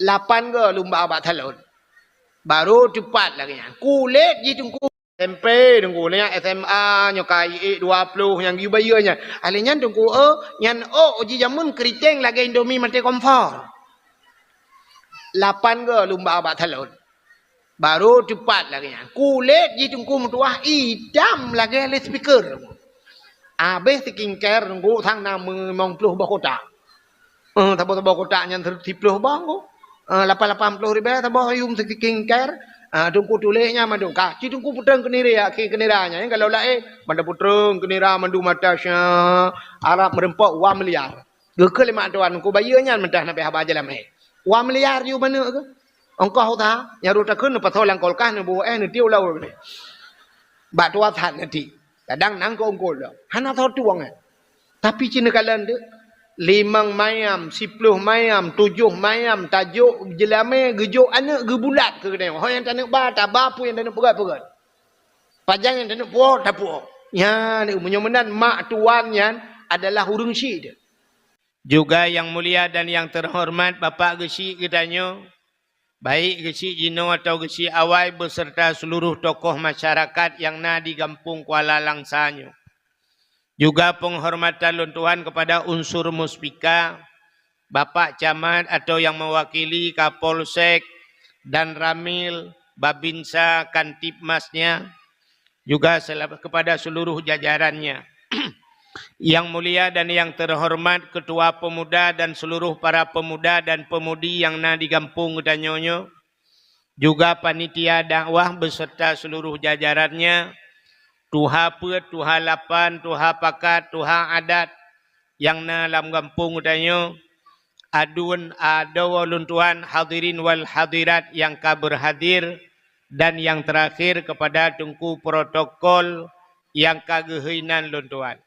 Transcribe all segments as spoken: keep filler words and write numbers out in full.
Lapan go lôn ba bak salon. Baru teupat lagèe nyan. Kulét jih Teungku S M P, Teungku, nyan S M A, nyoe ka ék dua ploh nyang geuyue bayeue nyan. Alèh nyan Teungku, eh, nyan ôk jih jameun keuritèng lagèe Indomie maté kompor. Lapan go lôn ba bak salon. Baru teupat lagèe nyan. Kulét jih Teungku meutuwah itam lagèe loudspeaker. Abéh skincare Teungku sang na limong ploh boh kotak. Eh, saboh-saboh kotak nyan siploh boh Teungku. Eh, lapan lapan ploh ribèe saboh yuem skincare. Ah, Teungku tuléh nyan mandum. Ka, ci Teungku peutrön keu nira, keu nira nyan. Kalau laén, mandum peutrön keu nira mandum mata sya, arab meureumpok dua miliar. Geukheun lé mak tuan, Teungku bayeue nyan mantah na pih haba jalam, eh. Dua miliar yue manök keuh. Ongkoh usaha, nyang rhot takheun neupasoe lam kulkas, neuboh èh, neutiek u laôt. Bak tuha that neutiek. Kadang nang keu ungkot lom. Hana soe tueng, eh. Tapi ci neukalon deuh, limong mayam, siploh mayam, tujoh mayam, tajok jeulamé, geujok aneuk, geubulat keu geutanyoe. Ho nyang taneuk ba, taba, peue nyang taneuk peugöt, peugöt. Pajan nyang taneuk puwoe, tapuwoe. Nyan, meunyoe meunan mak tuan nyan adalah ureueng syik deuh. Juga yang mulia dan yang terhormat Bapak Geuchik geutanyoe, baik Geuchik jinoe atau Geuchik awai beserta seluruh tokoh masyarakat yang na di Gampông Kuala Langsa nyoe. Juga penghormatan lôn tuan kepada unsur muspika, Bapak Camat atau yang mewakili Kapolsek, Danramil, Babinsa, Kantipmasnya, juga sel-, kepada seluruh jajarannya. Yang mulia dan yang terhormat Ketua Pemuda dan seluruh para pemuda dan pemudi yang na di gampông geutanyoe nyoe, juga panitia dakwah beserta seluruh jajarannya, tuha peuet, tuha lapan, tuha pakat, tuha adat nyang na lam gampông geutanyoe, aduen adoe lôn tuan, hadirin wal hadirat nyang ka berhadir, dan yang terakhir kepada Teungku protokol nyang ka geuhôi nan lôn tuan.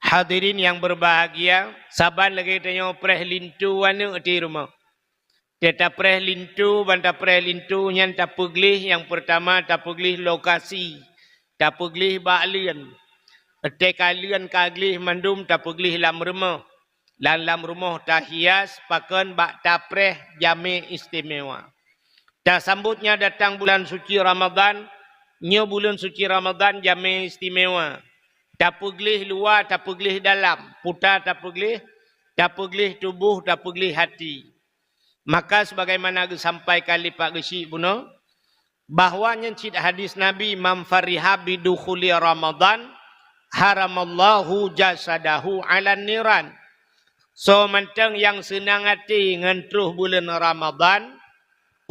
Hadirin yang berbahagia, saban lagèe tanyoe preh linto aneuk di rumoh. Teuh tapreh linto, ban tapreh linto nyan tapeugleh, nyang peurtama tapeugleh lokasi, tapeugleh bak leuen. Teuh ka leuen ka gleh mandum tapeugleh lam rumoh. Lam, lam rumoh tahias pakon bak tapreh jamé istimewa. Tasambotnya datang bulan suci Ramadan, nyoe buleuen suci Ramadan jamé istimewa. Tapeugleh luwa, tapeugleh dalam, puta tapeugleh, tapeugleh tuboh, tapeugleh hati. Maka sebagaimana geusampaikan lé Pak Geuchik bunoe, bahwa nyan cit hadis Nabi, "Man fariha bidukhuli Ramadan, haramallahu jasadahu 'alan niran." Soe mantong nyang seunang até ngon troh buleuen Ramadan,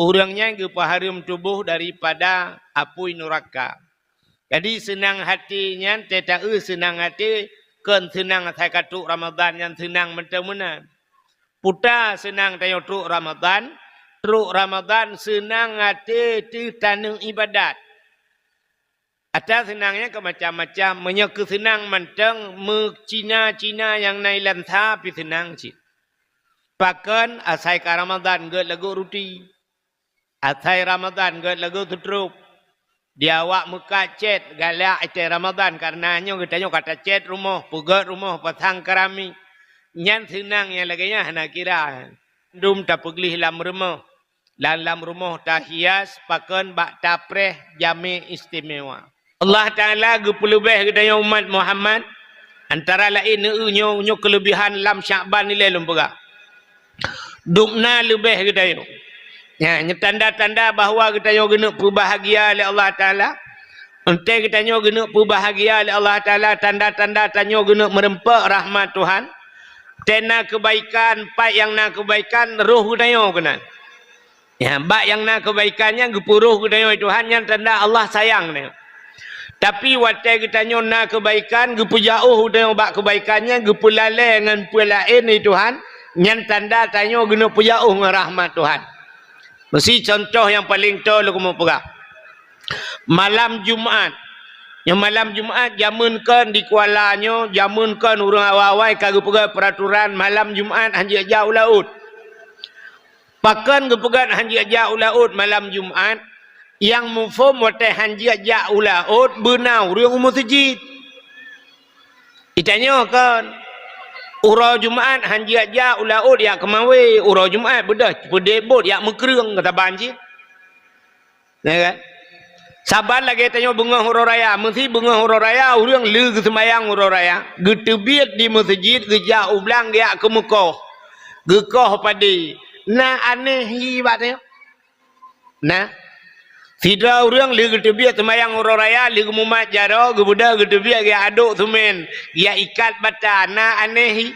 ureuëng nyan geupeuhareuem tuboh daripada apui nuraka. Jadi seunang até nyan teuh taeu seunang até, kon seunang asai ka trok Ramadan nyan seunang mantong meunan. Puta seunang tanyoe trok Ramadan, trok Ramadan seunang até teuh taneuk ibadat. Ata seunang nyan ka macam-macam, meunyoe keu seunang mantong meucina-cina nyang na ilansa pih seunang cit. Pakon asai ka Ramadan gét lagoe ruti. Asai Ramadan gét lagoe sutrup. Di awak meukat cét galak watée Ramadan, kareuna nyoe geutanyoe ka tacét rumoh, peugét rumoh, pasang keramik. Nyan seunang nyang lagée nyan hana kira. Dum tapeugleh lam rumoh. Lam, lam rumoh tahias pakon bak tapreh jamé istimewa. Allah Taala geupeuleubeh geutanyoe umat Muhammad, antara laén nyoe, nyoe keuleubehan lam Syakban ilée lôn peugah. Dubna leubeh geutanyoe. Nyan, nyoe tanda-tanda bahwa geutanyoe geuneuk peubahgia lé Allah Taala. Entée geutanyoe geuneuk peubahgia lé Allah Taala, tanda-tanda tanyoe geuneuk meureumpok rahmat Tuhan. Tena keubaikan, pat nyang na keubaikan, roh geutanyoe keunan. Ya, bak nyang na keubaikan nyan geupeuroh geutanyoe Tuhan, nyan tanda Allah sayang nyoe. Tapi watée geutanyoe na keubaikan, geupeujaôh geutanyoe bak keubaikan nyan, geupeulalée ngon peue laén di Tuhan, nyan tanda tanyoe geuneuk peujaôh ngon rahmat Tuhan. Meusi contoh nyang paleng toe lôn keumeung peugah. Malam Jumat. Nyoe malam Jumat jameun kon di Kuala nyoe, jameun kon ureuëng awai-awai ka geupeugah peuraturan malam Jumat hanjeuet jak u laôt. Pakon geupeugah hanjeuet jak u laôt malam Jumat? Nyang muphom watée hanjeuet jak u laôt beuna ureuëng u meuseujid. Itanyoe kon. Uroe Jumat han jijak u laôt jak keumawe, uroe Jumat beudôh peudeh bot jak meukreueng, kata ban cit. Ya kan? Saban lagée tanyoe beungoh uroe raya, meusi beungoh uroe raya ureuëng le geuseumayang uroe raya, geuteubiet di meuseujid, geujak u blang, geujak keumeukoh, geukoh padé. Na aneh hi bak tanyoe? Na. Sidroe ureuëng le geuteubiet seumayang uroe raya, le geumumat jaroe, geubeudôh geuteubiet geujak adôk seumén, geujak ikat bata, na aneh hi?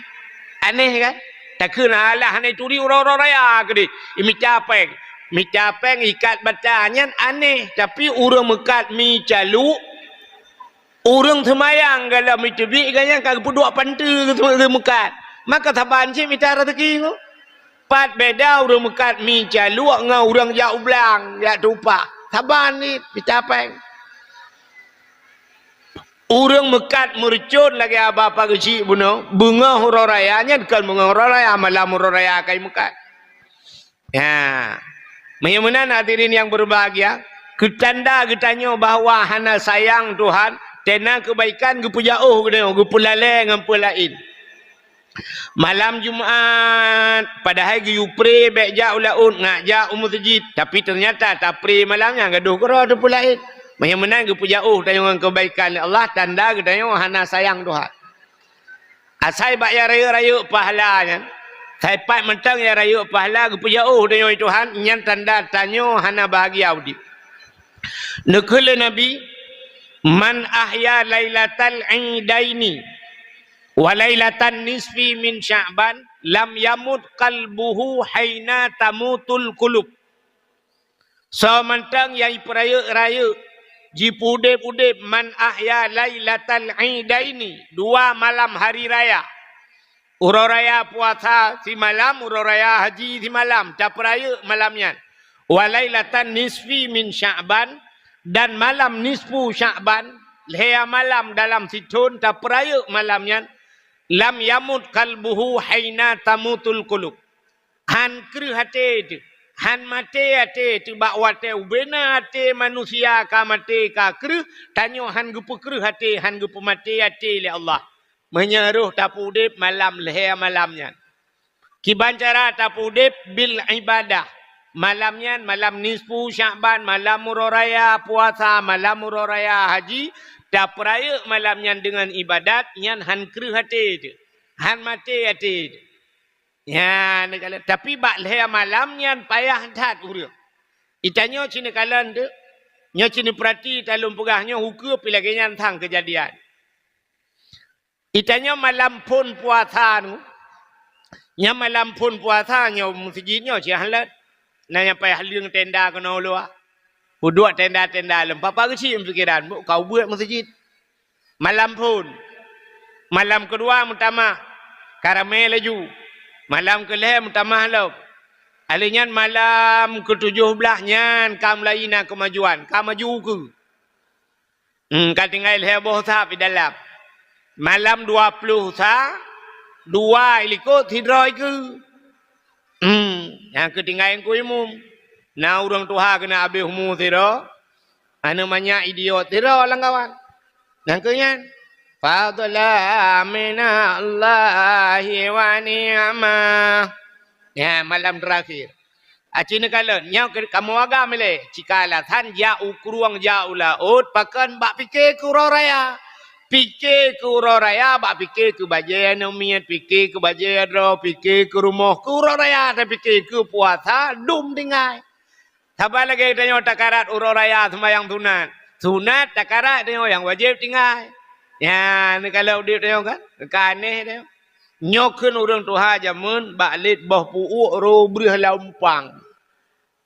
Aneh kan? Takheun alah hana turi uroe-uroe raya keudeh, imita péng. Mita péng ikat bata nyan aneh, tapi ureuëng meukat mi caluk, ureuëng seumayang galom iteubiet gobnyan ka geupeuduek panteue geumeukat. Maka saban cit mita raseuki nyoe. Pat beda ureuëng meukat mi caluk ngon ureuëng jak u blang, jak tupak. Saban cit mita péng. Ureuëng meukat meureucon lagée haba pageuchik bunoe, beungoh uroe raya nyan kon beungoh uroe raya, malam uroe raya ka jimeukat. Ya. Meunyoe meunan hadirin nyang berbahagia, keutanda geutanyoe bahwa hana sayang Tuhan, teuna keubaikan geupeujaôh geutanyoe, geupeulalée ngon peue laén. Malam Jumat, padahai geuyue pré bék jak u laôt, ngak jak u meuseujid, tapi teunyata tapré malam nyan gadôh keudroe teupeue laén. Meunyoe meunan geupeujaôh tanyoe ngon keubaikan lé Allah, tanda geutanyoe hana sayang Tuhan. Asai bak nyang rayeuk-rayeuk pahala nyan, saipat mantong nyang rayeuk pahala geupeujaôh tanyoe Tuhan, nyan tanda tanyoe hana bahagia udeb. Neukheun lé Nabi, "Man ahya lailatal idaini wa lailatan nisfi min Sya'ban, lam yamut qalbuhu haina tamutul qulub." Soe mantong nyang jipeurayeuk-rayeuk, jipeuudeb-udeb, "Man ahya lailatal idaini", dua malam hari raya. Uroe raya puasa simalam, uroe raya haji simalam, tapeurayeuk malam nyan. "Wa lailatan nisfi min Sya'ban", dan malam nisfu Sya'ban, lhée malam dalam sithon tapeurayeuk malam nyan, "lam yamut qalbuhu haina tamutul qulub". Han kreueh até teuh, han maté até teuh bak watée ubena até manusia ka maté ka kreueh, tanyoe han geupeukreueh até, han geupeumaté até lé Allah. Meunyoe roh tapeuudeb malam lhée malam nyan. Kiban cara tapeuudeb? Bil ibadah. Malam nyan, malam nisfu Sya'ban, malam uroe raya puasa, malam uroe raya haji, tapeurayeuk malam nyan deungon ibadat, nyan han kreueh até teuh, han maté até teuh. Nyan, tapi bak lhée malam nyan payah that ureuëng. Itanyoe cit neukalon teuh, nyoe cit neupeurati, talôn peugah nyoe ukeue pih lagée nyan sang keujadian. Itanyoe malam phon puasa nyoe, nyan malam phon puasa nyoe meuseujid nyoe cit han lôn. Na nyang payah leueng tenda keunoe luwa. Peuduek tenda-tenda lom, papa geuchik pikiran, bôh ka ubeuet meuseujid. Malam phon. Malam keudua meutamah, ka ramé laju. Malam keulhée meutamah lom. Alheuh nyan malam keutujôh blaih nyan ka mulai na keumajuan, ka maju ukeue. Hmm, ka tinggai lhée boh sa pih dalam. Malam dua ploh sa, dua ilikot sidroe ikeue. Hmm, nyang keu tinggai Teungku Imum. Na ureuëng tuha keuneuk abéh umu sidroe, aneuk manyak idiot sidroe lam kawan. Nyang keu nyan, fadla minallahi wa ni'mah. Ya, malam terakhir. Aci neukalon, nyoe keu kamoe agam ilée, cika alasan jak u krueng, jak u laôt, pakon bak pike keu uroe raya. Pike keu uroe raya, bak pike keu bajée aneuk miet, pike keu bajée droe, pike keu rumoh, keu uroe raya tapike, keu puasa dum tinggai. Saban lagée tanyoe takarat uroe raya seumayang sunat. Sunat takarat tanyoe nyang wajéb tinggai. Nyan, neukalon udeb tanyoe kan? Ka aneh tanyoe. Nyoe kheun ureuëng tuha jameun bak lét boh peuuek roh breueh lam umpang.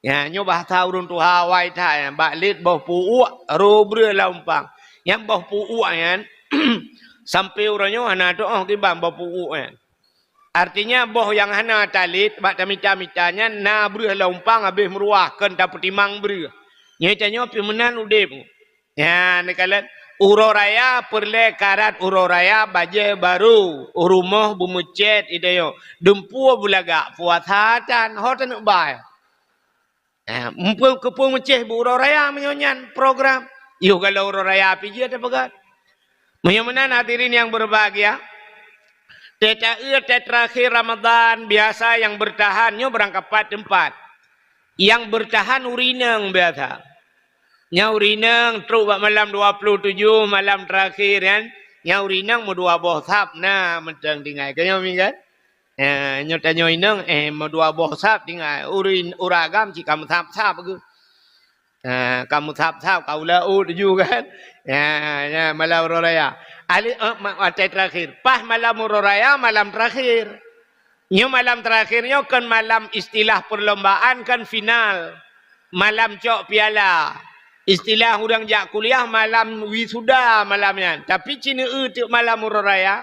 Ya, nyoe bahasa ureuëng tuha awai that nyan, bak lét boh peuuek roh breueh lam umpang. Nyang boh peuuek nyan, sampoe uroe nyoe hana teuoh kiban boh peuuek nyan. Artinya, boh nyang hana talét bak tamita-mita nyan na breueh lam umpang habéh meuruah kon tapeutimang breueh. Nyoe tanyoe pih meunan udeb. Nyan, neukalon, uroe raya peureulée karat uroe raya bajée barô, rumoh beumeucét itanyoe, dumpeue beulagak, puasa tan, ho taneuk ba. Eh, mumpung keupeue meucéh bak uroe raya meunyoe nyan program. Yoh galom uroe raya pih jeuet tapeugah. Meunyoe meunan hadirin nyang berbahagia, Teuh taeu teuh teurakhir Ramadhan, biasa nyang beurtahan nyoe barangkapat teumpat. Nyang beurtahan ureueng inong biasa. Nyang ureueng inong trok bak malam dua puluh tujoh, malam teurakhir nyan, nyang ureueng inong meudua boh sab na mantong tinggai. Ka nyoe mi kan? Eh, nyoe tanyoe inong, eh, meudua boh sab tinggai. Ureueng, ureueng agam cit ka meusab-sab geuh. Ha, ka meusab-sab, ka ula'u tuju kan. Ya, ya, malam uroe raya. Ali, eh, ma-, watèe teurakhir. Pas malam uroe raya, malam teurakhir. Nyoe malam teurakhir nyoe kan malam istilah perlombaan kan final. Malam cok piala. Istilah ureueng jak kuliah malam wisuda malam nyan. Tapi ci neu-eu teuk malam uroe raya.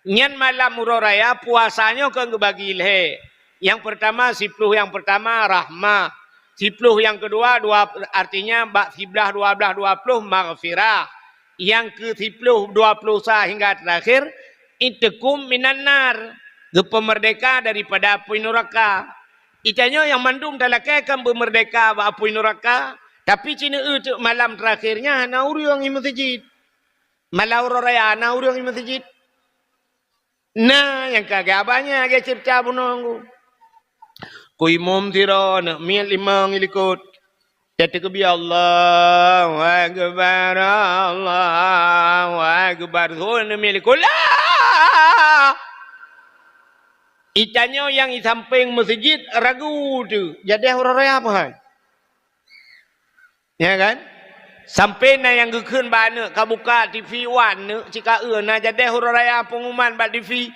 Nyan malam uroe raya puasa nyoe kan geubagi lhèe. Nyang peurtama, siploh nyang peurtama rahmah. Siploh nyang keudua, dua, artinya bak siblaih, dua blaih, dua ploh maghfirah. Nyang keu siploh, dua ploh sa hingga teurakhir, itkum minan nar, geupeumeurdeka daripada apui nuraka. Itanyoe nyang mandum talakèe kan beumeurdeka bak apui nuraka, tapi ci neu-eu teuk malam teurakhir nyan hana ureueng i meuseujid. Malam uroe raya hana ureueng i meuseujid. Na nyang ka geuba nyan lagèe ceurita bunoe ngon. Ku imum sidroe neuk miet limong i likot. Teukeubie Allahu Akbar, Allahu Akbar. Seuhôi neuk miet likot. Lah! Itanyoe nyang i sampéng meuseujid ragu teuk. Jadèh uroe raya peue hai? Ya kan? Sampoe na nyang geukheun bak aneuk, ka buka T V wan neuk, cit ka eu na jadèh uroe raya peungumuman bak T V.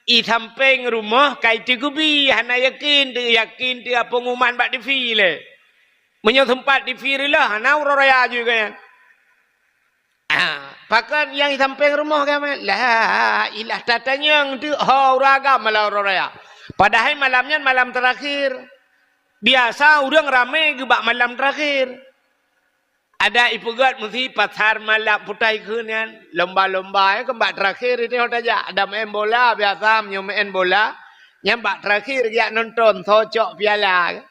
I sampéng rumoh ka iteukeubie, hana yakin teu, yakin teu peungumuman bak T V lé. Meunyoe seumpat T V reuloh, hana uroe raya jih geuh nyan. Ah, pakon nyang i sampéng rumoh geuh meunan? La ilah tatanyong teu ho ureueng agam malam uroe raya. Padahai malam nyan malam teurakhir. Biasa ureueng ramé geuh bak malam teurakhir. Adak ipeugöt meusi pasar malam putai kheun nyan, lomba-lomba nyan kan bak teurakhir itu tajak. Adak meu'en bola biasa meunyoe meu'en bola, nyan bak teurakhir geujak nonton soe cok piala.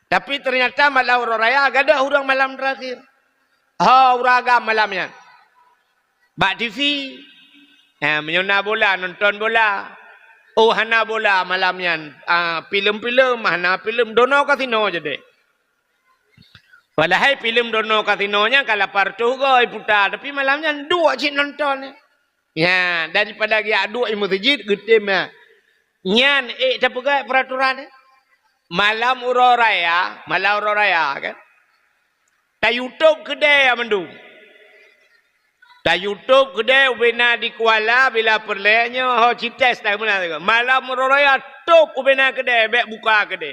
Tapi teunyata malam uroe raya gadôh ureueng malam teurakhir. Ho ureueng agam malam nyan. Bak T V. Ha, meunyoe na bola, nonton bola. Oh, hana bola malam nyan. Ah, filem-filem, hana filem, dono kasino jadi. Padahai filem dono kasino nyan ka lapan reutôh go iputa, tapi malam nyan duek cit nonton. Ya, daripada geujak duek i meuseujid, geutem nyan. Nyan ék tapeugah peuratoran. Malam uroe raya, malam uroe raya kan. Ta-YouTube keudè mandum. Ta-YouTube keudè ubena di Kuala bila peureulèe nyoe ho cites ta meunan. Malam uroe raya top ubena keudè, bèk buka keudè.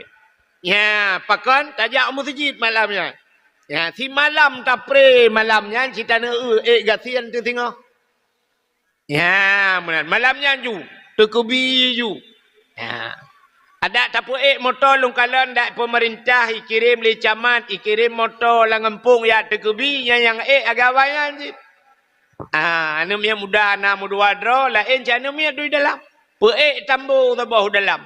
Ya, pakon tajak u meuseujid malam nyan. Ya, simalam tapré malam nyan cit taneuk eu ék gasien teuh singoh. Ya, meunan. Malam nyan ju, teukeubie ju. Ya. Adak tapeuék moto lôn kalon dak peumeurintah ikirém lé camat, ikirém moto lam gampông jak teukeubie, nyan nyang ék agak awai nyan cit. Ah, aneuk miet muda na meudua droe, laén cit aneuk miet dui dalam. Peuék tambo saboh u dalam.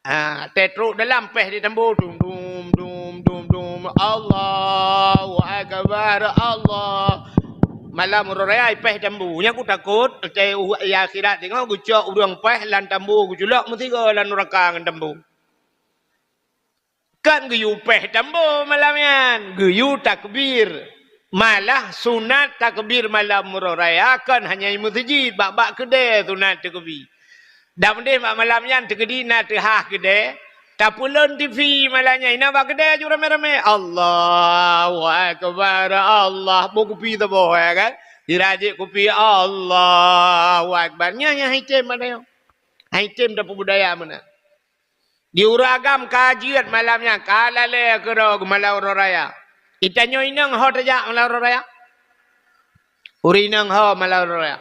Ah, teutrok dalam péh di tambo, dum, dum, dum, dum, dum. Allahu Akbar, Allah. Malam uroe raya péh tambo. Nyan ku takot, teuh u-, ya akhirat teungoh geucok ureueng péh lam tambo, geuculok meusigoe lam nuraka ngon tambo. Kan geuyue péh tambo malam nyan, geuyue takbir. Malah sunat takbir malam uroe raya kan hanya i meuseujid, bak-bak keudè sunat takbir. Dak meudeh bak malam nyan teukeudi na teuhah keudè, tapeulon T V malam nyan, inan bak keudè aju ramé-ramé. Allahu Akbar, Allah, boh kupi saboh, ya kan? Dirajek kupi, Allahu Akbar. Nyan, nyan hai tem pada nyoe. Hai tem tapeubudaya meunan. Di ureueng agam ka jeuet malam nyan, ka lalè keudroe malam uroe raya. Itanyoe inong ho tajak malam uroe raya? Ureueng inong ho malam uroe raya?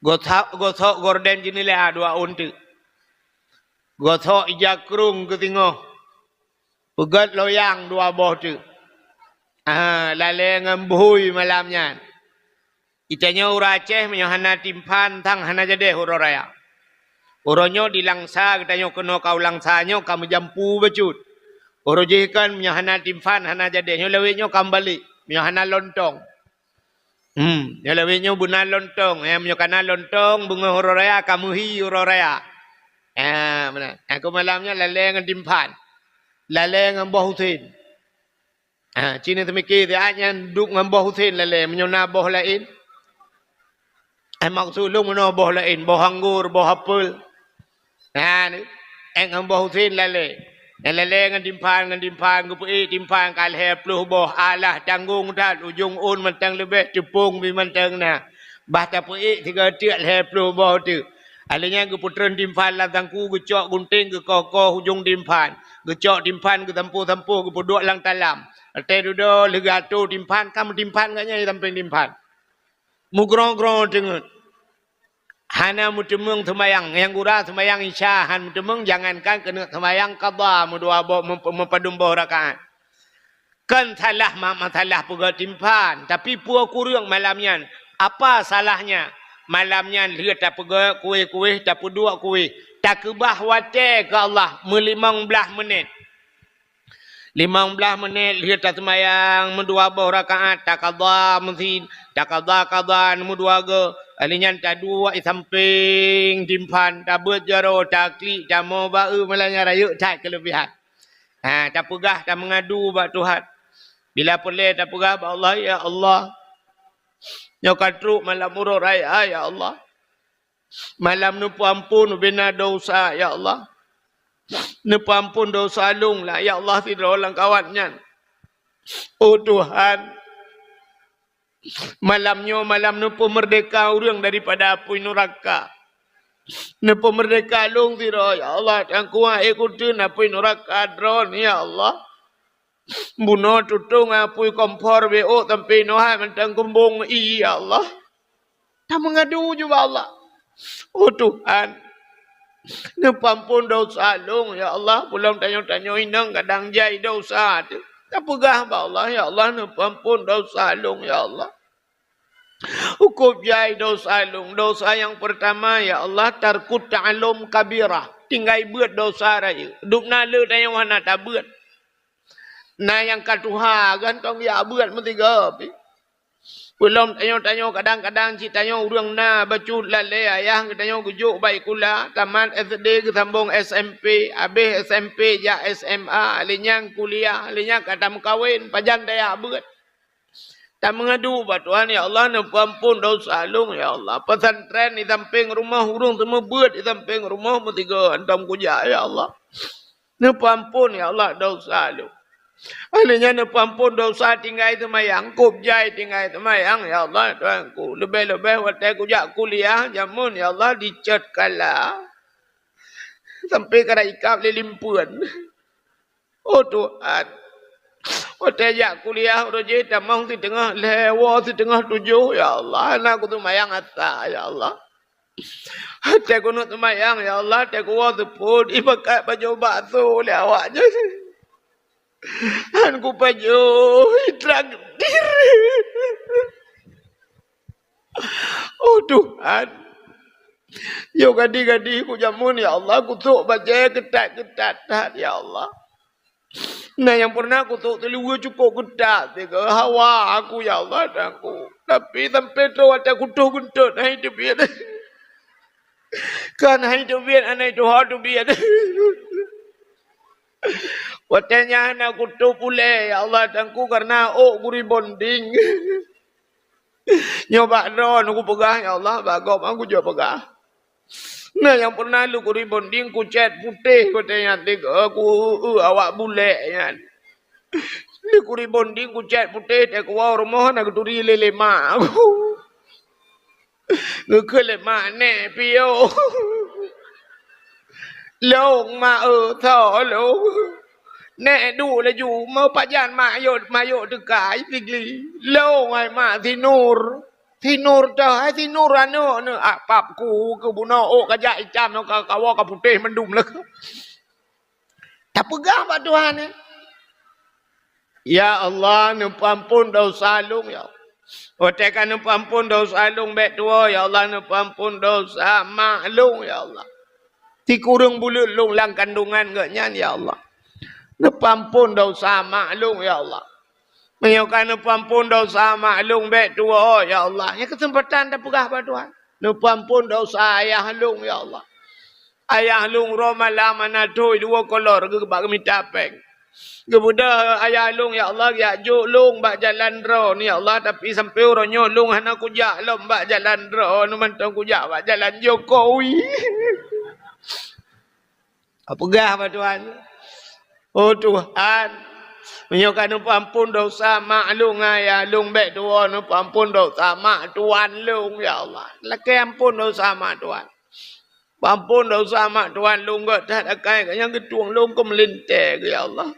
Gosok, gosok gorden jeuneula dua ôn teuk. Gosok ija krung keu singoh. Peugöt loyang dua boh teuk. Ah, lalè ngon bhui malam nyan. Itanyoe ureueng Aceh meunyoe hana timphan sang hana jadèh uroe raya. Uroe nyoe di Langsa geutanyoe keunoe ka u Langsa nyoe ka meujampu bacut. Uroe jih kan meunyoe hana timphan hana jadèh nyoe lawét nyoe ka meubalek meunyoe hana lontong. Hmm, nyoe lawét nyoe beuna lontong. Eh, meunyoe kana lontong, beungoh uroe raya, ka meuhi uroe raya. Ah, meunan. Aku malam nyoe lalée ngon timphan. Lalée ngon boh usen. Ah, ci neuseumiké siat nyan duek ngon boh usen lalée, meunyoe na boh laén. Eh, maksud lôn meunoe boh laén, boh anggor, boh apel. Nah, ni, ék ngon boh usen lalée. Nyang lalée ngon timphan, ngon timphan, geupeuék timphan ka lhée ploh boh, alah tanggong that, ujong ôn mantong leubeh, teupông pih mantong na. Bah tapeuék sigoe teuk lhée ploh boh teuk. Alheuh nyan geupeutreun timphan lam sangku, geucok gunténg, geukoh-koh ujong timphan. Geucok timphan, geusampôh-sampôh, geupeuduek lam talam. Watée dudoe lheueh geuatô timphan, ka meutimphan gobnyan di sampéng timphan. Mugroe-groe teungeut. Hana meuteumeung seumayang. Nyang gura seumayang Isya han meuteumeung, jangankan keuneuk seumayang qadha meudua boh, meup-, meupadum boh rakaat. Kon salah ma-, masalah peugöt timphan, tapi peue kureueng malam nyan? Apa salahnya? Malam nyan lheueh tapeugöt kueh-kueh, tapeuduek kueh, takeubah watée keu Allah meulimong blaih menit. Limong blaih menit lheueh taseumayang meudua boh rakaat, taqadha meusin, taqadha qadhaan meudua goe. Alheuh nyan taduek di sampéng timphan, tabeuet jaroe, taklik, tamoe ba-eu, malam nyan rayeuk that keuleubehan. Ha, tapeugah, tameungadu bak Tuhan. Bila peureulée tapeugah bak Allah, "Ya Allah, nyoe ka trok malam uroe raya, ya Allah. Malam neupeuamphon ubena desya, ya Allah. Neupeuamphon desya lôn lah, ya Allah, sidroe lam kawat nyan. Oh Tuhan, malam nyoe malam neupeumeurdeka ureuëng daripada apui nuraka. Neupeumeurdeka lôn sidroe, ya Allah, dan kuat ék kuteun apui nuraka droeneuh, ya Allah." Bunoe tutong apui kompor B O sampai noe hai mantong kumbong, ya Allah. Tameungadu ju bak Allah. Oh Tuhan, neupeuamphon desya lôn, ya Allah. Peulom tanyoe-tanyoe inong kadang jai desya teuh. Tapeugah bak Allah, "Ya Allah, neupeuamphon desya lôn, ya Allah." Hukôm jai desya lôn. Desya nyang peurtama, ya Allah, tarkut ta'allum kabirah. Tinggai beuet desya rayeuk. Dubna le tanyoe hana tabeuet. Na nyang ka tuha, gantong jak beuet meusigoe pih. Peulom tanyoe-tanyoe, kadang-kadang cit tanyoe ureuëng na bacut lalée ayah geutanyoe geujok bak sikula, tamat S D geusambong S M P, habéh S M P jak S M A, lheuh nyan kuliah, lheuh nyan ka tameukawen, pajan tajak beuet. Tameungadu bak Tuhan, "Ya Allah, neupeuamphon desya lôn, ya Allah. Pesantren di sampéng rumoh, ureuëng seumeubeuet di sampéng rumoh meusigoe hantom kujak, ya Allah. Neupeuamphon, ya Allah, desya lôn." Alheuh nyan neupeuamphon desya tinggai seumayang, kôb jai tinggai seumayang, "Ya Allah, Tuhanku, leubeh-leubeh watée kujak kuliah jameun, ya Allah, dicot kala sampai ka ikab lé limpeuen." Oh Tuhan, watée jak kuliah uroe jih tamong siteungoh lhée, woe siteungoh tujoh, ya Allah, hana kuseumayang asa, ya Allah. Watée keuneuk seumayang, ya Allah, watée kuwoe seupôt, ipakat pajoh bakso lé awak nyan. Han kupajoh, itraktir. Oh Tuhan, yoh gadi-gadi kujameun, ya Allah, kusôk bajée keutat-keutat that, ya Allah. Na nyang pernah kusôk teuliweue cukôp keutat sigoe hawa aku, ya Allah, dan aku. Tapi sampai troh watée kutoh geuntot, hai teubiet. Kan hai teubiet, aneuk tuha teubiet. Watée nyan na kutoh puléh, ya Allah, dan aku, karena ôk kuribonding. Nyoe bak droe kupeugah, ya Allah, bak gob aku jeuet peugah. Na nyang pernah lôn kuribonding kucét putéh watée nyan, tiga ku, eu, awak bulek nyan. Lôn kuribonding kucét putéh, teukuwoe rumoh na geuturi lé, lé mak aku. Geukheun lé mak, "Nèk piôh." "Lôn, mak, eu, tho lôn." "Nèk, duek laju, meupajan mak yot, mak yot teuka, i sigli." "Lôn, hai mak, sinur." "Sinur teuh, hai sinur aneuk, neuk." Ah, pap ku keu bunoe ôk kajak itam, ka kawoe ka putéh mandum lé. Tapeugah bak Tuhan, eh, "Ya Allah, neupeuamphon desya lôn, ya Allah." Watée ka neupeuamphon desya lôn bék tuwoe, "Ya Allah, neupeuamphon desya mak lôn, ya Allah. Sikureueng buleuen lôn lam kandungan geuh nyan, ya Allah. Neupeuamphon desya mak lôn, ya Allah." Meunyoe ka neupeuamphon desya mak lôn bék tuwoe, ya Allah. Nyan keuseumpatan tapeugah bak Tuhan. Neupeuamphon desya ayah lôn, ya Allah. Ayah lôn uroe malam hana thôk, dua kolor geuh bak geumita péng. Geubeudôh ayah lôn, ya Allah, geujak jok lôn bak jalan droe, ya Allah, tapi sampoe uroe nyoe lôn hana kujak lom bak jalan droe, mantong kujak bak jalan Jokowi. Peugah bak Tuhan, "Oh Tuhan, meunyoe ka neupeuamphon desya mak lôn ngon ayah lôn, bék tuwoe neupeuamphon desya mak tuan lôn, ya Allah. Lakée amphon desya mak tuan." Peuamphon desya mak tuan lôn, gét that akai geuh nyan geutueng lôn keu meulintée geuh, ya Allah.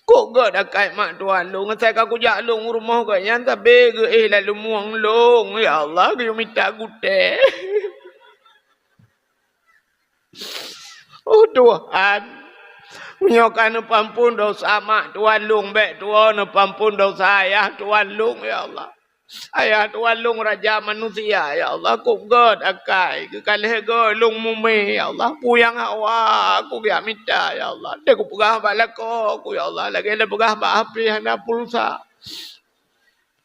Kok gét akai mak tuan lôn, asai ka kujak lôn u rumoh gét nyan sabe geuéh lam lumueng lôn, ya Allah, geuyue mita gutée. Oh Tuhan, meunyoe ka neupeuamphon desya mak tuan lôn, bék tuwoe neupeuamphon desya ayah tuan lôn, ya Allah. Ayah tuan lôn raja manusia, ya Allah, kok gét akai geuh ka lheueh gét lôn mume, ya Allah, peue nyang hawa kugeujak mita, ya Allah. Deuh kupeugah bak lakoe ku, ya Allah, lagée lôn peugah bak hapé hana pulsa.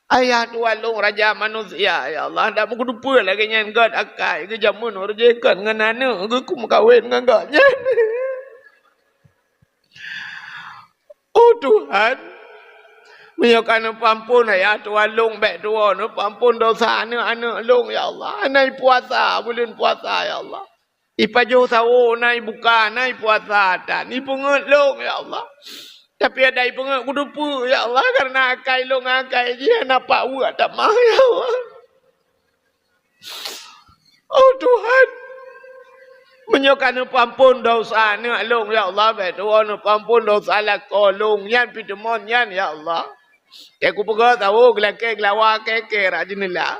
Ayah tuan lôn raja manusia, ya Allah, dak meukeudeupeue lagée nyan gét akai geuh jameun uroe jih kon ngon aneuk geuh kumeukawen ngon gobnyan. Oh Tuhan, meunyoe ka neupeuamphon ayah tuan lôn, bék tuwoe neupeuamphon desya aneuk-aneuk lôn, ya Allah. Hana ipuasa buleuen puasa, ya Allah. Ipajoh sawo hana ibuka, hana ipuasa tan, ipeungét lôn, ya Allah. Tapi adak ipeungét kudeupeue, ya Allah, kareuna akai lôn ngon akai jih hana pak weuek tamah, ya Allah. Oh Tuhan, meunyoe ka neupeuamphon desya aneuk lôn, ya Allah, bék tuwoe neupeuamphon desya lakoe lôn nyan, pih teumon nyan, ya Allah. Teuh kupeugét sawo geulakée geulawa kée-kée rot jeuneula.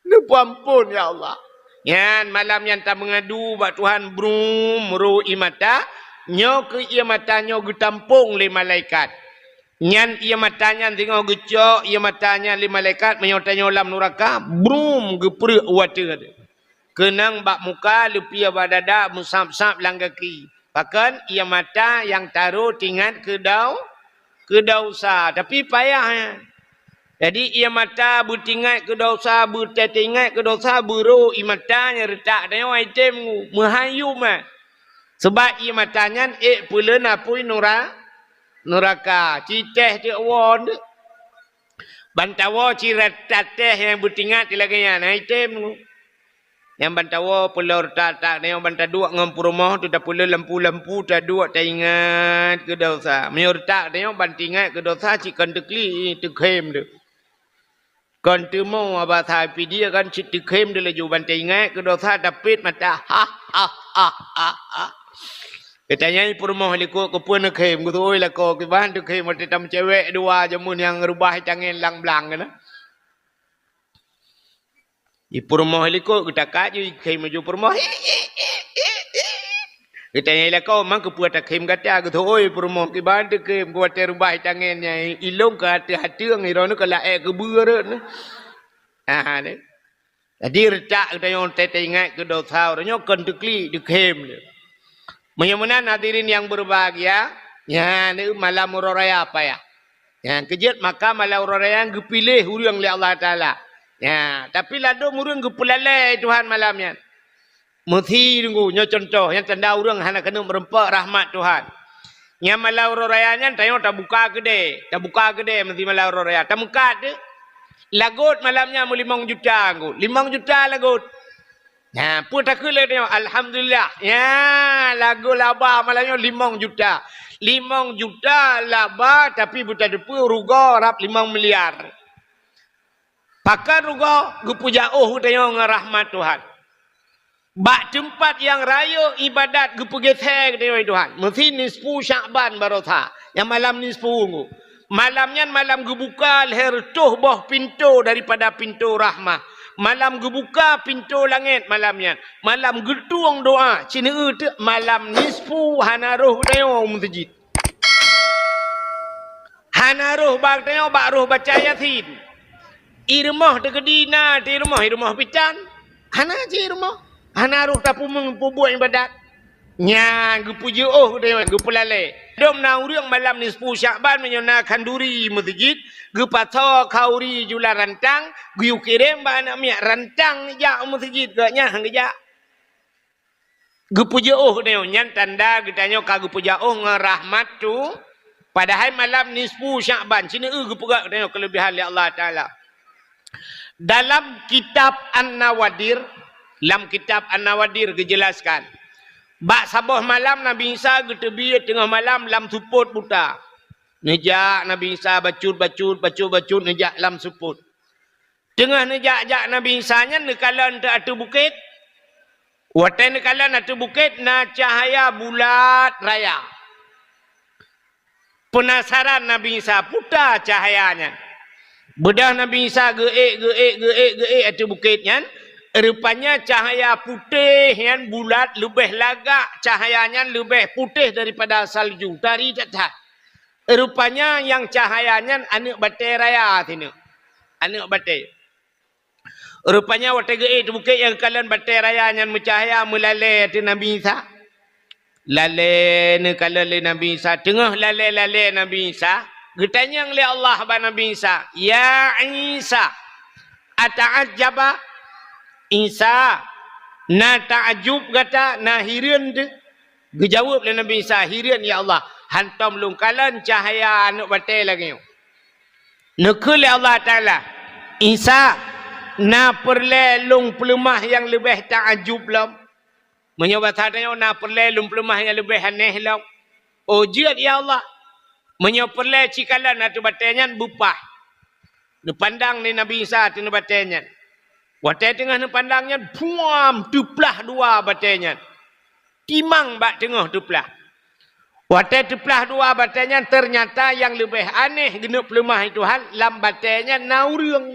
Neupeuamphon, ya Allah. Nyan malam nyan tameungadu bak Tuhan, brum, ro ié mata. Nyoe keuh ié mata nyoe geutampong lé malaikat. Nyan ié mata nyan singoh geucok ié mata nyan lé malaikat, meunyoe tanyoe lam nuraka, brum, geupreuek u ateueh. Keunong bak muka, leupie bak dada, meusab-sab lam gaki. Pakon? Ié mata nyang taro teuingat keu dau-, keu desya, tapi payah nyan. Jadi ié mata beuteuingat keu desya, beuteuingat keu desya, beuro ié mata nyang reutak tanyoe item ngu, meuhai yum nyan. Seubab ié mata nyan ék peuleuen apui nura-, nuraka, ci teh teuk woe. Bantawoe ci rata teh nyang beuteuingat lagée nyan, hai tem. Nyang bantawoe peulor tak-tak tanyoe ban taduek ngon peurumoh teuh tapeuleueh lampu-lampu taduek taingat keu desya. Meunyoe reutak tanyoe ban teuingat keu desya cit kon teuklik teukhém teuh. Kon teumo aba sa pidie kan cit teukhém teuh laju ban teuingat keu desya tapet mata. Ha, ha, ha, ha, ha. Geutanyong peurumoh likot keupeue neukhém, geuteuôi lakoe kiban teukhém watée tameucewek dua jameun nyang reubah tangen lang blang keunan. Di peurumoh likot geutakat ju ikhém laju peurumoh. Geutanyong lakoe, "Man keupeue takhém gata?" Geuteuôi peurumoh, "Kiban teukhém, watée reubah tangen nyan ilong ka ateueh ateueng, droeneuh ka laée keubeue rot." Aha, ni. Jadi reutak geutanyong teuingat keu desya, uroe nyoe kon teuklik teukhém lé. Meunyoe meunan hadirin nyang beubahgia, nyan malam uroe raya payah. Nyan keu jeuet maka malam uroe raya geupiléh ureuëng lé Allah Taala. Nyan, tapi ladôm ureuëng geupeulalée Tuhan malam nyan. Meusi deungoe nyoe cuntoh nyang tanda ureuëng hana keuneuk meureumpok rahmat Tuhan. Nyan malam uroe raya nyan tanyoe tabuka keudée, tabuka keudée meusi malam uroe raya. Tameukat deh. Lagot malam nyan meulimong juta nggot. Limong juta lagot. Nah, peue takheun lé tanyoe? Alhamdulillah. Nya, lagot laba malam nyoe limong juta. Limong juta laba, tapi beuteupeue rugoe rab limong miliar. Pakon rugoe? Geupeujauh tanyoe ngon rahmat Tuhan. Bak teumpat nyang rayeuk ibadat geupeugeuseue tanyoe Tuhan. Meusi nisfu Syakban barosa. Nyang malam nisfu ngôt. Malam nyan malam geubuka lhée reutôh boh pintoe daripada pintoe rahmah. Malam geubuka pintoe langét malam nyan. Malam geutueng doá, ci neueu teuk malam nisfu hana roh tanyoe u meuseujid. Hana roh bak tanyoe bak roh baca Yasin. I rumoh teukeudi na, i rumoh, i rumoh pitan. Hana ci i rumoh. Hana roh tapeumeung peubuet ibadat. Nyan geupeujeuôh tanyoe, geupeulalée. Dum na ureuëng malam nisfu Syakban meunyoe na khanduri meuseujid, geupasoe khanduri julan rantang, geuyue kirém bak aneuk miet, rantang jak meuseujid, geuh nyan geujak. Geupeujeuôh geutanyoe, nyan tanda geutanyoe ka geupeujeuôh ngon rahmat tu. Padahai malam nisfu Syakban, sineue geupeugah geutanyoe keuleubihan lé Allah Taala. Dalam kitab An-Nawadir, lam kitab An-Nawadir geujelaskan, bak saboh malam Nabi Isa geuteubiet teungoh malam lam seupôt buta. Neujak Nabi Isa bacut-bacut, bacut-bacut neujak lam seupôt. Teungoh neujak-jak Nabi Isa nyan neukalon teuk ateueh bukét. Watée neukalon ateueh bukét na cahya bulat raya. Peunasaran Nabi Isa, peue ta cahya nyan. Beudôh Nabi Isa geuék, geuék, geuék, geuék ateueh bukét nyan, rupanya cahya putéh nyan bulat leubeh lagak, cahya nyan leubeh putéh daripada salju, tari that-that. Rupanya nyang cahya nyan aneuëk batée raya sineuk. Aneuëk batée. Rupanya watée geuék ateueh bukét nyang geukalon batée raya nyan meucahya, meulalée ateueh Nabi Isa. Lalée neukalon lé Nabi Isa, teungoh lalée-lalée Nabi Isa, geutanyong lé Allah bak Nabi Isa, "Ya Isa, ata'ajjaba?" Isa, na ta'ajub gata, na hireuen teuh? Geujaweueb lé Nabi Isa, "Hireuen, ya Allah, hántom lôn kalon cahya aneuëk batée lagée nyoe." Neukheun lé Allah Taala, "Isa, na peureulée lôn peuleumah nyang leubeh ta'ajub lom? Meunyoe basa tanyoe, na peureulée lôn peuleumah nyang leubeh aneh lom?" "Oh, jeuet, ya Allah." Meunyoe peureulée cikalon ateueh batée nyan beupaih. Neupandang lé Nabi Isa ateueh batée nyan. Watée teungoh neupandang nyan, puam, teuplah dua batée nyan. Timang bak teungoh teuplah. Watée teuplah dua batée nyan, teunyata nyang leubeh aneh geuneuk peuleumah Tuhan, lam batée nyan na ureuëng.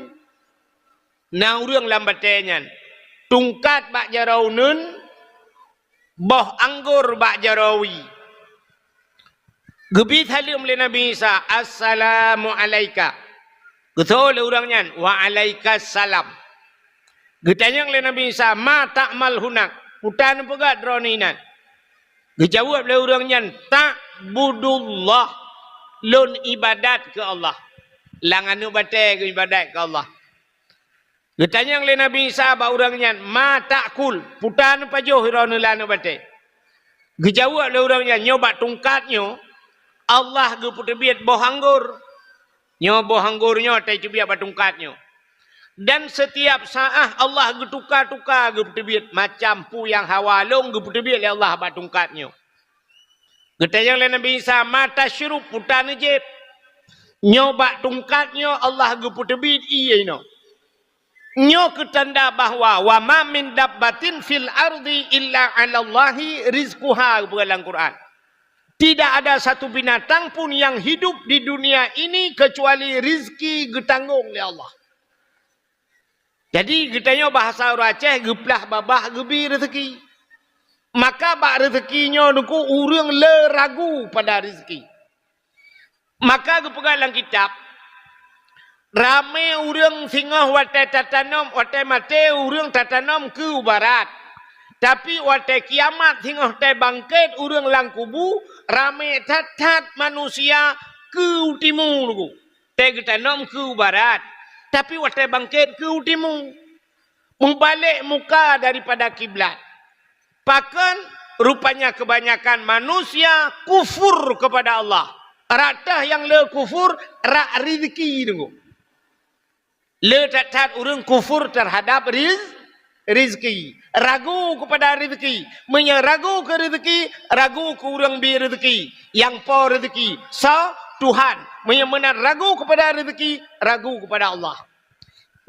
Na ureuëng lam batée nyan. Tungkat bak jaroe uneuen, boh anggor bak jaroe wie. Geubi saleuem lé Nabi Isa, "Assalamu alaika." Geutho lé ureuëng nyan, "Wa alaikas salam." Geutanyong lé Nabi Isa, "Ma ta'mal hunak?" Peue ta neupeugah droeneuh inan? Geujaweueb lé ureuëng nyan, "Ta'budullah." Lôn ibadat keu Allah. Lam aneuëk batée geuibadat keu Allah. Geutanyong lé Nabi Isa bak ureuëng nyan, "Ma ta'kul?" Peue ta neupajoh droeneuh lam aneuëk batée? Geujaweueb lé ureuëng nyan, "Nyoe bak tungkat nyoe, Allah geupeuteubiet boh anggor. Nyoe boh anggor nyoe teubiet bak tungkat nyoe. Dan setiap saát Allah geutuka-tuka geupeuteubiet, macam peue nyang hawa lôn geupeuteubiet lé Allah bak tungkat nyoe." Geutanyong lé Nabi Isa, "Ma tasyrub?" Peue ta neujieb? "Nyoe bak tungkat nyoe Allah geupeuteubiet ié nyoe." Nyoe keuh tanda bahwa, "Wa ma min dabbatin fil ardi illa 'alallahi rizquha," geupeugah lam Quran. Tidak ada satu binatang pun yang hidup di dunia ini kecuali rizki geutanggong lé Allah. Jadi, geutanyoe bahasa ureuëng Aceh, geuplah babah geubi rezeki. Maka bak rezeki nyoe Teungku, ureuëng le ragu pada rezeki. Maka geupeugah lam kitab, ramé ureuëng singoh watée tatanom, watée maté ureuëng tatanom keu barat. Tapi watée kiamat singoh tée bangkét ureuëng lam kubu, ramé that-that manusia keu timu Teungku. Tée geutanom keu barat, tapi watée bangkét keu timu. Meubalek muka daripada kiblat. Pakon? Rupanya kebanyakan manusia kufur kepada Allah. Rata nyang le kufur, rak rezeki Teungku. Le that-that ureuëng kufur terhadap riz-, rezeki. Ragu kepada rezeki. Meunyoe ragu keu rezeki, ragu keu ureuëng bi rezeki. Nyang po rezeki, soe? Tuhan. Meunyoe meunan ragu kepada rezeki, ragu kepada Allah.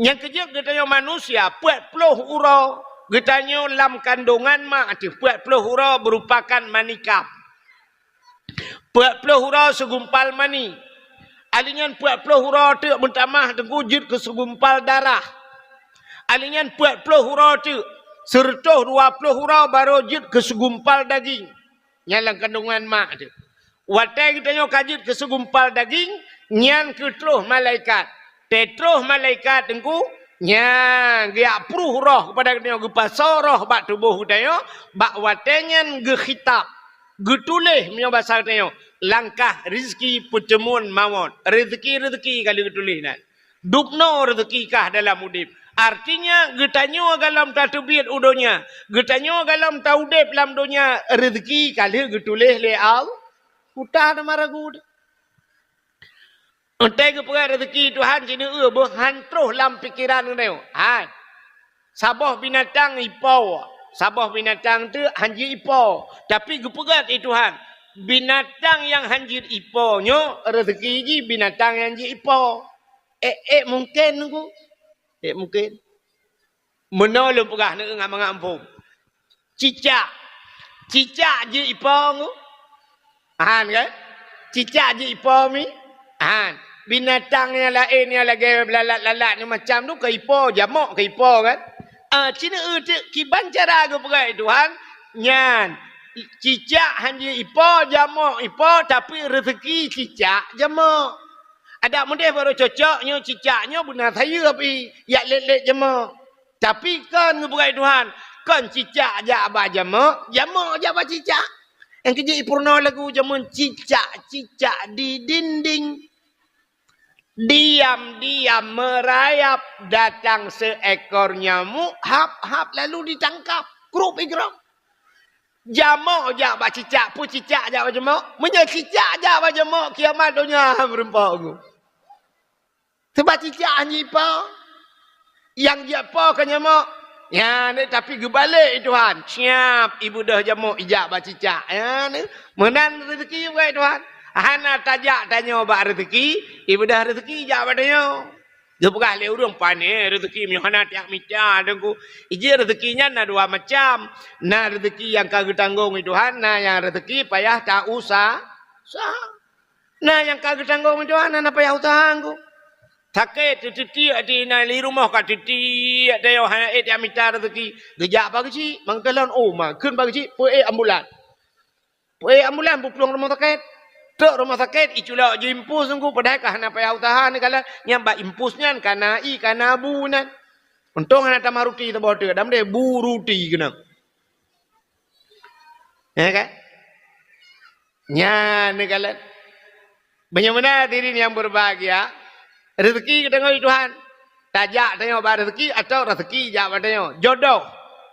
Nyang keujeuet geutanyoe manusia, peuet ploh uroe geutanyoe lam kandongan mak teuh, peuet ploh uroe meurupakan manikam. Peuet ploh uroe seugumpal mani. Alinyan peuet ploh uroe teuk meutamah Teungku jeuet keu seugumpal darah. Alinyan peuet ploh uroe teuk, seureutôh dua ploh uroe barô jeuet keu seugumpal daging. Nyan lam kandongan mak teuh. Watée geutanyoe ka jeuet keu seugumpal daging, nyan keuh troh malaikat. Tée troh malaikat Teungku, nyan geujak pruh roh kepada geutanyoe, geupasoe roh bak tuboh geutanyoe, bak watée nyan geukhitab. Geutuléh meunyoe basa geutanyoe, langkah rezeki peuteumuan mawöt. Rezeki-rezeki ka lheueh geutuléh nyan. Dubnoe rezeki kah dalam udeb. Artinya, geutanyoe gohlom tateubiet u donya, geutanyoe gohlom taudeb lam donya, rezeki ka lheueh geutuléh lé Allah. Utak teuma ragu. Enteuk geupeugah rezeki Tuhan sineuk eu beuh han troh lam pikeran geutanyoe. Han. Saboh binatang ipo, saboh binatang teuk han jeuet ipo, tapi geupeugah lé Tuhan, binatang nyang han jeuet ipo nyoe rezeki jih binatang nyang jeuet ipo. Ék, ék mungken, Teungku? Ék mungken. Meunoe lôn peugah, neueu ngat mangat muphom. Cicak. Cicak jeuet ipo, Teungku? Han, kan? Cicak jeuet ipo mi? Han. Binatang nyang laén nyang lagèe beulalat-lalat nyoe macam tu ka ipo, jamok ka ipo, kan? Ah, sineuk eu teuk kiban cara geupeugah lé Tuhan, nyan cicak han jeuet ipo, jamok ipo, tapi rezeki cicak jamok. Adak meudeh barô cocok nyoe cicak nyoe beuna sayeup i, jak lét-lét jamok. Tapi kon geupeugah lé Tuhan, kon cicak jak bak jamok, jamok jak bak cicak. Nyang keujeuet ipeurunoe lagu jameun, cicak-cicak di dinding. Diam-diam merayap, datang seekor nyamuk, hap-hap lalu ditangkap. Krup igrong. Jamok jak bak cicak, peue cicak jak bak jamok? Meunyoe cicak jak bak jamok, kiamat donya meureumpok, Teungku. Sabab cicak han jeuet ipo. Nyang jeuet po ka jamok. Nyan, tapi geubalek lé Tuhan. Siap, ibeudôh jamok ijak bak cicak. Nyan, meunan rezeki geupeugah lé Tuhan. Hana tajak tanyoe bak rezeki, ibeudôh rezeki ijak bak tanyoe. Geupeugah lé ureueng, "Pane rezeki meunyoe hana tajak mita, Teungku?" Ijih rezeki nyan na dua macam. Na rezeki nyang ka geutanggong lé Tuhan, na nyang rezeki payah ta-usa-, usaha. Na nyang ka geutanggong lé Tuhan, hana payah useuha, Teungku. Sakét, teutiek, di na di rumoh ka teutiek, tanyoe hana ék tajak mita rezeki. Geujak bak geuchik, mangkalon, oh, ma, kheun bak geuchik, peuék ambulan. Peuék ambulan, peuplueng rumoh sakét. Trok rumoh sakét, iculok jimpus, Teungku, padahai ka hana payah useuha neukalon. Nyang bak impus nyan ka na ie, ka na bu nyan. Untông hana tamah ruti saboh teuk, dam deh bu ruti keunoe. Ya kan? Nyan neukalon. Meunyoe meunan hadirin nyang berbahagia, rezeki geutanyoe di Tuhan. Tajak tanyoe bak rezeki atawa rezeki jak bak tanyoe. Jodoh.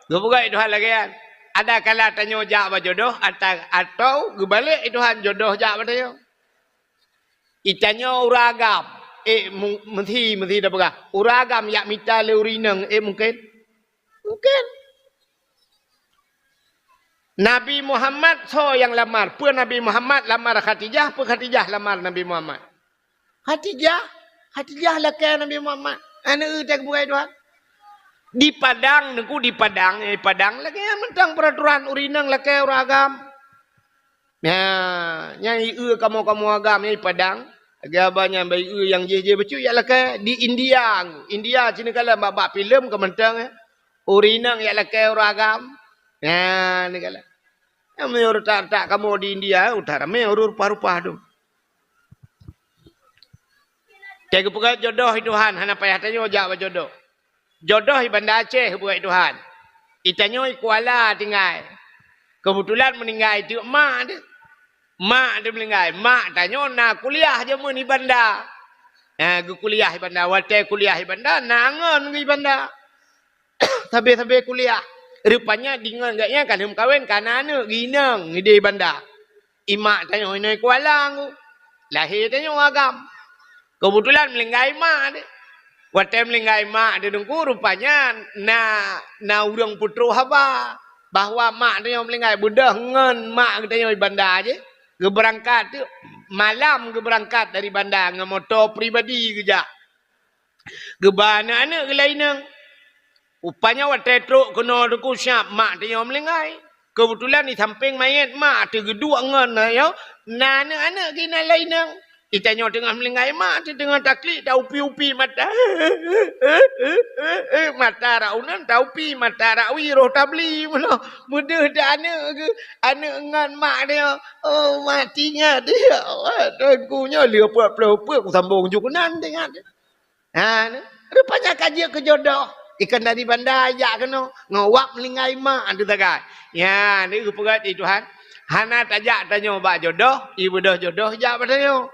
Geupeugah lé Tuhan lagèe nyan. Ada kala tanyoe jak bak jodoh, ata-, atawa geubalek lé Tuhan jodoh jak bak tanyoe. Itanyoe ureueng agam, ék mu-, meusi, meusi tapeugah. Ureueng agam jak mita lé ureueng inong, ék mungken? Mungken. Nabi Muhammad soe nyang lamar? Peue Nabi Muhammad lamar Khadijah, peue Khadijah lamar Nabi Muhammad? Khadijah, Khadijah lakèe Nabi Muhammad. Aneuk teuh geupeugah lé Tuhan. Di Padang, Teungku, di Padang, eh, Padang lagèe nyan mantong peuraturan ureueng inong lakèe ureueng agam. Nyan, nyang ieu kamoe-kamoe agam nyang di Padang, lagèe haba nyan bak ieu nyang jih-jih bacut jak lakèe di India. India sinoe kalon bak-bak filem ka mantong, eh. Ureueng inong jak lakèe ureueng agam. Nyan, neukalon. Nyang meunyoe retak-retak kamoe di India, utak ramé ureueng rupah-rupah tu. Teuh geupeugah jodoh lé Tuhan, hana payah tanyoe jak bak jodoh. Jodoh di Banda Aceh geupeugah lé Tuhan. Itanyoe di Kuala tinggai. Keubeutulan meuninggai teuk mak teuh. Mak teuh meuninggai. Mak tanyoe na kuliah jameun di Banda. Ha, geukuliah di Banda. Watèe kuliah di Banda, na ngon geuh di Banda. Sabe-sabe kuliah. Rupanya deungon gobnyan ka lheueh meukawen, ka na aneuk geuh inong di Banda. I mak tanyoe inong Kuala, Teungku. Lahé tanyoe agam. Keubeutulan meuninggai mak teuh. Watèe meuninggai mak teuh, Teungku, rupanya na, na ureueng peutrok haba bahwa mak tanyoe meuninggai. Beudôh ngon mak geutanyoe di Banda jih. Geubeurangkat teuk, malam geubeurangkat dari Banda ngon moto pribadi geujak. Geuba aneuk-aneuk geuh lam inong. Rupanya watèe trok keunoe, Teungku, siap mak tanyoe meuninggai. Keubeutulan di sampéng manyét mak teuh geuduek ngon, ayo, na aneuk-aneuk geuh na lam inong. Itanyoe teungoh meuninggai mak teuh, teungoh taklik, taupi-upi mata. Mata rot uneun taupi, mata rot wie roh tabli meunoe. Beudôh that aneuk geuh, aneuk ngon mak tanyoe. Oh, mati nyan, ya Allah, Teungku, nyoe lheueh peuet ploh peuet kusambong ju keunan teuh nyan. Ha, rupanya ka jeuet keu jodoh. Ikan dari Banda jak keunoe, ngon wab meuninggai mak teuh sagai. Nyan, geupeugah lé Tuhan. Hana tajak tanyoe bak jodoh, ibeudôh jodoh jak bak tanyoe.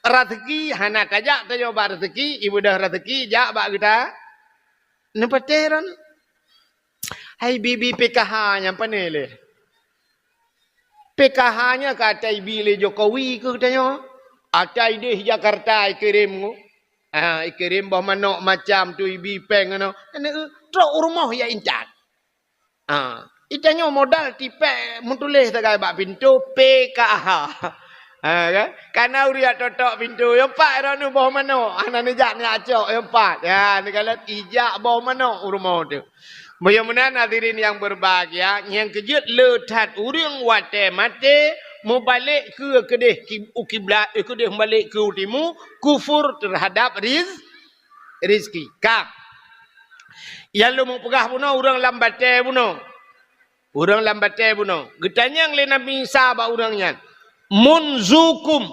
Raseuki, hana tajak tanyoe bak raseuki, ibeudôh raseuki jak bak geuta. Neupatéh ron. Hai bi-bi P K H nyan pané lé. P K H nyan ka ata ibi lé Jokowi keu geutanyoe. Ata idéh Jakarta ikirém ngon. Ha, ikirém boh manok macam tu ibi péng ngon. Aneuk trok u rumoh ya intat. Ha, itanyoe modal tipék meutuléh sagai bak pintoe P K H. Ha, kan? Kana ureuëng jak totok pintoe, "Yo pat, droeneuh boh manok." Hana neujak neujak cok, "Yo pat." Ya, neukalon ijak boh manok u rumoh tu. Meunyoe meunan hadirin nyang berbahagia, nyang keujeuet le that ureuëng watée maté, mubalek keu keudeh ki-, u kiblat, eh, keudeh mubalek keu u timu, kufur terhadap riz-, rizki. Ka. Nyang lôn peugah bunoe ureuëng lam batée bunoe. Ureuëng lam batée bunoe. Geutanyong lé Nabi Isa bak ureuëng nyan, "Munzukum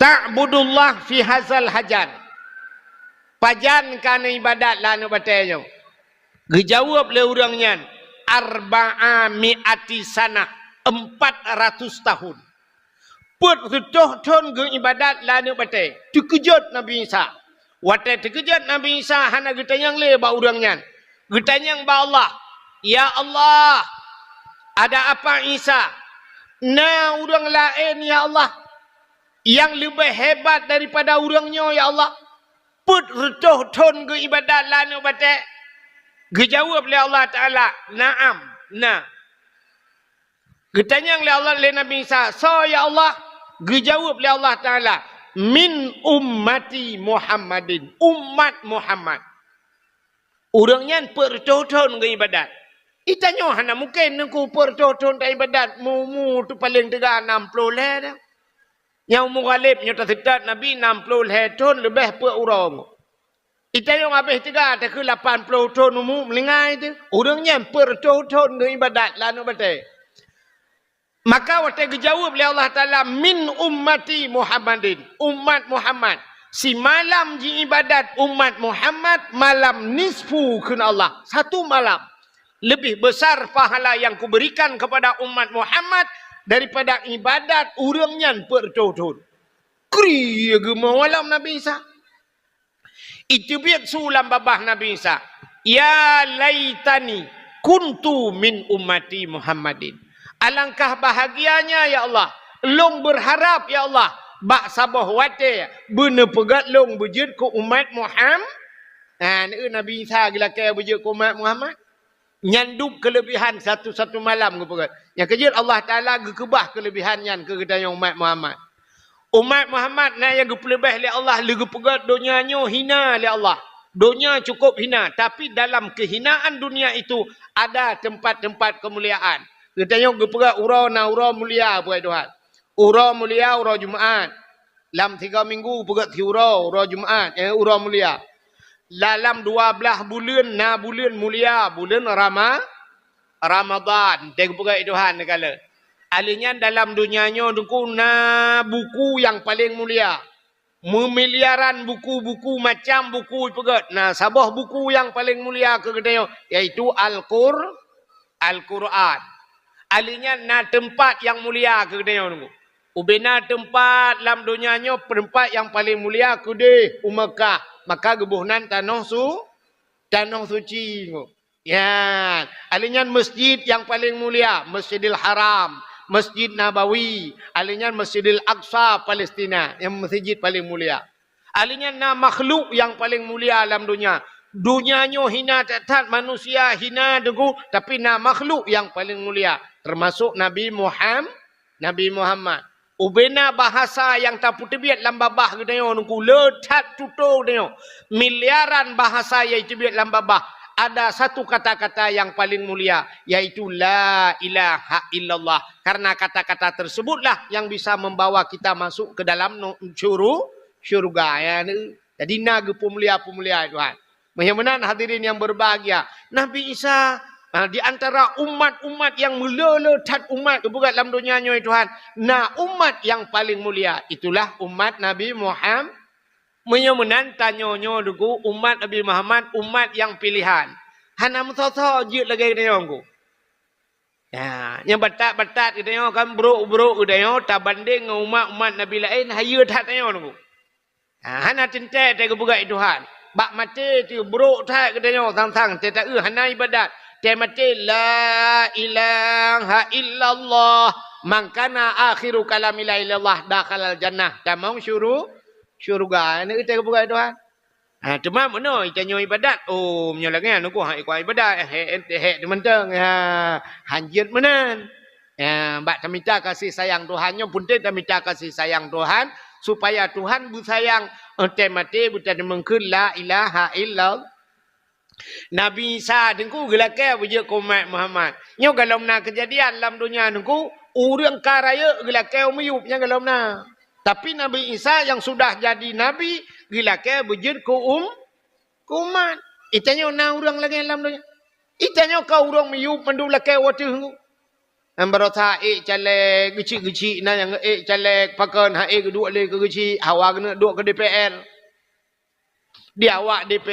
ta'budullah fi hazal hajan?" Pajan ka neuibadat lam aneuk batée nyoe? Geujaweueb lé ureuëng nyan, "Arba'a mi'ati sanah," empat ratus tahun. Peuet reutôh thon geuibadat lam aneuk batée. Teukeujot Nabi Isa. Watée teukeujot Nabi Isa hana geutanyong lé bak ureuëng nyan. Geutanyong bak Allah, "Ya Allah, ada apa Isa? Na ureuëng laén, ya Allah, nyang leubeh hebat daripada ureuëng nyoe, ya Allah? Peuet reutôh thon geuibadat lam aneuk batée?" Geujaweueb lé Allah Taala, "Na'am, na." Geutanyong lé Allah, lé Nabi Isa, "Soe ya Allah?" Geujaweueb lé Allah Taala, "Min ummati Muhammadin, umat Muhammad." Ureuëng nyan peuet reutôh thon geuibadat. Itanyoe hana mungken Teungku peuet reutôh thon taibadat, umu-umu tu paleng teuga nam ploh lhée dah. Nyang umu ghaleb nyoe taseutôt Nabi nam ploh lhée thon leubeh peuet uroe. Itanyoe habéh teuga takheun lapan ploh thon umu meuninggai teuh. Ureuëng nyan peuet reutôh thon geuibadat lam aneuk batée. Maka watée geujaweueb lé Allah Taala, "Min ummati Muhammadin," umat Muhammad, simalam jiibadat umat Muhammad, malam nisfu kheun Allah, satu malam, "Lebih besar pahala yang kuberikan kepada umat Muhammad daripada ibadat ureuëng nyan peuet reutôh thon." Kri geumoe lom Nabi Isa. Iteubiet su lam babah Nabi Isa, "Ya laitani kuntu min ummati Muhammadin." Alangkah bahagianya, ya Allah, lôn berharap, ya Allah, bak saboh watée beuneupeugét lôn beujeuet keu umat Muham-, ha, Nabi Isa geulakée beujeuet keu umat Muhammad. Nyan dum keulebihan satu-satu malam geupeugét. Nyang keujeuet Allah Taala geukeubah keulebihan nyan keu geutanyoe umat Muhammad. Umat Muhammad na nyang geupeuleubeh lé Allah, lé geupeugét donya nyoe hina lé Allah. Donya cukup hina, tapi dalam kehinaan dunia itu ada tempat-tempat kemuliaan. Geutanyoe geupeugét uroe na uroe mulia, peugét Tuhan. Uroe mulia, uroe Jumaat. Lam tiga minggu peugét siuroe, uroe Jumaat, eh, uroe mulia. Dalam dua blaih buleuen na buleuen mulia, buleuen Rama-, Ramadan. Teupeugah Tuhan neugala. Ahli nyan dalam donya nyoe Teungku na buku nyang paleng mulia. Meumiliaran buku-buku, macam buku ipeugét. Na saboh buku nyang paleng mulia keu geutanyoe, yaitu Al-Qur-, Al-Quran. Ahli nyan na teumpat nyang mulia keu geutanyoe Teungku. Ubena teumpat lam donya nyoe, teumpat nyang paleng mulia keudeh u Meukah, maka geuboh nan tanoh su-, tanoh suci. Nyan, ahli nyan masjid nyang paleng mulia, Masjidil Haram, Masjid Nabawi, ahli nyan Masjidil Aqsa, Palestina, nyang masjid paleng mulia. Ahli nyan na makhluk nyang paleng mulia lam donya. Donya nyoe hina that-that, manusia hina Teungku, tapi na makhluk nyang paleng mulia, teumasok Nabi Muham-, Nabi Muhammad. Ubena bahasa nyang tapeuteubiet lam babah geutanyoe Teungku, le that tutoe geutanyoe. Miliaran bahasa nyang iteubiet lam babah, ada satu kata-kata nyang paleng mulia, yaitu la ilaha illallah. Karena kata-kata tersebutlah yang bisa membawa kita masuk ke dalam nu-, syuru-, syurga. Ya, ni. Jadi na geupeumulia-peumulia Tuhan. Meunyoe meunan hadirin nyang berbahagia, Nabi Isa, ha, di antara umat-umat nyang meulé-lé that umat geupeugah lam donya nyoe Tuhan, na umat nyang paleng mulia, itulah umat Nabi Muham-, meunyoe meunan tanyoe nyoe Teungku, umat Nabi Muhammad, umat nyang pilehan. Hana meusoe-soe jeuet lagée nyoe Teungku. Ya, nyang batat-batat geutanyoe kan, brok-brok geutanyoe tabandeng ngon umat-umat Nabi laén, hayeue that tanyoe nunggu. Ha, hana teuntée teuh geupeugah Tuhan. Bak maté teuh brok that geutanyoe sang-sang teuh taeu hana ibadat. Teuh maté, "La ilaha illallah, man kana akhiru kalami la ilallah dakhalal jannah." Tamong syuru-, syuruga. Neu teuh geupeugah Tuhan. Ha, teuma meunoe tanyoe ibadat. Oh, meunyoe lagée nyan, nunggu hak ikot ibadat. Hek, hek, hek, teumantong. Ha, hanjeuet meunan. Ya, bak tamita kasih sayang Tuhan nyoe, peunteng tamita kasih sayang Tuhan, supaya Tuhan beusayang, eh, teuh maté beuteumeung kheun la ilaha illallah. Nabi Isa teungku geulakée beujeuet keu umat Muhammad. Nyoe golom na keujadian lam donya teungku, ureuëng ka rayeuk geulakée u miyueb nyan golom na. Tapi Nabi Isa nyang sudah jadi nabi geulakée beujeuet keu um-, keu umat. Itanyoe na ureuëng lagée lam donya. Itanyoe ka ureuëng miyueb mandum lakée wateuh ngu. Nyang barosa ék caleg, geuchik-geuchik na nyang ék caleg, pakon hana ék geuduek lé keu geuchik, hawa geuneuk duek keu D P R. Di awak D P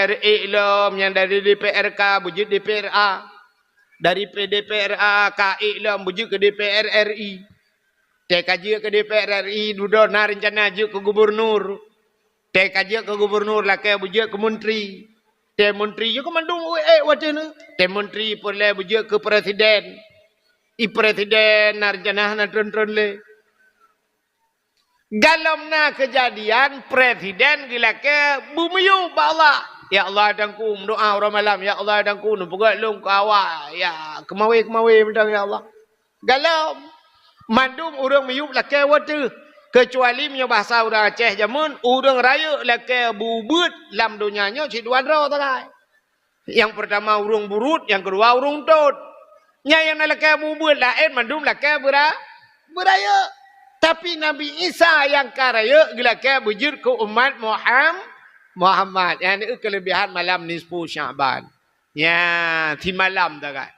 R ék lom nyang dari D P R K beujeuet D P R A. Dari P-, D P R A ka ék lom beujeuet keu D P R R I. Teuh ka jeuet keu D P R R I, dudoe na reuncana jeuet keu gubunur. Teuh ka jeuet keu gubunur lakée beujeuet keu menteri. Teuh menteri jeuet keu mandum ék watée nyoe. Teuh menteri peureulée beujeuet keu presiden. I presiden na reuncana hana treun-treun lé. Golom na keujadian presiden geulakée beumiyueb bak Allah. "Ya Allah, Tuhanku," meudoá uroe malam, "Ya Allah, Tuhanku, neupeugét lôn keu awak, ya, keumawé-keumawé mantong, ya Allah." Golom. Mandum ureuëng miyueb lakée wateuh. Keucuali meunyoe bahasa ureuëng Aceh jameun, ureuëng rayeuk lakée beubeuet lam donya nyoe cit dua droe sagai. Nyang peurtama ureuëng buruet, nyang keudua ureuëng tot. Nyan nyang na lakée beubeuet, laén mandum lakée beura-, beurayeuk. Tapi Nabi Isa nyang ka rayeuk geulakée beujeuet keu umat Muham-, Muhammad. Nyan keulebihan malam nisfu Sya'ban. Nya, simalam sagai.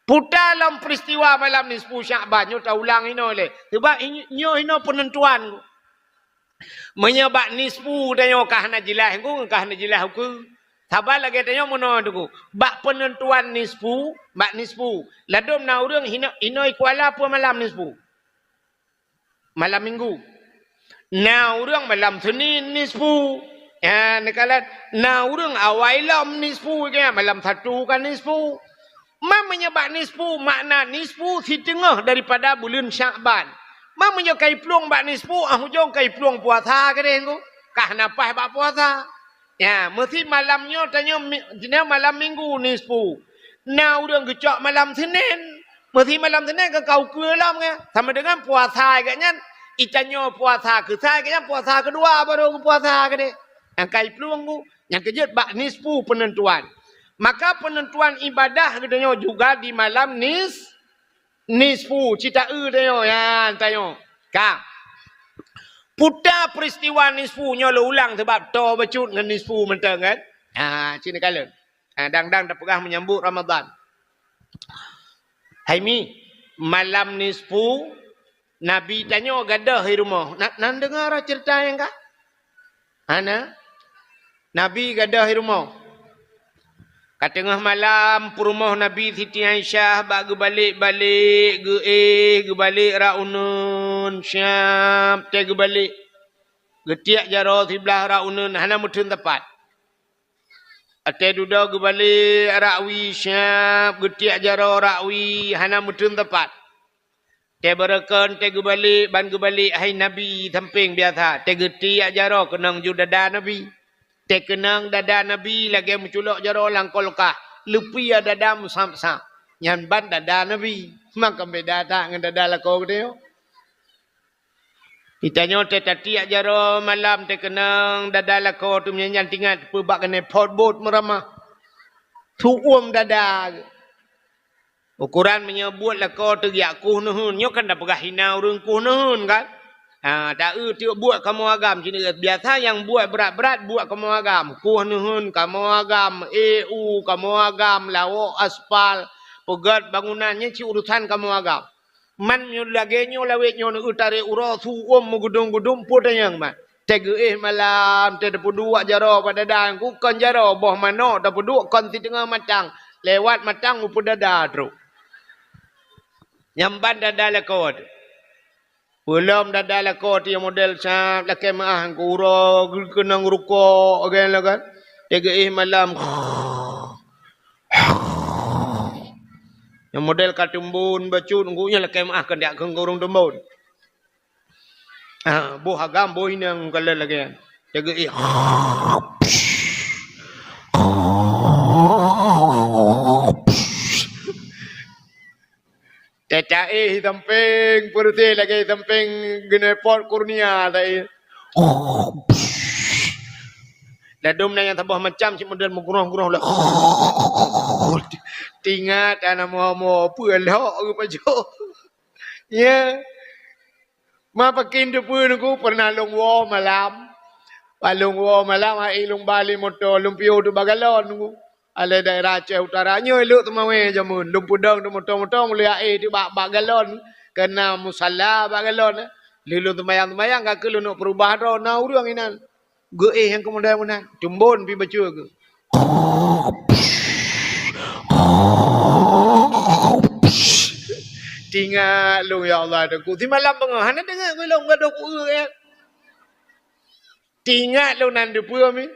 Puta lom peristiwa malam nisfu Sya'ban nyoe taulang inoe lé. Sebab i-, nyoe inoe peunentuan. Meunyoe bak nisfu tanyoe ka hana jeulaih, engku ka hana jeulaih ukeue. Saban lagée tanyoe meunoe teungku. Bak peunentuan nisfu, bak nisfu. Ladôm na ureuëng hino-, inoe i Kuala peue malam nisfu. Malam Minggu. Na ureuëng malam Senin nisfu. Ya, neukalon. Na ureuëng awai lom nisfu, ya, malam Sabtu ka nisfu. Ma meunyoe bak nisfu, makna nisfu siteungoh daripada buleuen Sya'ban. Ma meunyoe ka iplueng bak nisfu, ah ujong ka iplueng puasa keudeh engku. Ka hana paih bak puasa. Ya, meusi malam nyoe tanyoe mi-, nyoe malam Minggu nisfu. Na ureuëng geucok malam Senin. Meusi malam Senin ka kau keue lom nyan. Sama dengan puasa geuh nyan, itanyoe puasa keu sa geuh nyan puasa keudua baru geupuasa keudeh. Nyang ka iplueng ku, nyang keujeuet bak nisfu peunentuan. Maka peunentuan ibadah geutanyoe juga di malam nis-, nisfu, cit taeu tanyoe, ya, tanyoe. Ka. Puta peristiwa nisfu nyoe lôn ulang sebab toe bacut ngon nisfu mantong kan. Ha, cit neukalon. Ha, dang-dang tapeugah menyambut Ramadan. Hai mi, malam nisfu, Nabi tanyoe gadôh i rumoh. Na, na neudeungoe cerita nyang ka? Hana? Nabi gadôh i rumoh. Ka teungoh malam, peurumoh Nabi Siti Aisyah bak geubalek-balek, geuéh, geubalek rot uneuen, siab, teuh geubalek. Geutiek jaroe siblah rot uneuen, hana meuteun teumpat. Watée dudoe geubalek rot wie, siab, geutiek jaroe rot wie, hana meuteun teumpat. Teuh beureukan, teuh geubalek, ban geubalek hai Nabi sampéng biasa. Teuh geutiek jaroe keunong ju dada Nabi. Teuh keunong dada Nabi lagée meuculok jaroe lam kulkah. Leupie dada meusab-sab. Nyan ban dada Nabi. Maka beda that ngon dada lakoe geutanyoe. Itanyoe teuh tatiek jaroe malam teuh keunong dada lakoe teuh meunyan nyan tingat peue bak keuneuk phot bot meuramah. Tuom dada. Ukoran meunyoe buet lakoe teuh jak kueh neuheun, nyoe kan tapeugah hina ureuëng kueh neuheun kan? Ha, taeu teuk buet kamoe agam, cit neueu biasa nyang buet brat-brat buet kamoe agam. Kueh neuheun kamoe agam, éh u kamoe agam, lawok aspal, peugét bangunan, nyan cit urusan kamoe agam. Man nyoe lagée nyoe lawét nyoe neueu tarek uroe su uem meugudong-gudong peue tanyong man. Teuh geuéh malam, teuh tapeuduek jaroe bak dada, kon jaroe boh manok tapeuduek kon siteungoh matang, lewat matang u peue dada trok. Nyang ban dada lakoe teuh. Peulom dada lakoe teuh nyang model sab lakée meuáh, uroe geukeunong rukok, kan, kan. Teuh geuéh malam. Nyang model ka teumbon bacut, nyan lakée meuáh keuneuk keu ureuëng teumbon. Ah, boh agam, boh inong, kalon lagée nyan. Jaga, eh. Teuh taéh sampéng peureuteh lagée sampéng geuneupot kurnia taéh. Ladôm na nyang saboh macam cit model meugroh-groh lé. Tingat ana mo-mo peue lhok geupajoh. Ya. Ma pakin teupeue nungku pernah lôn woe malam. Ba lôn woe malam, hai lôn ba lé moto, lôn piôh teuh bak galon nungku. Alai daerah Aceh Utara nyoe lhok teumawé jameun, lôn peudong teuh moto-moto, mulai aé teuh bak, bak galon, keu na musala bak galon. Lheuh lôn seumayang-seumayang, ka keuh lôn neuk peurubah droe, na ureuëng inan. Geuéh nyang keumudian meunan, teumbon pi bacut geuh. Tingat lôn, ya Allah, Teungku. Simalam beungoh hana deungoe gulong gadoh ku, ya. Tingat lôn nan deupeue mi.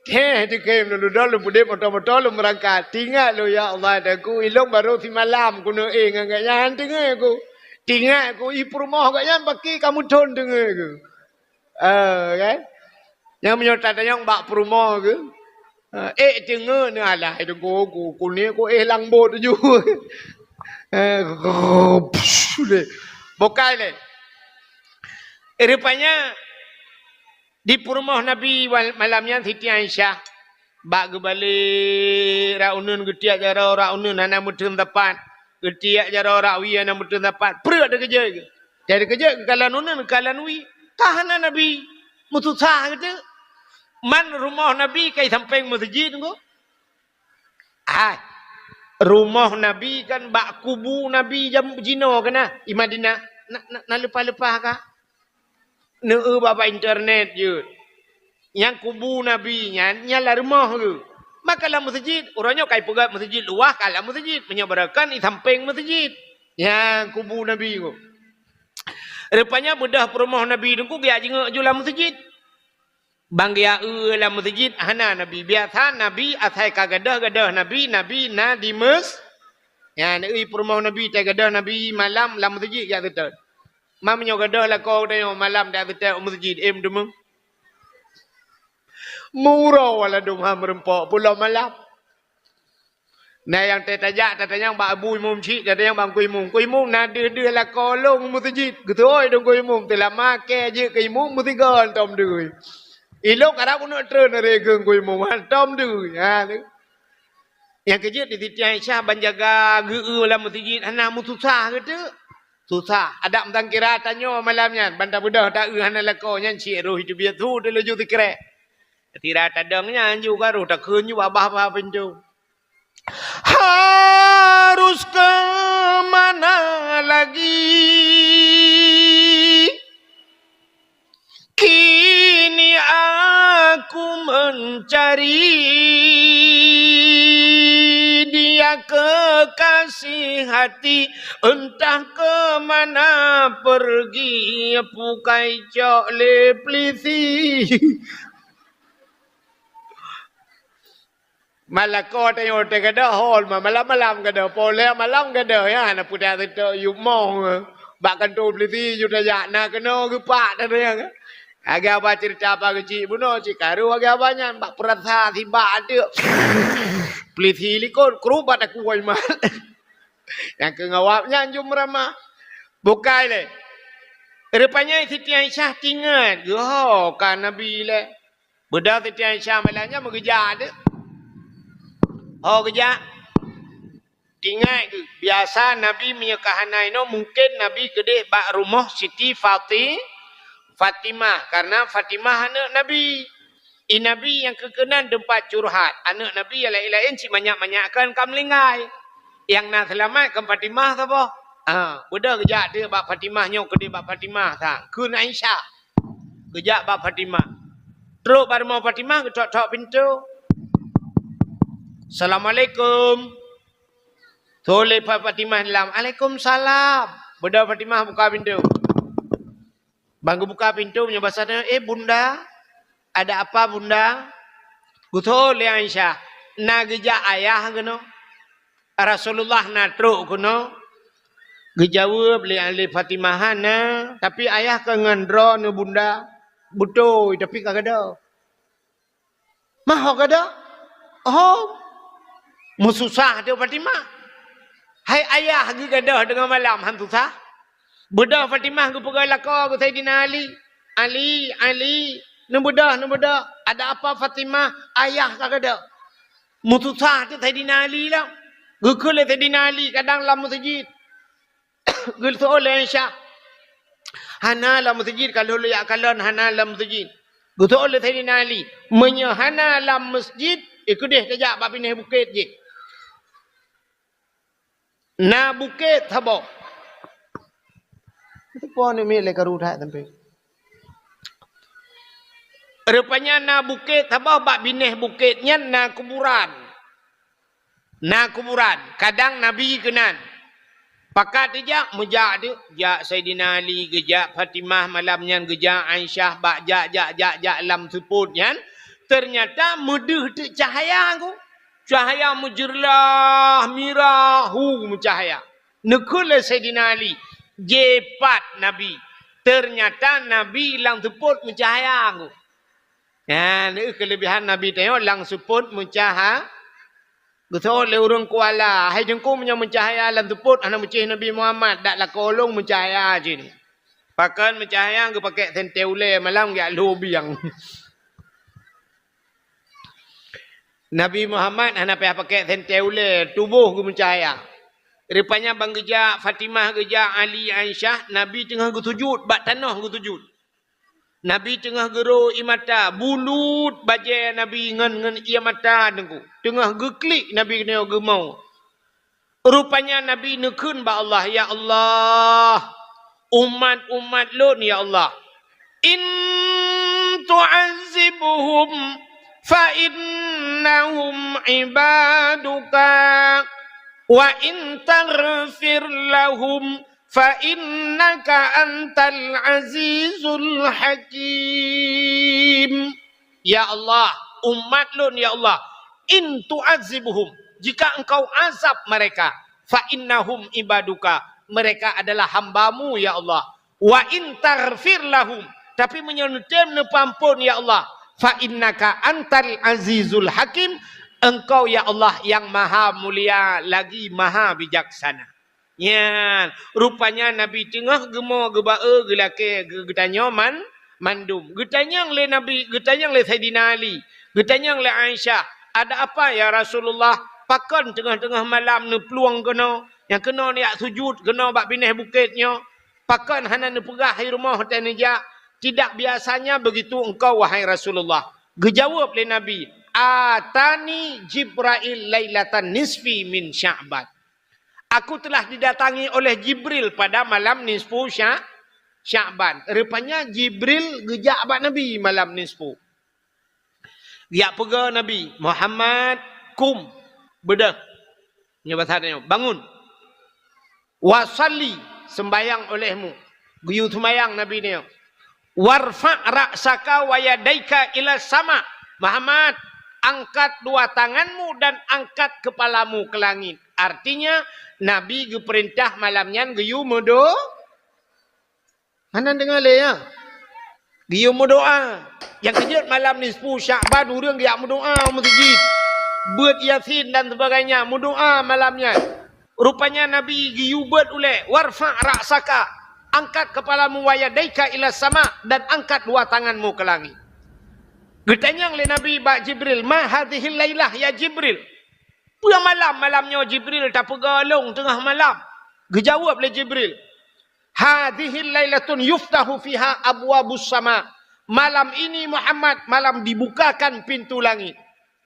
Heh, dikhem lôn dudoe, lôn peudeh moto-moto, lôn meurangkat. Tingat lôn, ya Allah, Teungku. Ilong barô simalam keuneuk éh ngon gobnyan, deungoe ku. Tingat ku, i peurumoh gobnyan paki ka meuthon deungoe ku. Eh, kan? Nyang meunyoe tatanyong bak peurumoh geuh, eh, ék teungoe neuh alah, itu ku, ku, ku ni ku éh lam bot ju. Eh, bukai lé. Rupanya, di peurumoh Nabi wal-, malam nyan Siti Aisyah, bak geubalek rot uneuen, geutiek jaroe rot uneuen, hana meuteun sapat. Geutiek jaroe rot wie, hana meuteun sapat. Preuet teukeujot geuh. Jadi keujot geukalon uneuen, geukalon wie. Ka hana Nabi. Meususah geuh teuk. Man rumoh Nabi ka i sampéng meuseujid nyoe. Hai. Rumoh Nabi kan bak kubu Nabi jam jinoe keunan, i Madinah. Na, na, na leupah-leupah ka? Neueu bak, bak internet jeuet. Nyang kubu Nabi nyan, nyan lam rumoh geuh. Maka lam meuseujid, uroe nyoe ka ipeugét meuseujid luwah, ka lam meuseujid. Meunyoe barokon, i sampéng meuseujid. Nyang kubu Nabi geuh. Rupanya beudôh peurumoh Nabi teungku geujak jingieng ju lam meuseujid. Ban geujak eu lam meuseujid, hana Nabi. Biasa Nabi asai ka gadôh, gadôh Nabi, Nabi na di meus-, nyan, eu peurumoh Nabi, tai gadôh Nabi malam lam meuseujid jak seutôt. Ma meunyoe gadôh lakoe tanyoe malam dak seutôt u meuseujid, eh, meuteumé. Meuuroe waladum ha meureumpok pulo malam. Na nyang teutajak tatanyong bak abu imum cit, tatanyong bak ku imum. Ku imum na deuh-deuh lakoe lôn u meuseujid. Geutôi dong ku imum, teulama kée jeuet keu imum meusigoe tom deuh. Ilong karab uneuk treun ré geung ku imum, hantom deuh. Ha, tu. Nyang keujeuet di Siti Aisyah ban jaga geu-eu lam meuseujid hana meususah geuh teuk. Susah. Adak meusangkira tanyoe malam nyan, ban tabeudôh ta-eu hana lakoe nyan cit roh teubiet su teulaju sikrek. Sira tadong nyan ju ka roh takheun ju babah-babah pintoe. Harus ke mana lagi? Kini aku mencari dia kekasih hati, entah ke mana pergi, pukai cok lé plisi. Malako tanyoe teugadôh hol, ma-, malam-malam gadôh, polé malam gadôh, ya, na pudak teutôk yub moh, bak kantô polisi ju tajak, na keunoe geupak, na tanyong. Lagée haba ceurita apa geucik bunoe, cit karu lagée haba nyan, bak peurasa sibak ateuk. Polisi likot, krubat aku wai mat. Nyang keu ngawab nyan ju meuramah. Bukai lé. Rupanya Siti Aisyah tingat, geuho ka Nabi lé. Beudôh Siti Aisyah malam nyan meugeujak teuk. Ho geujak, tingat geuh, biasa Nabi meunyoe ka hana inoe, mungken Nabi keudeh bak rumoh Siti Fati-, Fatimah, karena Fatimah aneuëk Nabi. I Nabi nyang keu keunan teumpat curhat, aneuëk Nabi nyang laén-laén cit manyak-manyak kon ka meuninggai. Nyang na seulamat kon Fatimah saboh. Ha, beudôh geujak teuk bak Fatimah nyoe, keudeh bak Fatimah sang, kheun Aisyah. Geujak bak Fatimah. Trok bak rumoh Fatimah, geutok-tok pintoe. "Assalamualaikum." Tho lé Fa-, Fatimah dalam, "Alaikumsalam." Beudôh Fatimah buka pintoe. Ban geubuka pintoe, meunyoe basa tanyoe, "Eh, Bunda, ada apa, Bunda?" Geutho lé Aisyah, "Na geujak ayah keunoe. Rasulullah na trok keunoe." Geujaweueb lé, lé Fatimah, "Hana, tapi ayah ka ngon droeneuh, Bunda." "Beutôi, tapi ka gadôh." "Mah ho gadôh?" "Oh." Meususah teuk Fatimah. Hai ayah geugadôh teungoh malam han susah? Beudôh Fatimah geupeugah lakoe keu Saidina Ali, "Ali, Ali, neubeudôh, neubeudôh." "Ada apa, Fatimah?" "Ayah ka gadôh." Meususah teuk Saidina Ali lom. Geukheun lé Saidina Ali kadang lam meuseujid. Geuseuôt lé Aisyah, "Hana lam meuseujid, ka lheueh jak kalon hana lam meuseujid." Geuseuôt lé Saidina Ali, "Meunyoe hana lam meuseujid, eh, keudeh tajak bak binéh bukét jih. Na bukét saboh." Itu pun ni miet lé karu that sampai. Rupanya na bukét saboh, bak binéh bukét nyan na kuburan. Na kuburan, kadang Nabi keunan. Pakat jijak, meujak teuk, jak Saidina Ali, geujak Fatimah malam nyan, geujak Aisyah, bak jak, jak, jak, jak lam seupôt nyan, teunyata meudeuh teuk cahya ku. Cahya meujeurlah, mirah, hu, meucahya. Neukheun lé Saidina Ali, jipat Nabi. Teunyata Nabi lam seupôt meucahya ku. Nyan, neu keuleubehan Nabi tanyoe lam seupôt meucahya. Geuseuôt lé ureuëng Kuala, "Hai Teungku, meunyoe meucahya lam seupôt hana meucéh Nabi Muhammad, dak lakoe lôn meucahya cit." Pakon meucahya, geupakèk sentée ulée malam geujak lhô biang. Nabi Muhammad hana payah pakèk sentée ulée, tuboh geumeucahya. Rupanya ban geujak Fatimah, geujak Ali, Aisyah, Nabi teungoh geusujut, bak tanoh geusujut. Nabi teungoh geuro ié mata, bulut bajée Nabi ngon, ngon ié mata Teungku. Teungoh geuklik Nabi keunoe geumo. Rupanya Nabi neukheun bak Allah, "Ya Allah, umat-umat lôn, ya Allah, in tu'azzibhum fa innahum ibaduka, wa in taghfir lahum fa innaka antal azizul hakim." Ya Allah, umat lôn, ya Allah, "In tu'azzibhum, jika Engkau azab mereka, fa innahum ibaduka, mereka adalah hamba-Mu, ya Allah. Wa in taghfir lahum, tapi meunyoe neutem neupeuamphon, ya Allah, fa innaka antal azizul hakim, Engkau, ya Allah, yang maha mulia lagi maha bijaksana." Nyan, rupanya Nabi teungoh geumo geuba-e geulakée geu-, geutanyoe man-, mandum. Geutanyong lé Nabi, geutanyong lé Saidina Ali, geutanyong lé Aisyah, "Ada apa, ya Rasulullah? Pakon teungoh-teungoh malam neuplueng keunoe, nyang keunoe neujak sujut keunoe bak binéh bukét nyoe? Pakon hana neupeugah i rumoh watée neujak? Tidak biasanya begitu engkau, wahai Rasulullah." Geujaweueb lé Nabi, "Atani Jibrail lailatan nisfi min Sya'ban." "Aku telah didatangi oleh Jibril pada malam nisfu Sya-, Sya'ban." Rupanya Jibril geujak bak Nabi malam nisfu. Geujak peugah Nabi, "Muhammad, kum, beudôh." Nyoe basa tanyoe, "Bangun. Wa shalli, seumbahyang olehmu." Geuyue seumbahyang Nabi nyoe. "Warfa' ra'saka wa yadaika ila sama." "Muhammad, angkat dua tanganmu dan angkat kepalamu ke langit." Artinya, Nabi geupeurintah malam nyan geuyue meudo-, hana deungoe lé, ya? Geuyue meudoa. Nyang keujeuet malam nisfu Sya'ban ureuëng geujak meudoa u meuseujid. Beuet Yasin dan sebagainya, meudoa malam nyan. Rupanya Nabi geuyue beuet ulée, "Warfa' ra'saka, angkat kepalamu, wa yadaika ila sama, dan angkat dua tanganmu ke langit." Geutanyong lé Nabi bak Jibril, "Ma hadhihil lailah, ya Jibril? Peue malam, malam nyoe Jibril tapeugah lôn teungoh malam?" Geujaweueb lé Jibril, "Hadhihil lailatun yuftahu fiha abwabus sama." Malam ini, Muhammad, malam dibukakan pintu langit.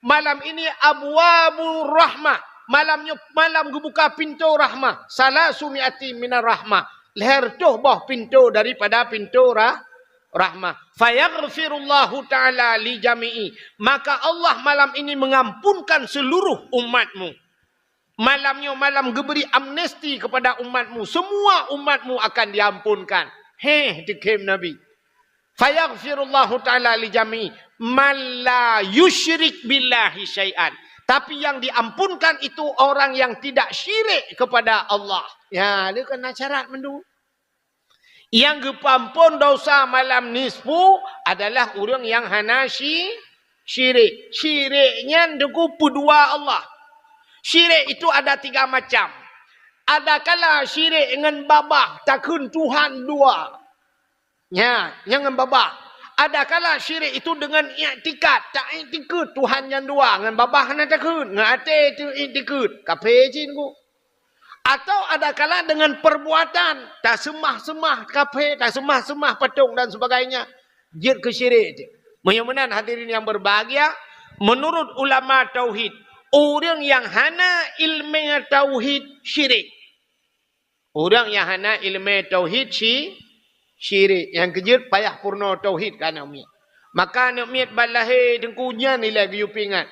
Malam ini abwabur rahmah. Malam nyoe malam geubuka pintoe rahmah. Salasu mi'ati minar rahmah. Lhèe reutôh boh pintoe daripada pintoe rah-, rahmah. Fayaghfirullahu ta'ala li jami'i. Maka Allah malam ini mengampunkan seluruh umatmu. Malam nyoe malam geubri amnesti kepada umatmu. Semua umatmu akan diampunkan. Heh, dikhém Nabi. Fayaghfirullahu ta'ala li jami man la yusyrik billahi syai'an. Tapi yang diampunkan itu orang yang tidak syirik kepada Allah. Ya, dia kena syarat mandum. Nyang geupeuamphon dosa malam nisfu adalah ureuëng nyang hana syi-, syirik. Syirik nyan deungon peudua Allah. Syirik itu ada tiga macam. Ada kala syirik ngon babah, takheun Tuhan dua. Nya, nyang ngon babah. Ada kala syirik itu dengan iktikad, tak iktikad Tuhan nyang dua, ngon babah hana takheun, ngon até itu iktikad. Kafé cit ngon. Atau ada kala dengan perbuatan, taseumah-seumah kafé, taseumah-seumah patong dan sebagainya, jeuet keu syirik. Meunyoe meunan hadirin yang berbahagia, menurut ulama tauhid, ureuëng nyang hana ilmu tauhid syirik. Ureuëng nyang hana ilmu tauhid syi-, syirik. Nyang keujeuet payah purno tauhid keu aneuk miet. Maka aneuk miet ban lahé teungku nyan ilée geuyue peuingat.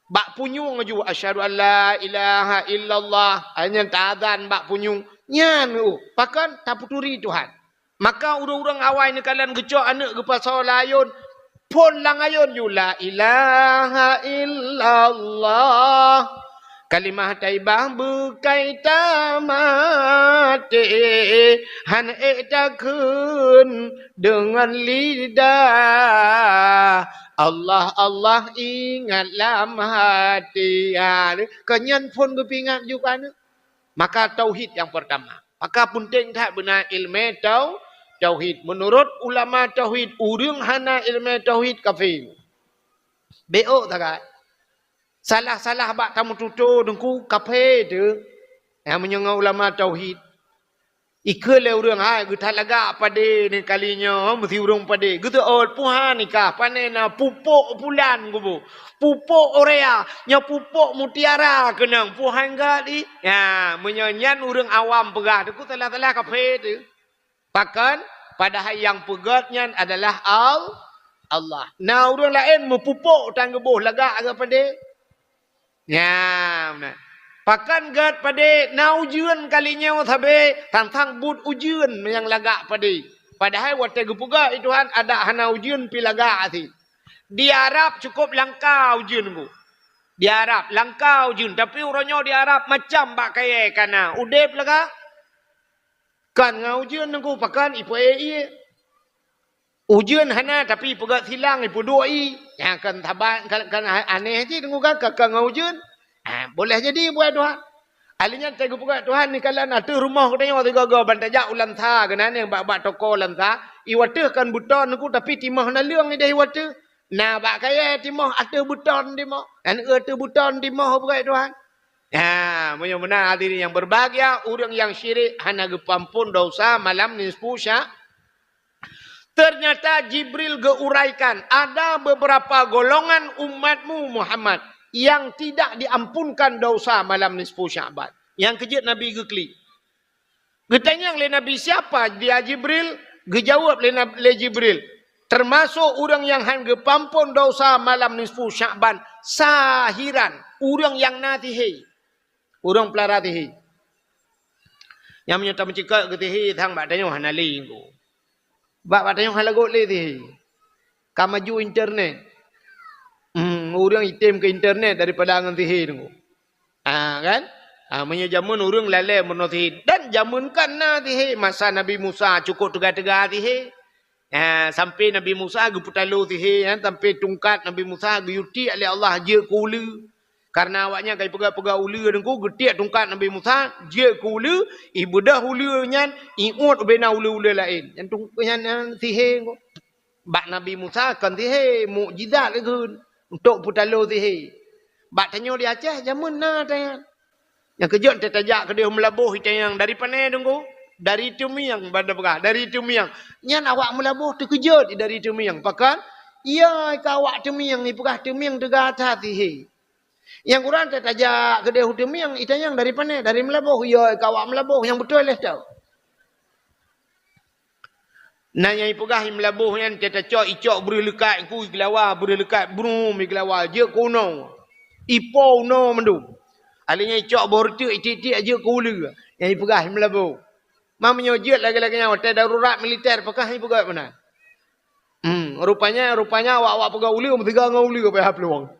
Bak punyueng aju, "Asyhadu an la ilaha illallah." Ai nyan taazan bak punyueng. Nyan, oh, pakon tapeuturi Tuhan. Maka ureuëng-ureuëng awai neukalon geucok aneuk geupasoe lam ayôn, phon lam ayôn ju, "La ilaha illallah. Kalimah thaibah beukai tamaté, han ék takheun deungon lidah. Allah, Allah ingat lam hati." Ha, kon nyan phon geupeuingat ju keu aneuk. Maka tauhid nyang peurtama. Maka peunteng that beuna ilmu tau-, tauhid. Menurut ulama tauhid, ureuëng hana ilmu tauhid kafé. Bék ôk sagai. Salah-salah bak tameututoe teungku kafé teuh. Nyang meunyoe ngon ulama tauhid. Ikheun lé ureuëng hai geuthat lagak padé ni kali nyoe meusi ureuëng padé. Geuteuôt puhan nikah pané na pupôk pulan kubu. Pupôk urea, nyoe pupôk mutiara keunong puhan gadi. Ya, meunyoe nyan ureuëng awam peugah teungku salah-salah kafé teuh. Pakon? Padahai nyang peugét nyan adalah Al-, Allah. Na ureuëng laén meupupôk tan geuboh lagak geuh padé. Nyan, nah. Pakon gét padé na ujeuen kali nyoe sabe tantang buet ujeuen nyang lagak padé. Padahai watée geupeugah lé Tuhan adak hana ujeuen pi lagak até. Di Arab cukup langka ujeuen nyoe. Di Arab langka ujeuen, tapi uroe nyoe di Arab macam bak kayée kana udeb lagak. Kon ngon ujeuen teungku pakon ipeuék ié. Ujeuen hana tapi peugét silang ipeuduek ié. Nyang kon saban kon, kon aneh cit teungku kan, kon ngon ujeuen. Ah, boleh jadi buet Tuhan. Ahli nyan teuh geupeugét Tuhan nikalan ateueh rumoh geutanyoe sigoe-goe ban tajak u Lansa keunan nyang bak-bak toko Lansa. Iwateueh kon beuton teungku tapi timoh naleueng ideh iwateueh. Na bak kayée timoh ateueh beuton timoh. Nyan ateueh beuton timoh peugét Tuhan. Ha, meunyoe meunan hadirin yang berbahagia, ureuëng nyang syirik hana geupeuamphon dosa malam nisfu Sya-, ternyata Jibril geuuraikan, ada beberapa golongan umatmu Muhammad yang tidak diampunkan dosa malam nisfu Sya'ban. Nyang keujeuet Nabi geuklik. Geutanyong lé Nabi, "Siapa dia Jibril?" Geujaweueb lé Nab-, lé Jibril, "Teumasok ureuëng nyang han geupeuamphon dosa malam nisfu Sya'ban, sahiran, ureuëng nyang na sihé." Ureuëng peulara sihé. Nyang meunyoe tameucikak keu sihé sang bak tanyoe hana lé teungku. Bak, bak tanyoe hana lagot lé sihé. Ka maju internet. Hmm, ureuëng item keu internet daripada ngon sihé teungku. Ah, kan? Ah, meunyoe jameun ureuëng lalée meunoe sihé. Dan jameun kan na sihé. Masa Nabi Musa cukup teuga-teuga sihé. Ah, sampai Nabi Musa geupeutalo sihé, kan? Sampai tungkat Nabi Musa geuyue tiek lé Allah jeuet keu uleue. Karena awaknyan ka ipeugah-peugah uleue teungku, geutiek tungkat Nabi Musa, jeuet keu uleue, ibeudoh uleue nyan, iuet ubena uleue-uleue laén. Nyan tung-, nyan, nyan sihé teungku. Bak Nabi Musa kon sihé, mukjizat lagée kheun, untuk peutalo sihé. Bak tanyoe di Aceh, jameun na tanyan. Nyang keujeuet teuh tajak keudeh Meulaboh itanyong dari pane teungku? Dari Teumieng, ban tapeugah, dari Teumieng. Nyan awak Meulaboh teukeujot dari Teumieng. Pakon? Iya, ka awak Teumieng, ipeugah Teumieng teuga that sihé. Nyang kurang teuh tajak keudeh u Teumieng, itanyong dari pane? Dari Meulaboh. Iya, ka awak Meulaboh, nyang beutôi lé tau. Na nyang ipeugah i Meulaboh nyan, teuh tacok icok breueh leukat, ku igeulawa breueh leukat, brum igeulawa, jeuet keu unoe. Ipo unoe mandum. Alèh nyan icok boh reuteuek itiek-tiek jeuet keu uleue. Nyang ipeugah imeulabô. Ma meunyoe jeuet lagèe-lagèe nyan watèe darurat militer, pakon han ipeugah meunan. Hmm, rupanya, rupanya awak-awak peugah uleue meusiga ngon uleue payah plueng.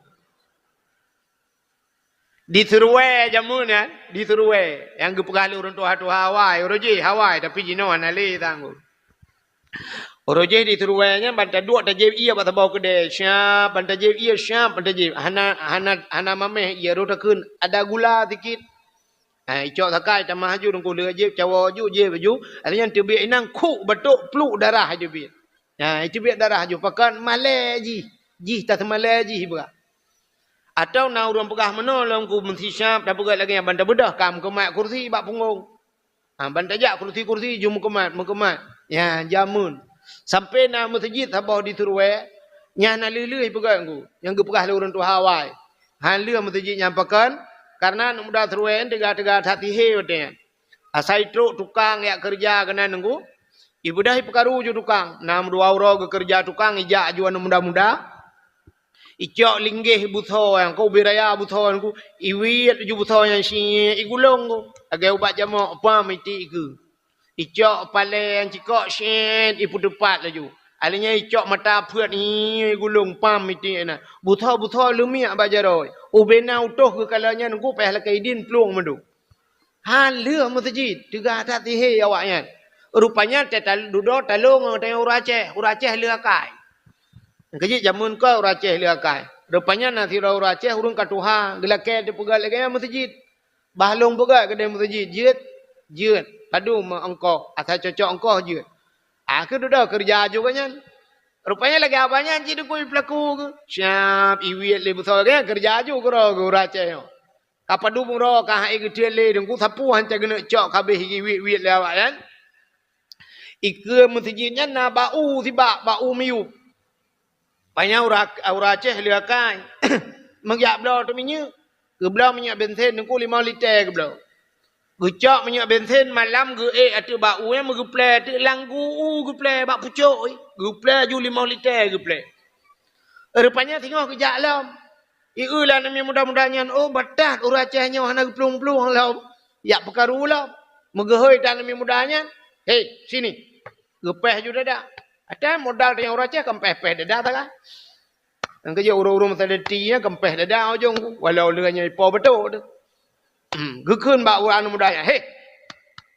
Di Seruwe jameun nyan, di Seruwe nyang geupeugah lé ureueng tuha-tuha awai, uroe jih awai, tapi jinoe hana lé tanggong. Uroe jih di Seruwe nyan ban taduek tajieb ié bak saboh keudè, siap ban tajieb ié, siap ban tajieb. Hana, hana, hana mamèh ié, rot takheun ada gula sikit. Ha, icok sakai tamah aju, teungku lheueh jieb, cawoe aju, jieb aju. Alèh nyan teubiet inong khuk batok pluek darah aju biet. Ha, iteubiet darah aju, pakon malèe jih. Jih taseumalèe jih beurak. Atawa na ureueng peugah meunoe lom ku meusisiap, tapeugah lagèe nyan ban tabeudôh ka meukeumat kursi bak punggong. Ha, ban tajak kursi-kursi ju meukeumat, meukeumat. Ya, jameun. Sampoe na meuseujid saboh di Seruwe, nyan na lheueh-lheueh peugah ku, nyang geupeugah lé ureueng tuha awai. Han lheueh meuseujid nyan pakon, kareuna aneuk muda Seruwe nyan teuga-teuga that sihé watèe nyan. Asai trok tukang jak keureuja keunan nunggu, ibeudôh ipeukaru ju tukang. Na meudua uroe geukeureuja tukang, ijak aju aneuk muda-muda. Icok linggeh busoe nyan, keu ubit raya busoe nyan ku, iwiet ju busoe nyan siet, igulong ku. Lagèe ubat jamok, pam itiek ikeue. Icok palèe nyang cikok siet, ipeuteupat laju. Alèh nyan icok mata peuet, hi, igulong, pam itiek na. Busoe-busoe leumiek bak jaroe. Ubena utôh geukalon nyan ku payah lakèe idin plueng mandum. Han lheueh meuseujid, teuga that sihé awaknyan. Rupanya teutal-, dudoe talông ngon tanyong ureueng Aceh, ureueng Aceh lheueh akai. Keujeuet jameun kon ureueng Aceh lheueh akai. Rupanya na sidroe ureueng Aceh ureueng ka tuha, geulakèe teupeugöt lagèe nyan meuseujid. Bah lôn peugöt keudeh meuseujid, jeuet, jeuet. Padum ongkoh, asai cocok ongkoh jeuet. Ah, keu dudoe keureuja aju gobnyan. Rupanya lagèe awaknyan cit dukui peulaku geuh. Siap iwiet lé busoe gobnyan keureuja aju keudroe geuh ureueng Aceh nyoe. Ka padum uroe ka han ék geuteun lé, teungku sapeue han teugeuneuek cok ka abéh iwiet-wiet lé awaknyan. Ikeue meuseujid nyan na bak u sibak, bak u miyueb. Panyang ura-, ureueng Aceh lheueh akai. Meujak bloe teuh minyeuk. Geubloe minyeuk bensin teungku limong liter geubloe. Geucok minyeuk bensin malam geuék ateueh bak u nyan meugeuplè ateueh lam gu u geuplè bak pucok, geuplè aju limong liter geuplè. Rupanya singoh geujak lom. Ieu lé aneuk miet muda-muda nyan, "Oh, batat ureueng Aceh nyoe hana geuplueng-plueng lom. Jak peukaru lom." Meugeuhôi that aneuk miet muda nyan, "Hei, sini." Geupéh ju dada. Até modal teuh nyang ureueng Aceh kan péh-péh dada sagai. Nyang keujeuet ureueng-ureueng meusadeti nyan kan péh dada ujong ku. Walau leueh nyan ipo beutôi tu. Hmm, geukheun bak ureueng aneuk muda nyan, "Hei,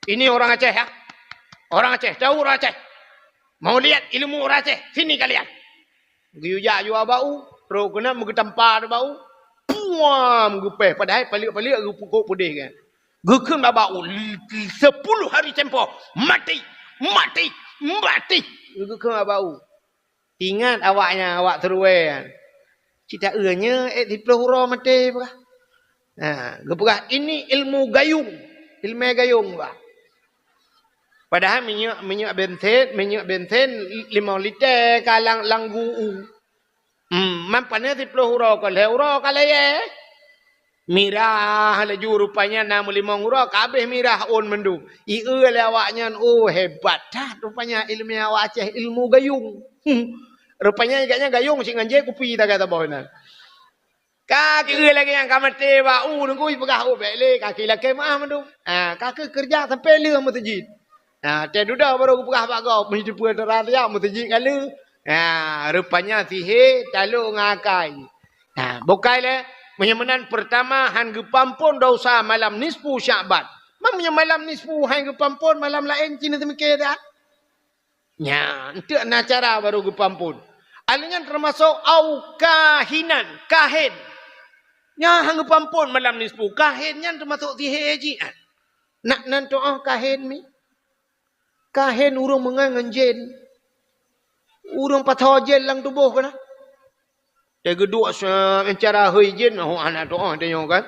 ini orang Aceh ya. Orang Aceh, tahu orang Aceh. Mau lihat ilmu orang Aceh. Sini kalian." Geuyue jak aju bak u, trok keunan meugeutampa di bak u. Puam! Geupéh, padahai paliek-paliek geupukok peudeh kan. Geukheun bak u, li-, li-, sepuluh hari tempoh, mati, mati, mati. Geukheun bak u. Ingat awaknyan, awak Seruwe nyan. Cit taeu nyoe ék siplôh uroe maté peugah. Ha, geupeugah, "Ini ilmu gayung, ilmu gayung," bah. Padahai minyeuk, minyeuk bensin, minyeuk bensin limong liter ka lam, lam gu u. Hmm, man pané siplôh uroe ka lhèe uroe ka layèe. Mirah laju rupanya na meulimong uroe ka abéh mirah ôn mandum. Ieu lé awaknyan, oh, hebat that rupanya ilmu awak Aceh, ilmu gayung. Hmm. Rupanya gobnyan gayung cit ngon jép kupi tagai saboh nyan. Ka keuh lagèe nyang ka maté bak u teungku, ipeugah, "Oh, bèk lé, ka keuh lakèe meu'ah mandum." Ha, ka keuh keureuja sampoe lheueh meuseujid. Ha, watèe dudoe barô geupeugah bak gob, meusipeue teurat siat meuseujid ka lheueh. Ha, rupanya sihé talô ngon akai. Ha, bukai lé, meunyoe meunan peurtama han geupeuampôn desya malam nisfu Syakban. Meunyoe malam nisfu han geupeuampôn, malam laén cit neuseumiké that. Nyan, eunteuk na cara barô geupeuampôn. Alèh nyan teumasok au kahinan, kahén. Nyan han geupeuampôn malam nisfu. Kahén nyan teumasok sihé jih. Nak nan tu'oh kahén mi? Kahén ureueng meungon ngon jén. Ureueng pasoe jén lam tuboh keunan. Teuh geuduek se-, cara hôi jén, oh, hana tu'oh tanyoe kan.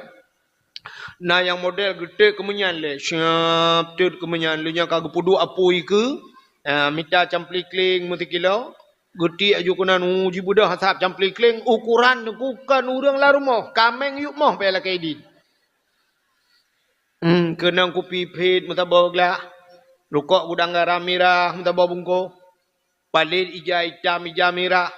Na nyang model geuték keumeunyan lé, siap ték keumeunyan lé nyang ka geupeuduek apui keu, ah, mita camplikling meusikilo, geutiek aju keunan, uh, jibeudôh asab camplikling, ukoran teungku kon ureueng lam rumoh, kaméng yup moh payah lakèe idin. Hmm, keunong kupi phit meusaboh glah, rukok gudang garam mirah meusaboh bungkôh. Palét ija itam, ija mirah,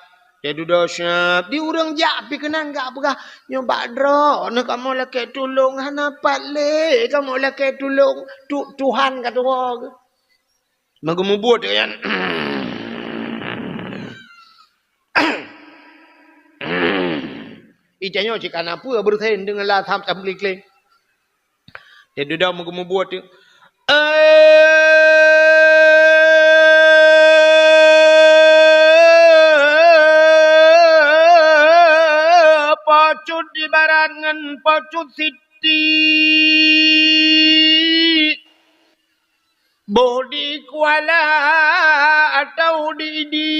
Teududoe siab, di ureuëng jak pih keunan gak peugah, "Nyoe bak droeneuh kamoe lakée tulông, hana pat lé kamoe lakée tulông, tu-, Tuhan ka tuwoe." Meugeumubuet nyan. Ija nyoe cit kana peue beureusen deungon la tham-tham klik-klik. Dia dudoe meugeumubuet tu. Eh, pocut di barat ngon pocut siti. Boh di Kuala atau di Idi.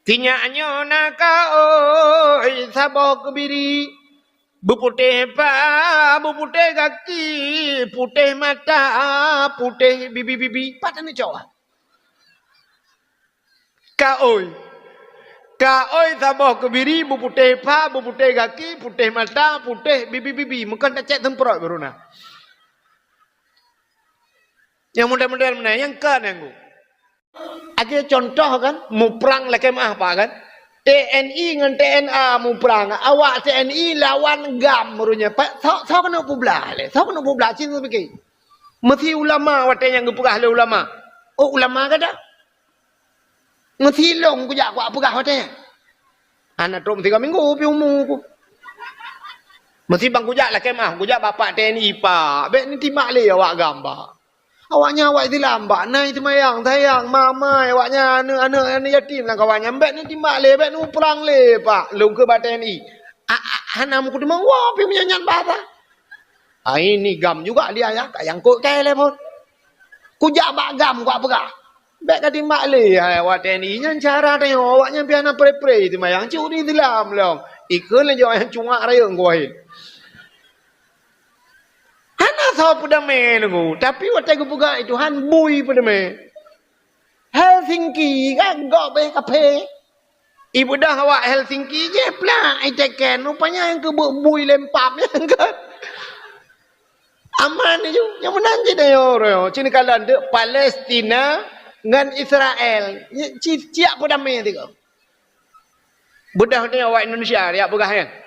Sinyak nyoe na kaôi saboh keubiri. Beuputéh pa, beuputéh gaki, putéh mata, putéh bibi-bibi. Pat aneuk cok? Kaôi. Kaôi saboh keubiri, beuputéh pa, beuputéh gaki, putéh mata, putéh bibi-bibi. Meukan tacek teumprot baru na. Nyang model-model meunan, nyang ka nyang gu. Akhé contoh kan, muprang lakée meuah pa kan. T N I ngon T N A muprang. Awak T N I lawan GAM meureunya. Pa, soe, soe keuneuk peublah lé? Soe keuneuk peublah? Cit pike. Meusi ulama watée nyang geupeugah lé ulama. Oh, ulama gata? Meusilong kujak kuak peugah watée nyan. Hana trok meusigoe minggu pih umu ku. Meusi bang kujak lakée meuah, kujak bapak T N I pak. Bék neutimak lé awak GAM pak. Awaknyan awak Islam pak. Nai seumayang, sayang, mamai, awaknyan aneuk-aneuk, aneuk yatim lam kawan nyan. Bék neutimak lé, bék neuprang lé pak. Lôn keu bak T N I. A, a, hana meukuteumong woe pih meunyan nyan bahasa. Hai ni GAM juga dia ya, ka nyangkot kai lé phon. Kujak bak GAM kuak peugah. Bék ka timbak lé hai awak T N I nyan cara tanyoe, awaknyan pih hana pre-pre teumayang cit di Islam lom. Ikheun lé jaweueb nyang cungak rayeuk geuwahé. Hana soe peudamé nunggu, tapi watée geupeugah Tuhan bui peudamé. Helsinki kan gob eh kaphé. Ibeudôh awak Helsinki jih plak iteken, rupanya nyang keubeuk bui lempam nyan kan. Aman ju, nyang meunan jih dayoe roh. Cit kalon deuk Palestina ngon Israel. Ci-, ciyak peudamé tiga. Beudôh ni awak Indonesia, riak peugah nyan.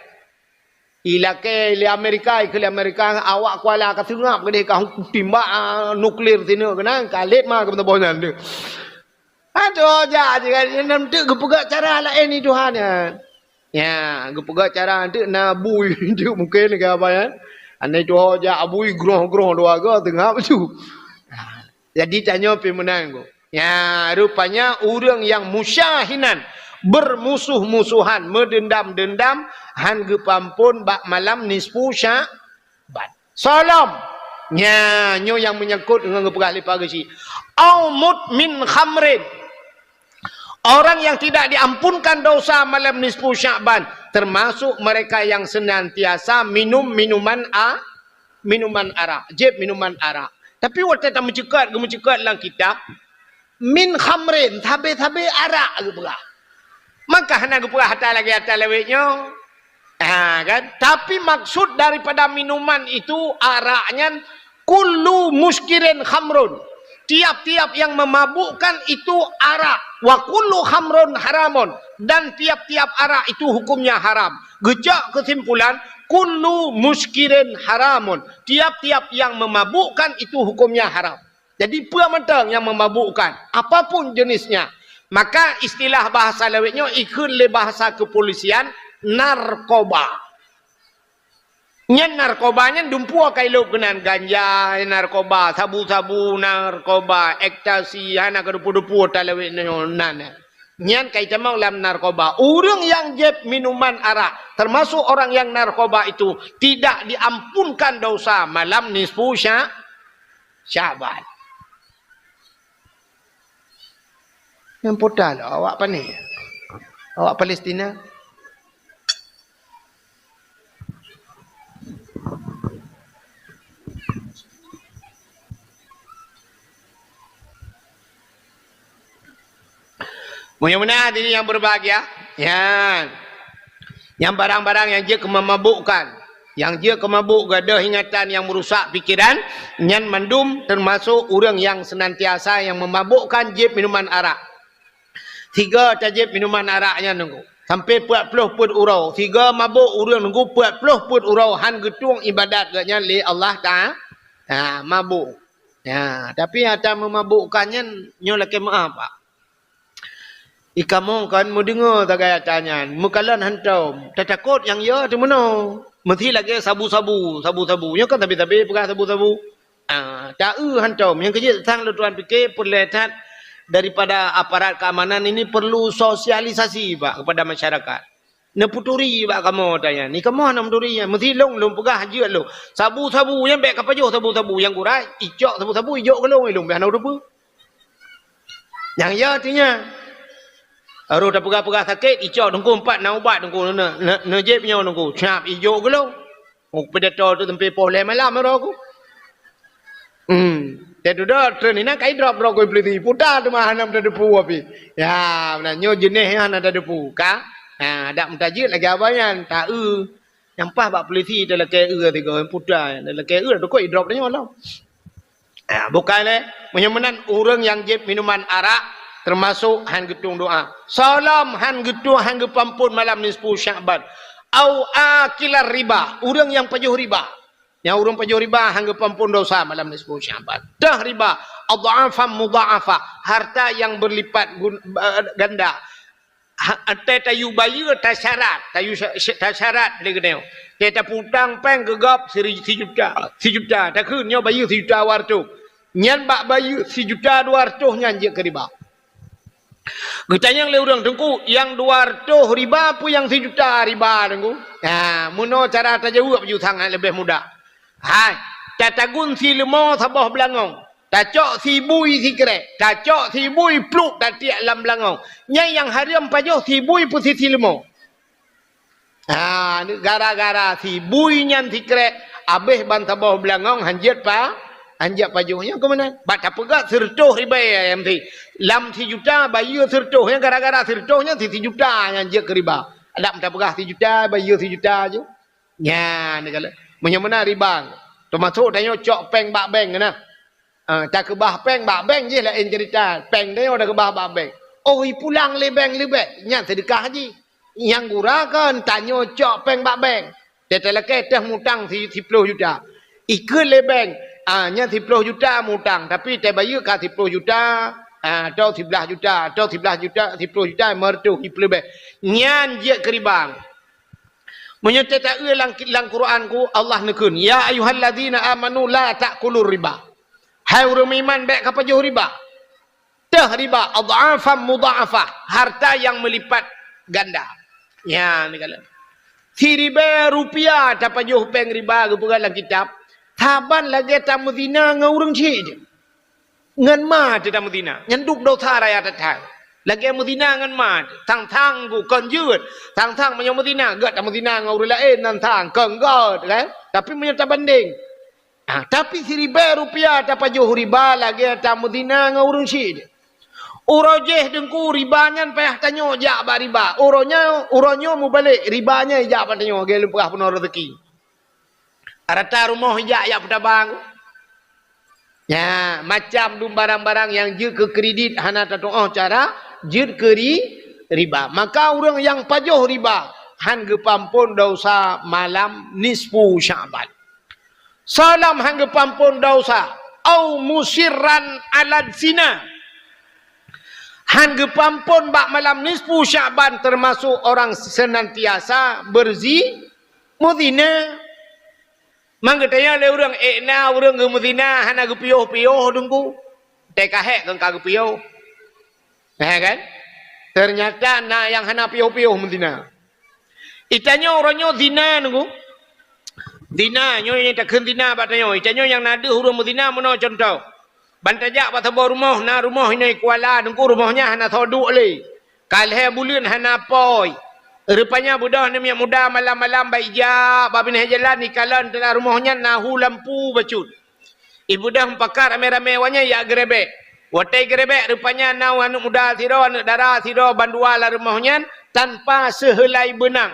Ilakée lé Amerika, ikheun lé Amerika, awak Kuala ka seungab keudeh ka timbak, ah, nuklir sineuk keunan, ka lét ma keu meutuboh nyan tu. Adoh, jak je kan, nyan teuk geupeugah cara laén di Tuhan nyan. Ya, geupeugah cara teuk na bui teuk mungken keu apa nyan. Aneuk tuha jak bui groh-groh dua ga teungab tu. Jadi tanyoe pih meunan ko. Ya, rupanya ureuëng nyang musyahinan, beurmusoh-musohan, meudendam-dendam, han geupeuampon bak malam nisfu Sya'ban. Soe lom. Nya, nyoe nyang meunyangkot ngon geupeugah lé Pak Geuchik. Au mudmin khamrin. Orang yang tidak diampunkan dosa malam nisfu Sya'ban, termasuk mereka yang senantiasa minum minuman a-, minuman arak, jieb minuman arak. Tapi watée tameuceukat, geumeuceukat lam kitab, min khamrin, sabe-sabe arak geupeugah. Maka hana geupeugah ata lagée ata lawét nyoe. Ha, kan? Tapi maksud daripada minuman itu, arak nyan, kullu muskirin khamrun. Tiap-tiap yang memabukkan itu arak. Wa kullu khamrun haramun. Dan tiap-tiap arak itu hukumnya haram. Geucok kesimpulan, kullu muskirin haramun. Tiap-tiap yang memabukkan itu hukumnya haram. Jadi, peue mantong nyang memabukkan, apapun jenisnya. Maka, istilah bahasa lawét nyoe ikheun lé bahasa kepolisian, narkoba. Nyan narkoba nyan dumpeue ka ilop keunan, ganja narkoba, sabu-sabu narkoba, ekstasi, hana keudeupu-deupu talawét nyoe nan. Nyan ka itamong lam narkoba. Ureuëng nyang jieb minuman arak, termasuk orang yang narkoba itu, tidak diampunkan dosa malam nisfu Sya-, Sya'ban. Nyang puta lom awak pané? Awak Palestina? Meunyoe meunan hadirin yang berbahagia, nyan, nyang barang-barang nyang jeuet keu memabukkan, nyang jeuet keu mabuk, gadôh ingatan nyang meurusak pikeran, nyan mandum teumasok ureuëng nyang seunantiasa nyang memabukkan jieb minuman arak. Sigoe tajép minuman arak nyan Teungku. Sampai peuet ploh peuet uroe. Sigoe mabök ureuëng Teungku peuet ploh peuet uroe han geutueng iébadat geuh nyan lé Allah Taala. Ha, mabök. Ha, tapi ata meumabök kan nyan nyoe lakée meuáh, Pak. Ikamoe kan meudeungoe sagai ata nyan, meukalon hantom. Tatakot nyang ya teumeunoe. Meusi lagée sabu-sabu, sabu-sabu. Nyoe kan sabe-sabe peugah sabu-sabu. Ah, ta-eu hantom. Nyang keujeuet sang lôn tuan pike peureulée that daripada aparat keamanan ini perlu sosialisasi, Pak, kepada masyarakat. Neuputuri bak kamoe ata nyan. Ni kamoe hana meuturi nyan. Meusi lôn, lôn peugah jeuet lôn. Sabu-sabu nyan bék kapajoh sabu-sabu nyang gura, icok sabu-sabu ijok keu lôn, lôn bék hana teupeue. Nyang ya artinya, roh tapeugah-peugah sakét, icok Teungku empat na ubat Teungku, ne-, ne-, neujép nyoe Teungku, cap ijok keu lôn. Oh, pidato tu sampai poh lhée malam roh ku. Hmm. Teududoe treun inan kai drop droe ku iblih puta teuma hana meuteudepu api. Ya, meunan nyoe jeuneh nyan hana teudepu ka. Ha, dak meutajeuet lagée abah nyan, ta-eu. Nyang paih bak polisi talakée eu tiga puta, talakée eu dukuk idrop tanyoe lom. Ya, bukai lé. Meunyoe meunan ureuëng nyang jieb minuman arak teumasok han geutueng doa. Soe lom han geutueng, han geupeuampon malam nisfu Sya'ban. Au akilar riba, ureuëng nyang pajoh riba. Nyang ureuëng pajoh riba han geupeuampon dosa malam nisfu Sya'ban. Teuh riba, adh'afan mudha'afah, harta yang berlipat gun-, eh, ganda. Ha, teuh tayue bayeue tasyarat, tayue sya-, sya-, tasyarat lé geutanyoe. Teuh tapeutang péng keu gob siri-, sijuta, sijuta. Takheun nyoe bayeue sijuta dua reutôh. Nyan bak bayeue sijuta dua reutôh nyan jeuet keu riba. Geutanyong lé ureuëng, "Teungku, nyang dua reutôh riba peue nyang sijuta riba, Teungku?" Nah, meunoe cara tajaweueb ju sangat leubeh mudah. Hai, tatagun sileumo saboh beulangong. Tacok sibui sikrék, tacok sibui pluk tatiek lam beulangong. Nyan nyang hareuem pajoh sibui peue si sileumo. Ha, gara-gara sibui nyan sikrék, abéh ban saboh beulangong han jeuet pa-, han jeuet pajoh. Nyan keuh meunan. Bak tapeugah sireutôh ribée M C. Lam sijuta bayeue sireutôh. Nyan gara-gara sireutôh nyan si sijuta nyan jeuet keu riba. Adak tapeugah sijuta, bayeue sijuta ju. Nyan, meunyoe meunan riba. Teumasok tanyoe cok péng bak bank na. Ah, takeubah péng bak bank jih laén cerita. Péng tanyoe takeubah bak bank. Oh, ipulang lé bank leubeh. Nyan seudeukah jih. Nyang gura kon tanyoe cok péng bak bank. Teutalakée teuh mutang si-, siploh juta. Ikheun lé bank, ah, nyan siploh juta mutang, tapi tabayeue ka siploh juta, ah, atau siblaih juta, atau siblaih juta, siploh juta, lima reutôh, ipleubeh. Nyan jeuet keu riba. Meunyoe teuta-eu lam, lam Quran ku, Allah neukheun, "Ya ayyuhalladzina amanu la ta'kulur riba." Hai ureuëng meuiman, bék kapajoh riba. Teuh riba, adh'afan mudha'afah, harta yang meulipat ganda. Nyan, ni kala. Siribée rupiah tapajoh péng riba geupeugah lam kitab, saban lagée tameuzina ngon ureuëng chik. Ngon ma teuh tameuzina, nyan dub dosa raya that-that. Lagée meuzina ngon ma teuh, sang-sang gu kon jeuet, sang-sang meunyoe meuzina, gét tameuzina ngon ureuëng laén, nan sang kon gét, kan? Tapi meunyoe tabandeng, ah, tapi siribée rupiah tapajoh riba lagée tameuzina ngon ureuëng chik. Uroe jih Teungku riba nyan payah tanyoe jak bak riba. Uroe nyoe, uroe nyoe mubalek riba nyan jak bak tanyoe, lagée lôn peugah peunoh rezeki. Rata rumoh ijak jak peutabang. Ya, macam dum barang-barang nyang jeuet keu kredit hana tatuoh cara jeuet keu ri-, riba. Maka ureuëng nyang pajoh riba han geupeuampon dosa malam nisfu Sya'ban. Soe lom han geupeuampon dosa, au musirran ala zina. Han geupeuampon bak malam nisfu Sya'ban teumasok orang senantiasa berzi-, meuzina. Mang geutanyong lé ureuëng, "Ék na ureuëng geumeuzina hana geupiôh-piôh Teungku?" Teuka hék kon ka geupiôh. Nah, kan? Ternyata na nyang hana piôh-piôh meuzina. Itanyoe uroe nyoe zina Teungku. Zina, nyoe nyang takheun zina bak tanyoe. Itanyoe nyang na deuh ureuëng meuzina meunoe cuntoh. Ban tajak bak saboh rumoh, na rumoh inong Kuala Teungku, rumoh nyan hana soe duek lé. Ka lhée buleuen hana apôi. Rupanya beudôh aneuk miet muda malam-malam bak ijak bak binéh jalan, ikalon teuh rumoh nyan na hu lampu bacut. Ibeudôh meupakat ramé-ramé awak nyan jak geurebek. Watée geurebek rupanya na aneuk muda sidroe, aneuk dara sidroe bandua lam rumoh nyan tanpa seuheulai beunang.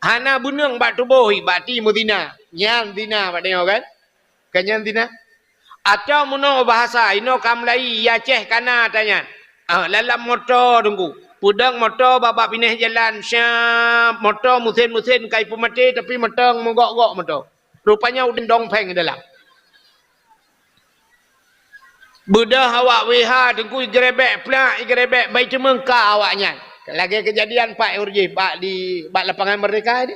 Hana beunang bak tuboh, bak ti meuzina. Nyan zina bak tanyoe kan? Ka nyan zina? Atawa meunoe bahasa inoe ka meulayi, i Aceh ka na ata nyan. Ah, lam moto Teungku. Peudong moto bak-bak binéh jalan, syap, moto meusén-meusén ka ipeumaté, tapi mantong meugok-gok moto. Rupanya udeb dong pheng dalam. Beudôh awak W H Teungku, igerebek plak, igerebek bai teumeung ka awak nyan. Lagée keujadian pat ureuëng jih bak di, bak Lapangan Merdeka di.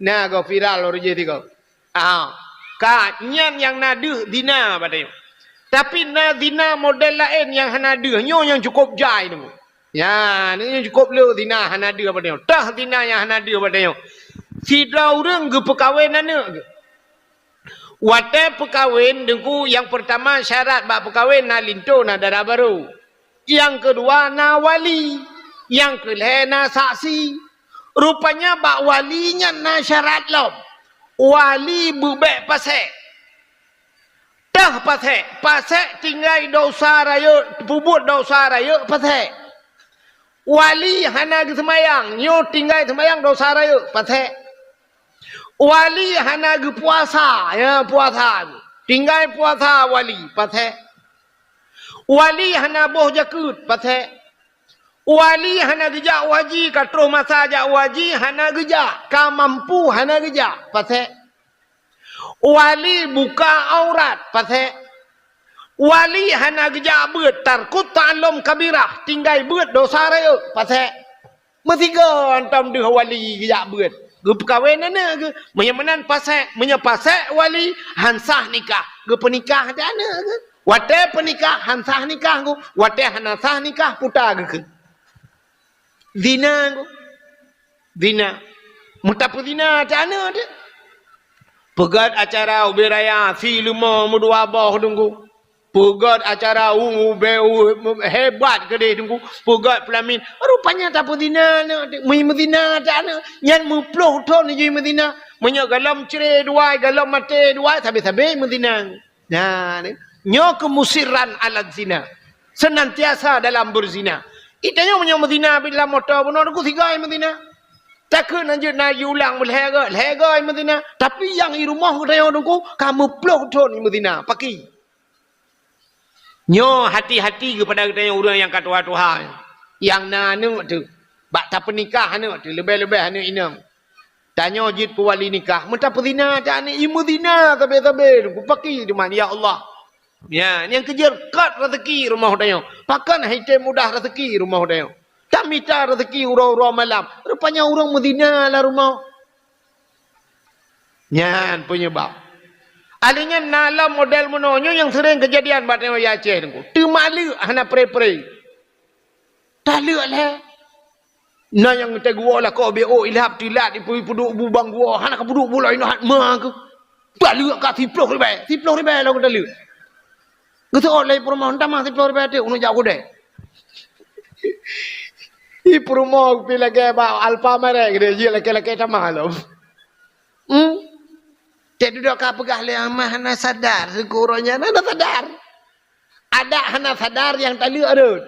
Na goe viral ureuëng jih tiga. Ah, ka nyan nyang na deuh zina bak tanyoe. Tapi na zina model laén nyang hana deuh, nyoe nyang cukôp jai Teungku. Nyan, nyoe nyang cukôp le zina hana deuh bak tanyoe. Tah zina nyang hana deuh bak tanyoe. Sidroe ureuëng geupeukawen aneuëk geuh. Watée peukawen Teungku, nyang peurtama syarat bak peukawen na linto, na dara barô. Nyang keudua na wali. Nyang keulhée na saksi. Rupanya bak wali nyan na syarat lom. Wali beubek pasék. Tah pasék, pasék tinggai dosa rayeuk, peubuet dosa rayeuk pasék. Wali hana geuseumayang, nyoe tinggai seumayang dosa rayeuk, pasék. Wali hana geupuasa, ya puasa. Tinggai puasa wali, pasék. Wali hana boh jakeuet, pasék. Wali hana geujak u haji, ka troh masa jak u haji, hana geujak, ka mampu hana geujak, pasék. Wali buka aurat, pasék. Wali hana geujak beuet, tarkut ta'allum kabirah, tinggai beuet dosa rayeuk, pasék. Meusigoe hantom deuh wali geujak beuet, geupeukawen aneuëk geuh. Meunyoe meunan pasék, meunyoe pasék wali, han sah nikah, geupeunikah teuh aneuëk geuh. Watée peunikah han sah nikah geuh, watée hana sah nikah puta geukheun. Zina geuh. Zina. Meutapeuzina teuh aneuëk teuh. Peugét acara ubé raya, si leumo meudua boh Teungku. Peugét acara u, u, be, u, hebat keudeh Teungku. Peugét peulamin. Rupanya tapeuzina aneuëk teuh. Meu-, meuzina teuh aneuëk. Nyan meuploh thon jih meuzina. Meunyoe gohlom cre dua, gohlom maté dua, sabe-sabe meuzina. Nah, ni. Nyoe keuh musirran ala zina. Senantiasa dalam beuzina. Itanyoe meunyoe meuzina bit lam moto bunoe Teungku sigoe meuzina. Takheun hanjeuet na jiulang meulhée goe, lhée goe meuzina. Tapi nyang i rumoh geutanyoe Teungku ka meuploh thon meuzina. Pakri. Nyoe hati-hati keupada geutanyoe ureuëng nyang ka tuha-tuha. Nyang na aneuëk teuh. Bak tapeunikah aneuëk teuh, leubeh-leubeh aneuëk inong. Tanyoe jeuet keu wali nikah, meutapeuzina teuh aneuëk, i meuzina sabe-sabe Teungku, pakri teuma, ya Allah. Ya, nyang keujeuet kot raseuki rumoh tanyoe. Pakon han item mudah raseuki rumoh tanyoe. Tamita raseuki uroe-uroe malam. Rupanya ureuëng meuzina lam rumoh. Nyan peunyeubab. Ahli nyan na lom model meunoe nyoe nyang seuréng keujadian bak tanyoe di Aceh Teungku. Teumaleuek hana pre-pre. Taleuek lé. Na nyang teuguoh lakoe B O ilhab tilat ipeuduek bu bang guoh, hana ka peuduek bu laén hat ma keuh. Taleuek ka siploh ribée, siploh ribée lom taleuek. Geuseuôt lé peurumoh, "Tamah siploh ribée teuk, uneuk jak kudée." Ih, peurumoh pi lagée bak Alfamart geude, jeuet lakée-lakée tamah lom. Hmm? Tek dudoe ka peugah lé amah hana sadar, syukur nyan hana sadar. Adak hana sadar nyang taleuek rhot.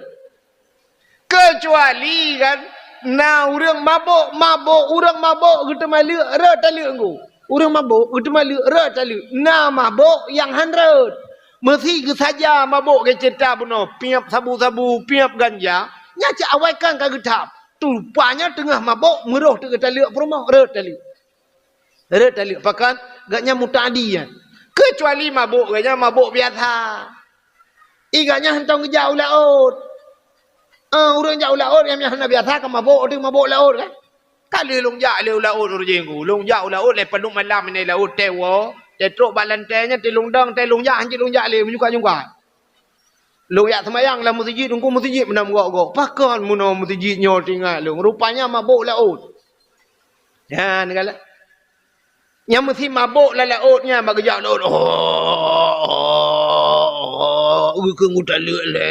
Keucuali kan na ureuëng mabök, mabök, ureuëng mabök geuteumaleuek rhot taleuek nggu. Ureuëng mabök geuteumaleuek rhot taleuek. Na mabök nyang han rhot. Meusi geusaja mabök geucebta bunoe, piep sabu-sabu, piep ganja, nyan cit awai kan ka geuthab. Rupanya teungoh mabök meurôh teuk geutaleuek peurumoh, rhot taleuek. Rhot taleuek, pakon gobnyan muta'adi nyan. Keucuali mabök gobnyan mabök biasa. I gobnyan hantom geujak u laôt. Ah, ureuëng jak u laôt nyang hana biasa ka mabök, teuk mabök laôt kan. Ka lheueh lôn jak lé u laôt ureuëng jih nggu. Lôn jak u laôt lé padub malam nyan laôt teuwoe, teutrok bak lantée nyan teulông dong, teulông jak, hanjeuet lôn jak lé meuyuka-yuka. Lôn jak seumayang lam meuseujid, Teungku, meuseujid meunan gok-gok. Pakon meunoe meuseujid nyoe teuingat lôn. Rupanya mabök laôt. Nyan galak. Nyang meusi mabök lam laôt nyan bak geujak laôt. Oh, oh, oh, oh, keu kutaleuek lé,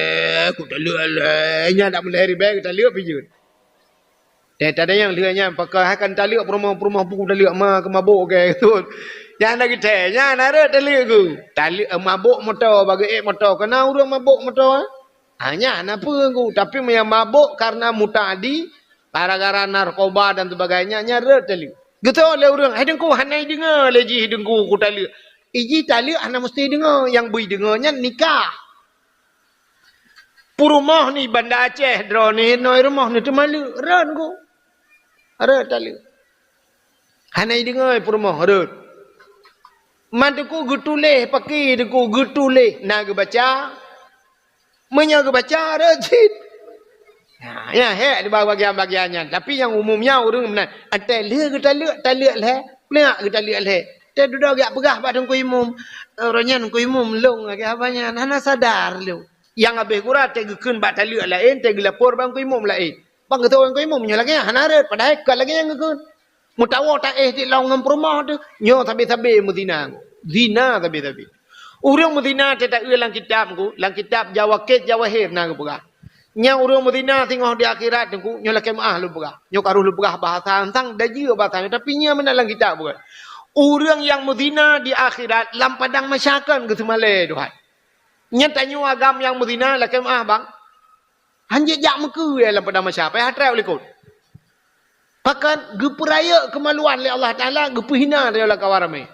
kutaleuek lé. Nyan dak meulhée ribée kutaleuek pih jeuet. Tée tadayang lheueh nyan, pakon hai kan taleuek peurumoh-peurumoh pu taleuek ma keu mabök keu tut. Nyan na geuthée, nyan na rhot taleuek geuh. Taleuek, eh, mabök moto, bak geuék moto. Kana ureuëng mabök moto, eh? Ha, nyan na peue geuh. Tapi meunyo mabök karena muta'adi, gara-gara narkoba dan sebagainya, nyan rhot taleuek. Geutôh lé ureuëng, "Hai Teungku, hana ideungoe lé jih Teungku kutaleuek." I jih taleuek hana meusti ideungoe, nyang beu ideungoe nyan nikah. Peurumoh ni Banda Aceh droeneuh, nyoe rumoh ni teuma le, rhot ku. Rhot taleuek. Hana ideungoe peurumoh, rhot. Man teungku geutuléh, pakri teungku geutuléh, na geubaca. Meunyoe geubaca, rhot cit. Nah, nyan hék di bagian-bagian nyan. Tapi nyang umum nyan ureueng meunan. Watèe lheueh geutaleuek, taleuek lhèe, peuleuk geutaleuek lhèe. Watèe dudoe geujak peugah bak teungku imum, "Eh, uroe nyan teungku imum, lôn lagèe haba nyan, hana sadar lôn." Nyang habéh gura watèe geukheun bak taleuek laén, watèe geulapor bak teungku imum laén. Bang geutôh teungku imum nyoe lagèe nyan hana rhot, padahai kon lagèe nyan geukheun. Meutawoe taéh di lôn ngon peurumoh teuh, nyoe sabe-sabe meuzina. Zina sabe-sabe. Ureueng meuzina teuh taeu lam kitab ku, lam kitab Jawakit Jawahir na geupeugah. Nyang ureueng meuzina singoh di akhirat teungku, nyoe lakèe meu'ah lôn peugah. Nyoe ka rôh lôn peugah bahasa, sang dajeu bahasa nyoe, tapi nyan meunan lam kitab bukan. Ureueng nyang meuzina di akhirat lam padang mahsyar kon geuseumalèe Tuhan. Nyan tanyoe agam nyang meuzina lakèe meu'ah bang. Hanjeuet jak meukeue lam padang mahsyar, payah trép u likot. Pakon geupeurayeuk keumaluan lé Allah Taala, geupeuhina lé lam kawan ramé.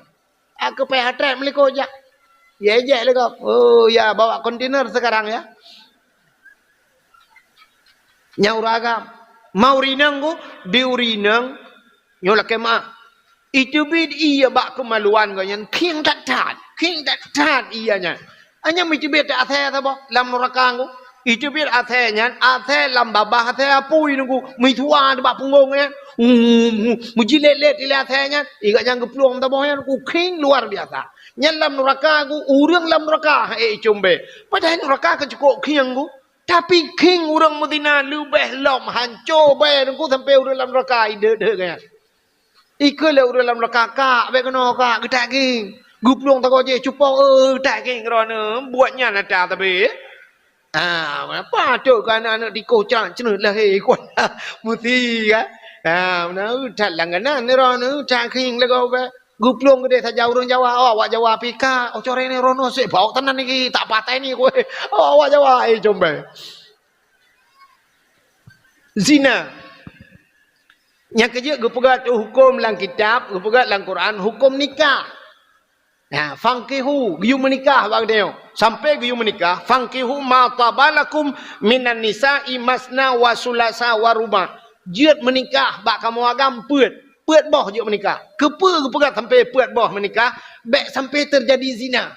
Ka payah trép meulikot jak. Ya ejek lé gob. Oh ya, bawa kontainer sekarang ya. Nyang ureueng agam. Ma ureueng inong ku, di ureueng inong nyoe lakèe meu'ah. Iteubiet ie bak keumaluan gobnyan, khieng that-that, khieng that-that ie nyan. Hana meuteubiet asèe saboh lam nuraka nyan. Iteubiet asèe nyan, asèe lam babah asèe apui nyan, meutuha bak punggong nyan. Meujilet-let ilèe asèe nyan, igat nyang geuplueng saboh nyan, khieng luar biasa. Nyan lam nuraka nyan, ureueng lam nuraka, eh, icombée. Padahai nuraka ka cukôp khieng nyan. Tapi khieng ureueng meuzina leubeh lom hanco bèe nyan, sampoe ureueng lam nuraka ideuek-deuek nyan. Ikheun lé ureueng lam nuraka, "Kak, bèk keunoe kak, geutak khieng." Geuplueng sagoe jih, "Cupo, eh, geutak khieng droeneuh, buet nyan ata sabe." Ah, patôt keu aneuk-aneuk tikoh cak ceuneut lahé kuat. Meusi kan? Ah, meunan that langganan droeneuh, geutak khieng lagoe bèk. Geuplueng keudéh saja ureueng Jawa, oh, awak Jawa pih ka, oh, corée nyoe droeneuh sép bawok tanan niki, tak patai ni kueh. Oh, awak Jawa, eh, combée. Zina. Nyang keujeuet geupeugah tu hukôm lam kitab, geupeugah lam Quran, hukôm nikah. Nah, fankihu, geuyue meunikah bak geutanyoe. Sampoe geuyue meunikah, fankihu ma taba lakum minan nisa'i masna wa sulasa wa ruba'. Jeuet meunikah bak kamoe agam peuet. Peuet boh jeuet meunikah. Keupeue geupeugah sampoe peuet boh meunikah? Bèk sampoe teujadi zina.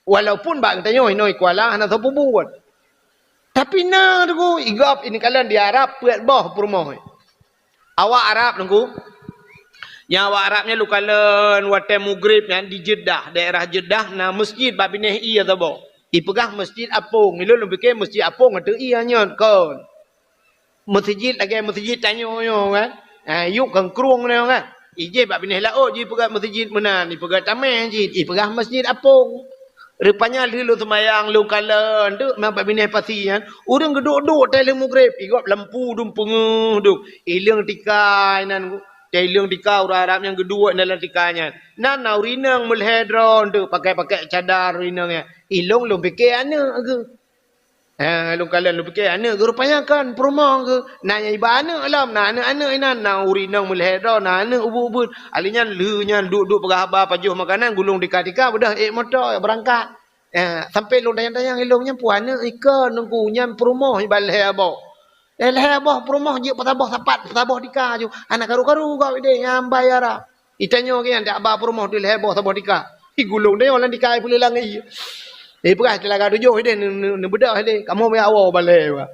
Walaupun bak geutanyoe inoe Kuala hana sapeue buet. Tapi na teungku, i gob ineuk kalon di Arab peuet boh peurumoh. Awak Arab teungku, nyang awak Arab nyan lôn kalon watèe mugreb nyan di Jeddah, daerah Jeddah na masjid bak binéh ie saboh. Ipeugah Masjid Apong, ilôn lôn pike Masjid Apong ateueh ie nyan kon. Meuseujid lagèe meuseujid tanyoe nyoe kan. Ha, yôh kangkrueng nyoe kan. Ijih bak binéh laôt jipeugah meuseujid meunan, ipeugah tamèh cit, ipeugah Masjid Apong. Rupanya lheueh lôn seumayang lôn kalon teuk bak binéh pasi nyan, ureueng geuduek-duek watèe lheueh mugreb, i gob lampu dum peungeuh dum, ileueng tika inan, watèe ileueng tika ureueng Arab nyan geuduek dalam tika nyan. Nan na ureueng inong meulhèe droe teuk pakai-pakai cadar ureueng inong nyan. Ilôn lôn pike aneuk geuh. Ha, lôn kalon lôn pike aneuk geuh, rupanya kon peurumoh geuh. Na nyang iba aneuk lom, na aneuk-aneuk inan, na ureueng inong meulhèe droe, na aneuk ubeut-ubeut. Ali nyan lheueh nyan duek-duek peugah haba, pajoh makanan, gulong tika-tika, beudôh ék moto beurangkat. Ha, sampoe lôn tanyong-tanyong ilôn nyan peue aneuk ikon teungku nyan peurumoh iba lhèe boh. Eh, lhèe boh peurumoh jeuet peusaboh sapat, peusaboh tika ju. Hana karu-karu gob ideh nyang bai Arab. Itanyoe keu nyan dak ba peurumoh teuh lhèe boh saboh tika. Igulong deh lam tika ipeuleulang ie. Ipeugah teulaga tujoh ideh neu-, neu-, neubeudôh ideh. Kamoe meuawoe balèe ba.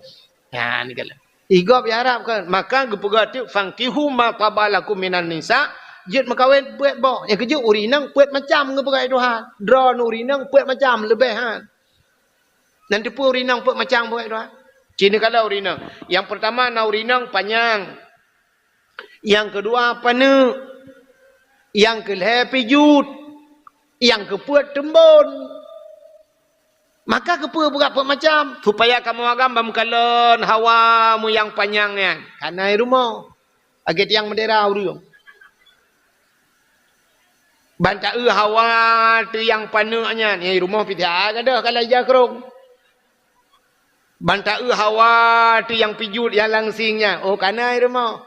Nyan kala. I gob i Arab kan, maka geupeugah teuk, "Fankihu ma taba lakum minan nisa," jeuet meukawen peuet boh. Nyang keujeuet ureueng inong peuet macam geupeugah Tuhan. Droeneuh ureueng inong peuet macam leubeh han. Nan teupeue ureueng inong peuet macam geupeugah Tuhan. Ci neukalon ureueng inong. Nyang peurtama na ureueng inong panyang. Nyang keudua paneuk, nyang keulhèe pijuet, nyang keupeuet teumbon. Maka keupeue beugat peuet macam? Supaya kamoe agam ban meukalon hawa meuyang panyang nyan. Kana i rumoh. Lagèe tiang meudera ureueng. Ban taeu hawa teuh nyang paneuk nyan, i rumoh pih that gadôh ka lheueh ija krông. Ban taeu hawa teuh nyang pijuet nyang langsing nyan, oh kana i rumoh.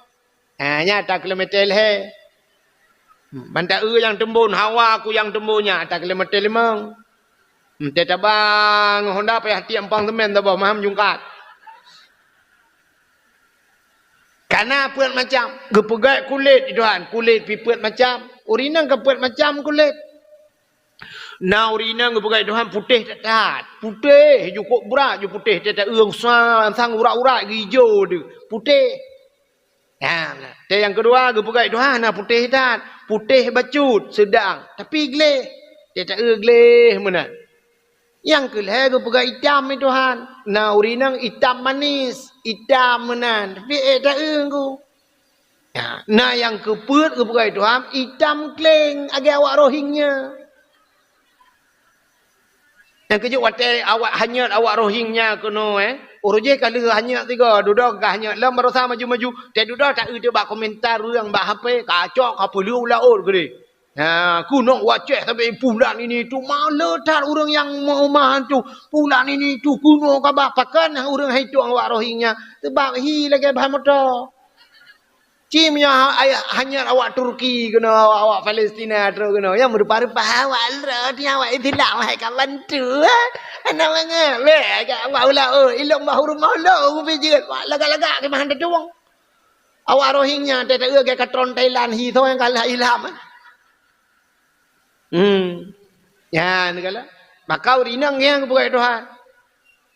Ha, nyan ata kilometer lhèe. Ban taeu nyang teumbon, hawa ku nyang teumbon nyan ata kilometer limong. Meutai tabang Honda payah tiek ampang semen saboh, maham jungkat. Kana peuet macam, geupeugét kulét, Tuhan, kulét pih peuet macam. Ureueng inong ka peuet macam kulét. Na ureueng inong geupeugét Tuhan putéh that-that. Putéh, jukôb brat ju putéh, that-that ureueng sa-, sang urat-urat geuijo deuh. Putéh. Ha, na. Teuh nyang keudua geupeugét Tuhan na putéh that, putéh bacut, seudang, tapi gleh. Teuh taeu gleh meunan. Nyang keulhèe geupeugét itam lé Tuhan. Na ureueng inong itam manis, itam meunan, tapi ék taeu ngon. Ha, na nyang keupeuet geupeugét Tuhan itam kleng agée awak Rohingya. Nyang keujeuet watée awak hanyot awak Rohingya keunoe, eh, uroe jéh ka lheueh hanyot sigoe, dudoe ka hanyot lom barosa maju-maju, teuh dudoe taeu teuh bak komentar ureueng bak H P, kacok ka peuleueh u laôt keudeh. Ha, keunoe wacéh sabe pulan ini tu maleuh that ureueng nyang meuumah tu, pulan ini tu keunoe ka bak pakon ureueng hai tueng awak Rohingya, seubab hi lagée ban moto. Ci meunyoe ha-, ayah hanyot awak Turki keunoe, awak, awak Palestina troh keunoe, nyang meurupa-rupa awak lôn, awak Islam hai ka bantu, eh. Hana mangat, bèk ka awak ula, oh, ilong bah ureueng Allah, ubé jeuet, wak lagak-lagak keumahan tatueng. Awak Rohingya teuh taeu lagée katron Thailand hi soe nyang kalah Islam, eh. Hmm. Nyan kala. Maka ureueng inong nyang geupeugah Tuhan.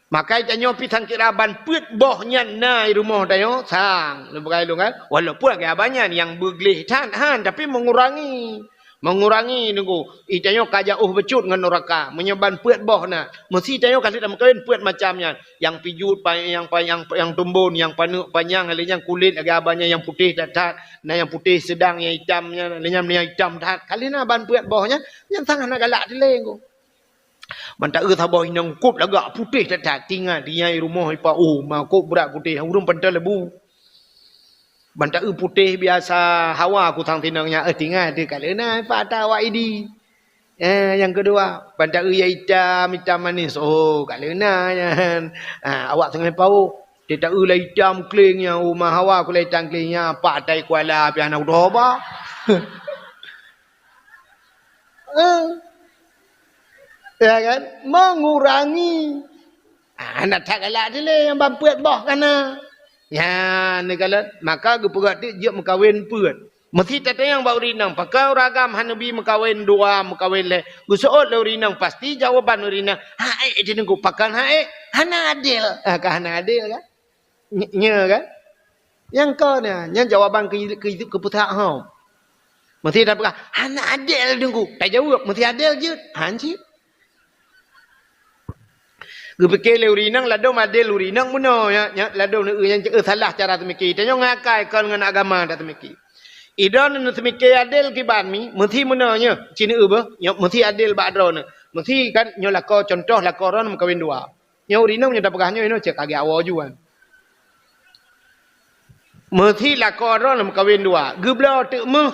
Maka tanyoe pih sangkira ban peuet boh nyan na i rumoh tanyoe sang. Lôn peugah lôn kan. Walaupun lagée abah nyan nyang beugleh that han, tapi mengurangi. Mengurangi nunggu. I tanyoe ka jauh bacut ngon nuraka. Meunyoe ban peuet boh na. Meusi tanyoe ka lheueh tameukawen peuet macam nyan. Nyang pijuet, pa-, nyang pa-, nyang, nyang tumbon, nyang paneuk panyang, lheueh nyan kulét lagée abah nyan nyang putéh that-that. Na nyang putéh seudang, nyang itam nyan, lheueh nyan nyang itam that. Ka lheueh na ban peuet boh nyan, nyan sang hana galak dilée ngon. Ban taeu saboh inong kôb lagak putéh that-that, tingat di nyang i rumoh ipa, oh, ma kôb brat putéh, ureueng pantoe lebu. Ban taeu putéh biasa hawa kusang tinong nyan, eh, tingat di ka lheueh na ipa ata awak Idi. Eh, nyang keudua, ban taeu nyang itam, itam manis. Oh, ka lheueh na nyan. Ah, awak teungoh paoh. Teuh taeu lah itam kleng nyan, oh, ma hawa ku lah itam kleng nyan, pak tai kuala pih hana kutoba. Eh. Ya kan? Mengurangi. Ah, hana that galak dilée nyang ban peuet boh ka na. Nyan neukalon, maka geupeugah teuk jeuet meukawen peuet. Meusi tatanyong bak ureueng inong, pakon ureueng agam hana bi meukawen dua, meukawen lhée? Geuseuôt lé ureueng inong, pasti jawaban ureueng inong, "Hak ék di teungku, pakon hak ék? Hana adil." Ah, ka hana adil kan? Nye-, nyoe kan? Nyang kon nyan, nyan jawaban keu, keu, keu peutah hom. Meusi tapeugah, "Hana adil teungku." Tajaweueb, "Meusi adil jeuet." Han cit. Geupike lé ureueng inong ladôm adil ureueng inong bunoe, nya, nya ladôm neu-eu nyan, eh, salah cara teumike. Tanyoe ngon akai kon ngon agama tateumike. Idroeneuh neuteumike adil kiban mi, meusi meunoe nyoe, ci neu-eu beuh, nyoe meusi adil bak droeneuh. Meusi kan nyoe lakoe, contoh lakoe droeneuh meukawen dua. Nyoe ureueng inong nyoe tapeugah nyoe, nyoe cit ka geuawoe juan. Meusi lakoe droeneuh meukawen dua, geubloe teuk méuh,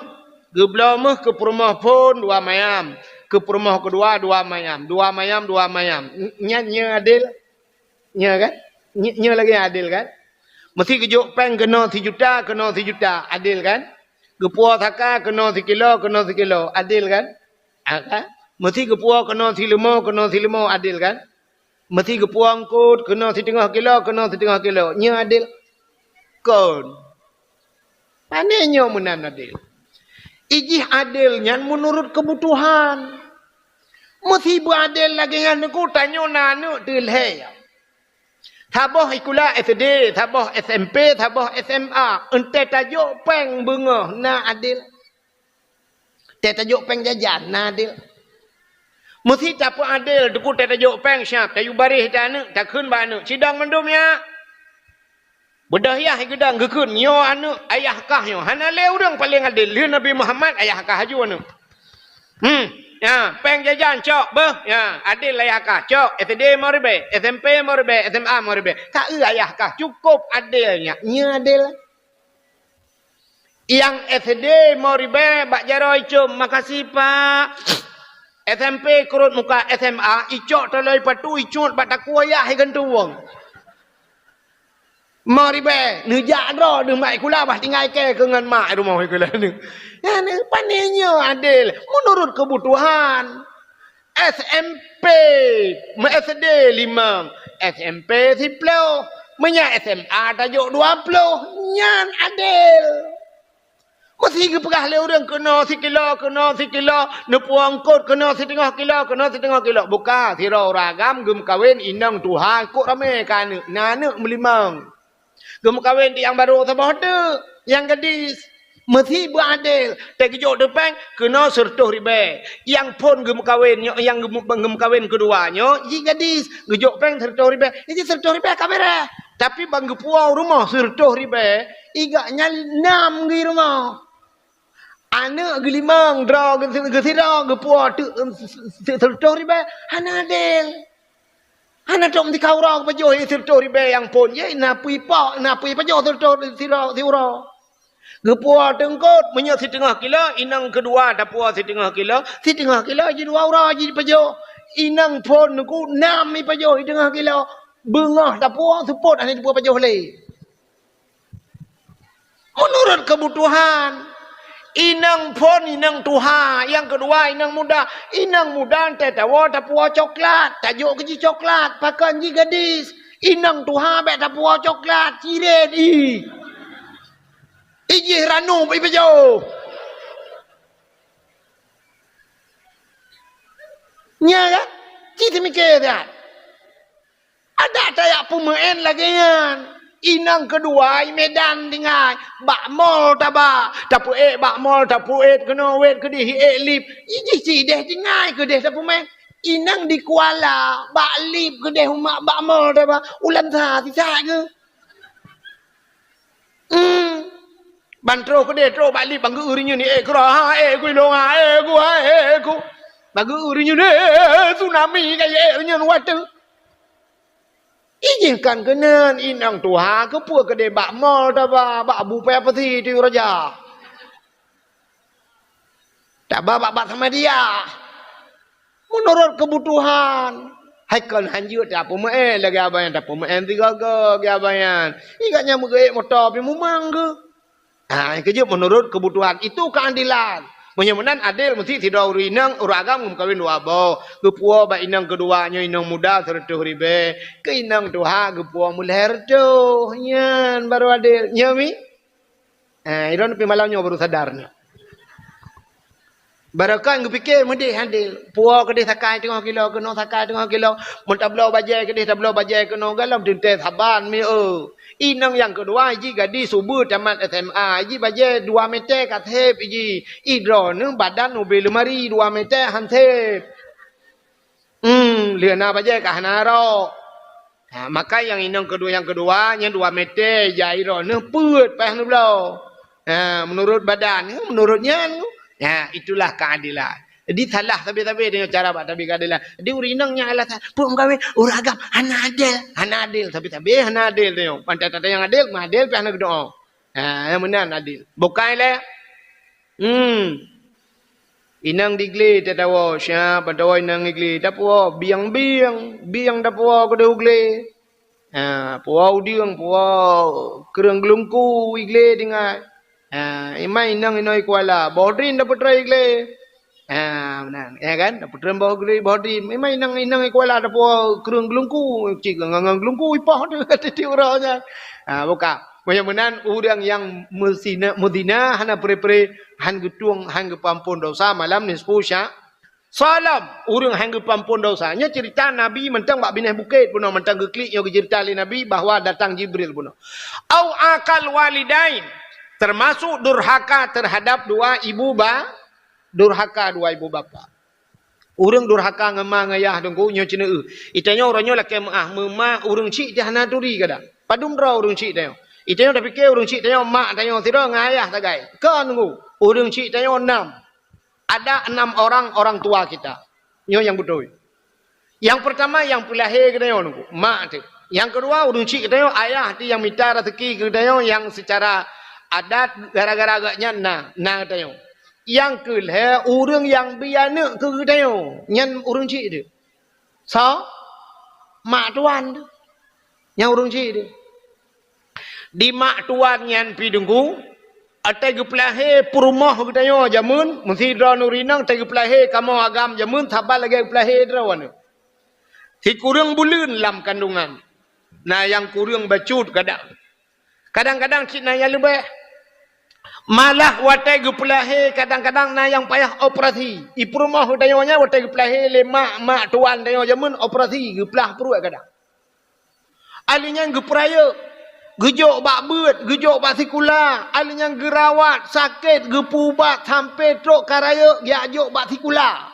geubloe méuh keu peurumoh phon dua mayam, keu peurumoh keudua dua mayam, dua mayam, dua mayam. N-, nyan nyoe adil? Nyoe kan? Nyoe, nyoe lagée adil kan? Meusi geujok péng keunoe sijuta, keunoe sijuta, adil kan? Geupuwoe saka keunoe sikilo, keunoe sikilo, adil kan? Ah, kan? Meusi geupuwoe keunoe sileumo, keunoe sileumo, adil kan? Meusi geupuwoe eungkôt keunoe siteungoh kilo, keunoe siteungoh kilo. Nyoe adil? Kon. Pane nyoe meunan adil? Ijih adil nyan meunurot keubutuhan. Meusi beuadil lagée nyan teungku, tanyoe na aneuëk teulhèe. Saboh sikula S D, saboh S M P, saboh S M A. Eunteuk tajok péng beungoh na adil? Teuh tajok péng jajan, na adil? Meusi tapeuadil, teungku, teuh tajok péng siab, tayue baréh di aneuëk, takheun bak aneuëk, "Cidong mandum nyak." Beudôh yah geudong geukheun, "Nyoe aneuëk ayah kah nyoe." Hana lé ureuëng paleng adil, lheueh Nabi Muhammad ayah kah aju aneuëk. Hmm, ya, péng jajan cok beuh, ya, adil ayah kah, cok, S D lima ribèe, S M P lima ribèe, S M A lima ribèe. Ka eu ayah kah, cukôp adil nyak, nyoe adil? Nyang S D lima ribèe bak jaroe icom, "Makasih, Pak." S M P keurot muka, S M A icok taloe patu, icut bak takue yah igantueng. Lima ribèe, neujak droe deuh mak sikula, bah tinggai kèe keu ngon mak rumoh sikula nyoe. Nyan pane nyoe adil, meunurot keubutuhan. S M P, meuSD limong, S M P siploh, meunyo S M A tajok dua ploh, nyan adil. Meusi geupeugah lé ureuëng keunoe sikilo, keunoe sikilo, neupuwoe eungkot keunoe siteungoh kilo, keunoe siteungoh kilo. Buka, sidroe ureuëng agam geumeukawen inong tuha, kok ramé ka aneuëk, na aneuëk meulimong. Geumeukawen di nyang barô saboh teuk, nyang gadis. Meusi beuadil, teugeujok teupeng keunoe sireutôh ribée. Nyang phon geumeukawen nyoe, nyang geumeu-, geumeukawen keudua nyoe, jih gadis, geujok péng sireutôh ribée. Jih sireutôh ribée ka beureh. Tapi ban geupuwoe rumoh sireutôh ribée, igak nyan nam geuh rumoh. Aneuëk geulimong, droe geusi-, geusidroe, geupuwoe teuk, em, si-, si-, sireutôh ribée, hana adil. Hana trok meutika uroe geupajoh sireutôh ribée nyang phon jih, na peue ipok, na peue ipajoh sireutôh sidroe siuroe. Geupuwoe teungkot, meunyoe siteungoh kilo, inong keudua tapuwoe siteungoh kilo, siteungoh kilo jih dua uroe jih ipajoh. Inong phon nyoe nam ipajoh siteungoh kilo, beungoh tapuwoe seupôt hana jipajoh lé. Meunurot keubutuhan, inong phon inong tuha, nyang keudua inong muda. Inong muda teuh tawoe tapuwoe coklat, tajok keu jih coklat, pakon jih gadis. Inong tuha bék tapuwoe coklat, cirét ih. Ijih ranup ipajoh. Nya kan? Ci teumike siat. Adak tajak peumeuén lagée nyan. Inong keudua i Medan tinggai, bak mol taba, tapeuék bak mol, tapeuék keunoe wét keudeh ék lip. Ijih ci ideh tinggai keudeh tapeumeuén. Inong di Kuala, bak lip keudeh umak bak mol taba, ulan sa sisak geuh. Hmm. Ban troh keudeh, troh bak lip, ban geu-eu rinyeun, "Eh, keudroe, ha, eh, ku ilong, ha, eh, ku, ha, eh, ku." Ban geu-eu rinyeun, "Eh, tsunami ka, eh, rinyeun watée." Ijih kan keunan inong tuha, keupeue keudeh bak mol taba, bak bu paya peusi tiyueng raja. Taba bak, bak sama dia. Meunurot keubutuhan. Hai kon hanjeuet tapeumeuén lagée abang nyan, tapeumeuén sigoe-goe lagée abang nyan. Ingat nyan meugeuék moto pih mumang geuh. Ha, keujeuet meunurot keubutuhan. Itu keuadilan. Meunyoe meunan adil, meusti sidroe ureuëng inong, ureuëng agam geumeukawen dua boh. Geupuwoe bak inong keudua nyoe inong muda sireutôh ribée. Keu inong tuha geupuwoe meulhèe reutôh. Nyan baru adil. Nyoe mi? Ha, droeneuh pih malam nyoe baru sadar nyoe. Barokon geupike meudeh adil. Puwoe keudeh sakai teungoh kilo, keunoe sakai teungoh kilo. Meunyo tabloe bajée keudeh, tabloe bajée keunoe, galom teuntée saban mi eu. Inong nyang keudua jih gadis ubeut tamat S M A, jih bajée dua meter ka sép jih. Idroeneuh badan ubé leumari dua meter han sép. Hmm, lheueh na bajée ka hana rok. Ha, maka nyang inong keudua, nyang keudua, nyang dua meter jai droeneuh peuet paih neubloe. Ha, meunurot badan, meunurot nyan. Ha, itulah keadilan. Jadi salah sabe-sabe deungon cara bak tabi keadilan. Jadi ureuëng inong nyang alasan, "Peue meukawen, ureuëng agam hana adil, hana adil, sabe-sabe hana adil deungon." Pantai-pantai nyang adil, meuadil pih hana geudoe. Ha, nyang meunan adil. Bukai lé. Hmm. Inong di glé tatawoe, siap atawa inong di glé, tapuwoe bieng-bieng, bieng tapuwoe keudeh u glé. Ha, puwoe udeueng, puwoe kreueng geulungku i glé tinggai. Ha, iman inong inoe i Kuala, boh drin tapeutrön i glé. Ha, meunan, ya kan? Tapeutrön boh glé, boh drin. Iman inong, inong i Kuala tapuwoe kreueng geulungku, cit ngon, ngon geulungku ipoh tu, tiep uroe nyan. Ha, buka. Meunyoe meunan, ureuëng nyang meuzina, meuzina hana pre-pre, han geutueng, han geupeuampon dosa malam nisfu sya-, salam. Ureuëng han geupeuampon dosa. Nyoe cerita Nabi mantong bak binéh bukét bunoe, mantong geuklik nyoe geucerita lé Nabi bahwa datang Jibril bunoe. Au aqal walidain, termasuk durhaka terhadap dua ibu ba-, durhaka dua ibu bapa. Ureuëng durhaka ngon ma ngon yah teungku nyoe ceuneuh. Itanyoe uroe nyoe lakée meuáh meuma ureuëng chik teuh hana turi kadang. Padum droe ureuëng chik tanyoe. Itanyoe tapike ureuëng chik tanyoe mak tanyoe sidroe ngon ayah sagai. Kon teungku, ureuëng chik tanyoe nam. Ada enam orang orang tua kita. Nyoe nyang beutôi. Nyang peurtama nyang peulahé geutanyoe teungku, mak teuh. Nyang keudua ureuëng chik geutanyoe, ayah teuh nyang mita raseuki geutanyoe nyang seucara adat gara-gara geuhnyan na, na geutanyoe. Nyang keulhée ureuëng nyang bri aneuëk keu geutanyoe, nyan ureuëng chik teuh. Soe? Mak tuan teuh. Nyang ureuëng chik teuh. Di mak tuan nyan pih teungku, Watèe geupeulahé peurumoh geutanyoe jameun, meusi droeneuh ureueng inong watèe geupeulahé kamoe agam jameun, saban lagèe geupeulahé droeneuh. Sikureueng buleuen lam kandungan. Na nyang kureueng bacut kadang. Kadang-kadang cit na nyang leubeh. Malah watèe geupeulahé kadang-kadang na nyang payah operasi. I peurumoh geutanyoe nyan watèe geupeulahé lé mak, mak tuan tanyoe jameun operasi, geuplah pruet kadang. Ahli nyan geupeurayeuk, geujok bak beuet, geujok bak sikula, ahli nyan geurawat, sakét, geupeuubat, sampoe trok ka rayeuk, geujak jok bak sikula.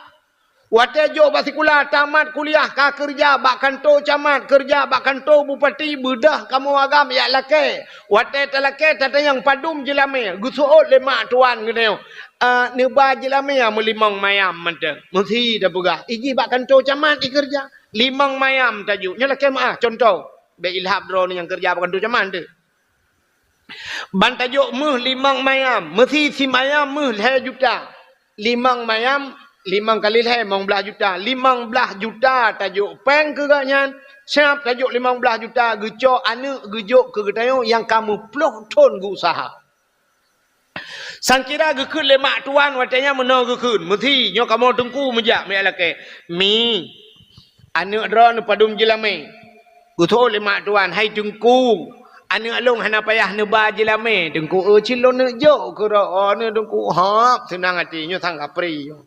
Watèe jok bak sikula, tamat kuliah, ka keureuja bak kantô camat, keureuja bak kantô bupati, beudôh kamoe agam jak lakèe. Watèe talakèe, tatanyong padum jeulamé, geuseuôt lé mak tuan geutanyoe, "Ah, neuba jeulamé meulimong mayam mantong." Meusi tapeugah, "Ih, jih bak kantô camat jih keureuja." Limong mayam tajok. Nyoe lakèe meu'ah, cuntoh. Bèk ilhab droeneuh nyang keureuja bak kantô camat teuh. Ban tajok méuh limong mayam, meusi simayam méuh lhèe juta. Limong mayam, limong kali lhèe, limong blaih juta. Limong blaih juta tajok pèng keu gobnyan, siab tajok limong blaih juta geucok aneuk geujok keu geutanyoe nyang ka meuploh thon geuuseuha. Sangkira geukheun lé mak tuan watèe nyan meunoe geukheun, "Meusi, nyoe kamoe teungku meujak meu'ah lakèe." "Mi, aneuk droeneuh padum jeulamé?" Geuseuôt lé mak tuan, "Hai teungku, aneuk lôn hana payah neuba jeulamé, teungku, eu, cit lôn neuk jok keu droeneuh teungku." Hop, seunang até nyoe sang kapri nyoe.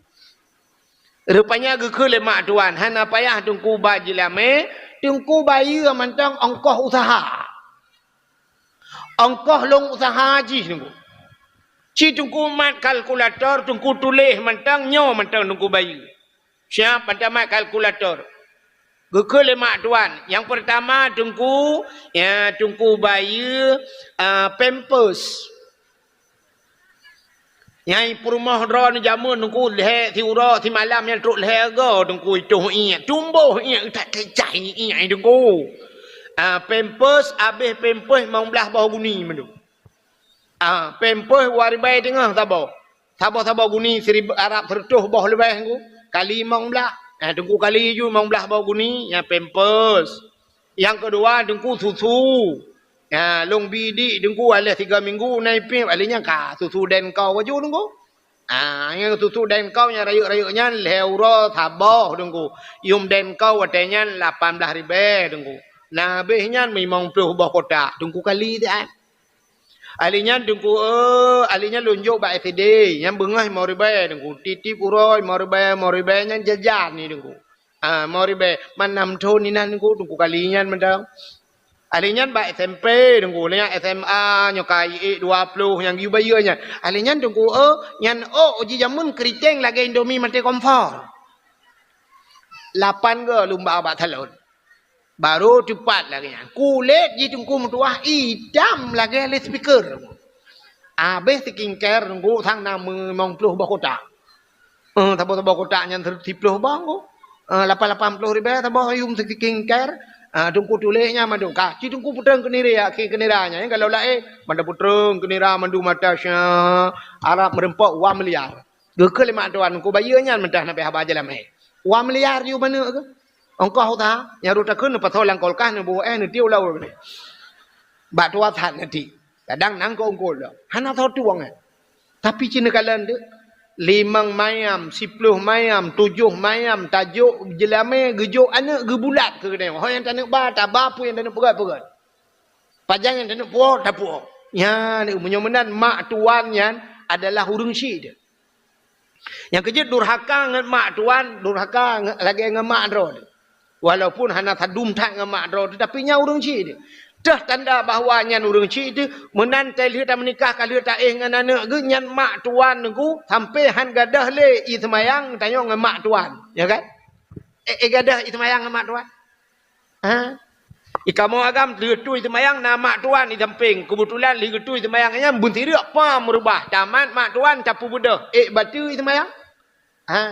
Rupanya geukheun lé mak tuan, "Hana payah teungku ba jeulamé, teungku bayeue mantong ongkoh useuha." Ongkoh lôn useuha jih teungku. Ci teungku mat kalkulator, teungku tuléh mantong, nyoe mantong teungku bayeue. Siab mantong mat kalkulator. Geukheun lé mak tuan, nyang peurtama teungku, ya, teungku bayeue, ah, pampers. Nyang peurumoh droeneuh jameun teungku, lhèe siuroe simalam nyan trok lhèe go teungku, itoh iék, tumboh iék, that keucai iék teungku. Ah, pampers, abéh pampers limong blaih boh guni mandum. Ah, pampers dua ribèe teungoh saboh. Saboh-saboh guni siribèe, arab siratoh boh leubeh teungku. Kali limong blaih. Ah, teungku kali ju limong blaih boh guni, nyan pampers. Nyang keudua teungku susu. Ha, lôn bi dik teungku, alah tiga minggu na ipéb, alah nyan ka susu Denko baju teungku. Ha, nyang susu Denko nyang rayeuk-rayeuk nyan lhèe uroe saboh teungku. Yum Denko watèe nyan lapan blaih ribèe teungku. Na abéh nyan limong ploh boh kotak teungku kali siat. Alah nyan teungku, eh, alah nyan lôn jok bak S D, nyan beungoh limong ribèe teungku. Tiep-tiep uroe limong ribèe, limong ribèe nyan jajan ni teungku. Ah, limong ribèe, man nam thon inan teungku, teungku kali nyan mantong. Alah nyan bak S M P teungku, nyan S M A nyoe ka ék dua ploh nyang geuyue bayeue nyan. Alah nyan teungku, eh, nyan ôk jih jameun keuriteng lagèe Indomie maté kompor. Lapan go lôn ba bak salon. Barô teupat lagèe nyan. Kulét jih teungku meutuwah itam lagèe loudspeaker. Abéh skincare teungku sang na limong ploh boh kotak. Eh, saboh-saboh kotak nyan siploh boh teungku. Eh, lapan-lapan ploh ribèe saboh yum skincare. Ah, teungku tuléh nyan mandum. Ka, ci teungku peutrön keu nira, keu nira nyan, nyang galak laén. Mantong peutrön keu nira mandum mata sya, arab meureumpok dua miliar. Geukheun lé mak tuan, teungku bayeue nyan mantong na pih haba jeulamé. Dua miliar yum aneuk keuh. Ongkoh useuha, nyang rhot takheun neupasoe lam kulkas, neuboh éh, neutiek u laôt. Bak tuha that neutiek. Kadang nangkok ungkot lom. Hana soe tueng nyan. Tapi ci neukalon teuk, limong mayam, siploh mayam, tujoh mayam, tajok jeulamé, geujok aneuk, geubulat keu geutanyoe. Ho nyang taneuk ba, taba, peue nyang taneuk peugöt, peugöt. Pajan nyang taneuk puwoe, tapuwoe. Nyan, meunyoe meunan, mak tuan nyan adalah ureueng syik teuk. Nyang keujeuet durhaka ngon mak tuan, durhaka nge-, lagèe ngon mak droe teuh. Walaupun hana sadum that ngon mak droe teuh, tapi nyan ureueng syik teuh. Teuh tanda bahwa nyan ureueng syik teuh, meunan teuh lheueh tameunikah ka lheueh taéh ngon aneuk geuh, nyan mak tuan teungku, sampoe han gadôh lé ie seumayang tanyoe ngon mak tuan. Ya kan? Eh, eh, gadôh ie seumayang ngon mak tuan. Ha? I kamoe agam lheueh tui seumayang na mak tuan i sampéng. Keubeutulan lheueh geutui seumayang nyan beunsireuk pam meurubah. Tamat mak tuan tapeubeudôh. Ék bateue ie seumayang? Ha?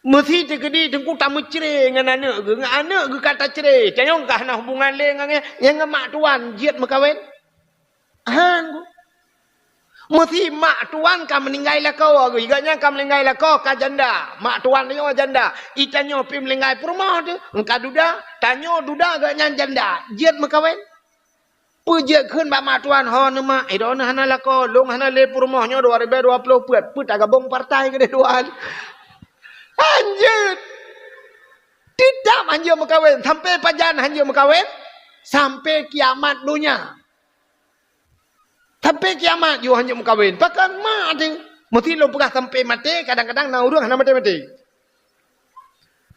Meusi teukeudi teungku tameucré ngon aneuk geuh. Ngon aneuk geuh ka tacré. Tanyoe ka hana hubungan lé ngon nyan. Nyan ngon mak tuan jeuet meukawen. Han, meusi mak tuan ka meuninggai lakoe, geuh nyan ka meuninggai lakoe, ka janda. Mak tuan nyoe janda. I tanyoe pih meuninggai peurumoh teuh, ka duda. Tanyoe duda, geuh nyan janda. Jeuet meukawen. Peue jeuet kheun bak mak tuan, "Ho neuh mak, eh, droeneuh hana lakoe, lôn hana lé peurumoh nyoe dua ribèe dua ploh peuet, peue tagabong partai keudeh tuan?" Hanjeuet. Teutap hanjeuet meukawen. Sampai pajan hanjeuet meukawen? Sampai kiamat donya. Sampai kiamat jih hanjeuet meukawen. Pakon mak teuh? Meusti lôn peugah sampai maté, kadang-kadang na ureueng hana maté-maté.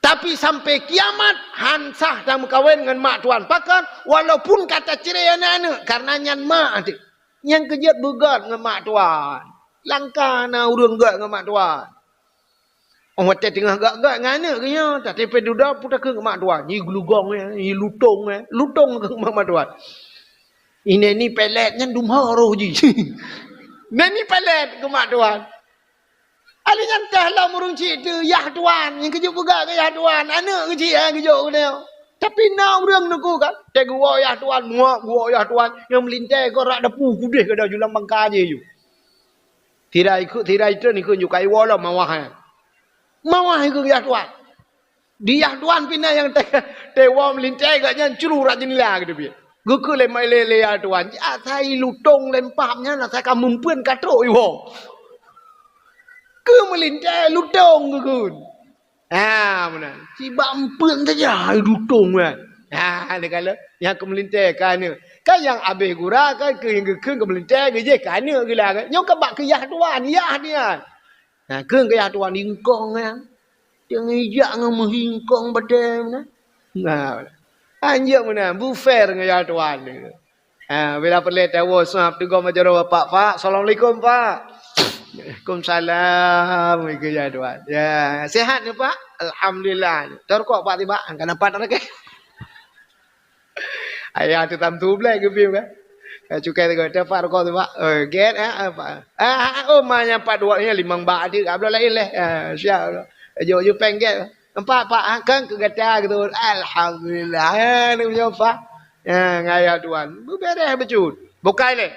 Tapi sampai kiamat han sah tameukawen ngon mak tuan. Pakon? Walaupun ka tacré aneuk-aneuk, karena nyan mak teuh. Nyang keujeuet beugöt ngon mak tuan. Langka na ureueng göt ngon mak tuan. Oh, watèe teungoh göt-göt ngon aneuk geuh nyoe, tapi pih dudoe peutakheun keu mak tuan. Nyi geulugong, eh, nyi lutong, eh. Lutong keu mak, mak tuan. Ineh ni pelet nyan dum ho roh jih. Neh ni pelet keu mak tuan. Ali nyan teuh lom ureueng chik teuh, yah tuan. Nyang keujeuet peugah keu yah tuan. Aneuk keuchik, eh, geujok keunoe. Tapi na ureueng nuku kan. Teuh geuwoe yah tuan, muak geuwoe yah tuan. Nyang meulintèe keu rak dapu kudeh gada julang bangka jih ju. Tirai ikheun, tirai treun ikheun ju ka iwoe lom mawah nyan. Mawah ikheun yah tuan. Di yah tuan pih na nyang teuwoe meulintèe geuh nyan cru rak jeundela geuteubiet. Geukheun lé, lé, lé yah tuan, "Asai lutong lempam nyan asai ka meumpeuen ka trok iwoe." Keu meulintèe lutong geukheun. Ha, meunan. Sibak meumpeuen saja lutong nyan. Ha, neukalon nyang keu meulintèe ka aneuk. Kan nyang abéh gura kan keu nyang geukheun keu meulintèe geujeh keu aneuk geula kan. Nyoe ka bak keu yah tuan, yah nyan. Nah, kheun keu yah tuan ingkong nyan. Teungoh ijak ngon meuhi ingkong batèe meunan. Nah, hanjeuet meunan, beufair ngon yah tuan. Ha, bila peureulèe tawoe sab teugom jaroe bapak, "Pak, assalamualaikum, Pak." "Waalaikumsalam," keu yah tuan. "Ya, sehat ni, Pak?" "Alhamdulillah." "Tarukok, Pak, tiba." Kan nampak tak lagi? Ayah tu tam tu blai geubim kan. Eh, cukai tu, "Tepak rukok tu, Pak." "Eh, get, eh, apa?" "Ah, ah, oh, ma nyang pat dua ni, limong bak adik, ka bloe lain leh." Ah, siap. Jok, jok peng get. "Empat, Pak, ah, kan keu gata gitu." Alhamdulillah. Eh, ni punya, Pak. Ya, ngaya tuan. Beberes becut. Bukai leh.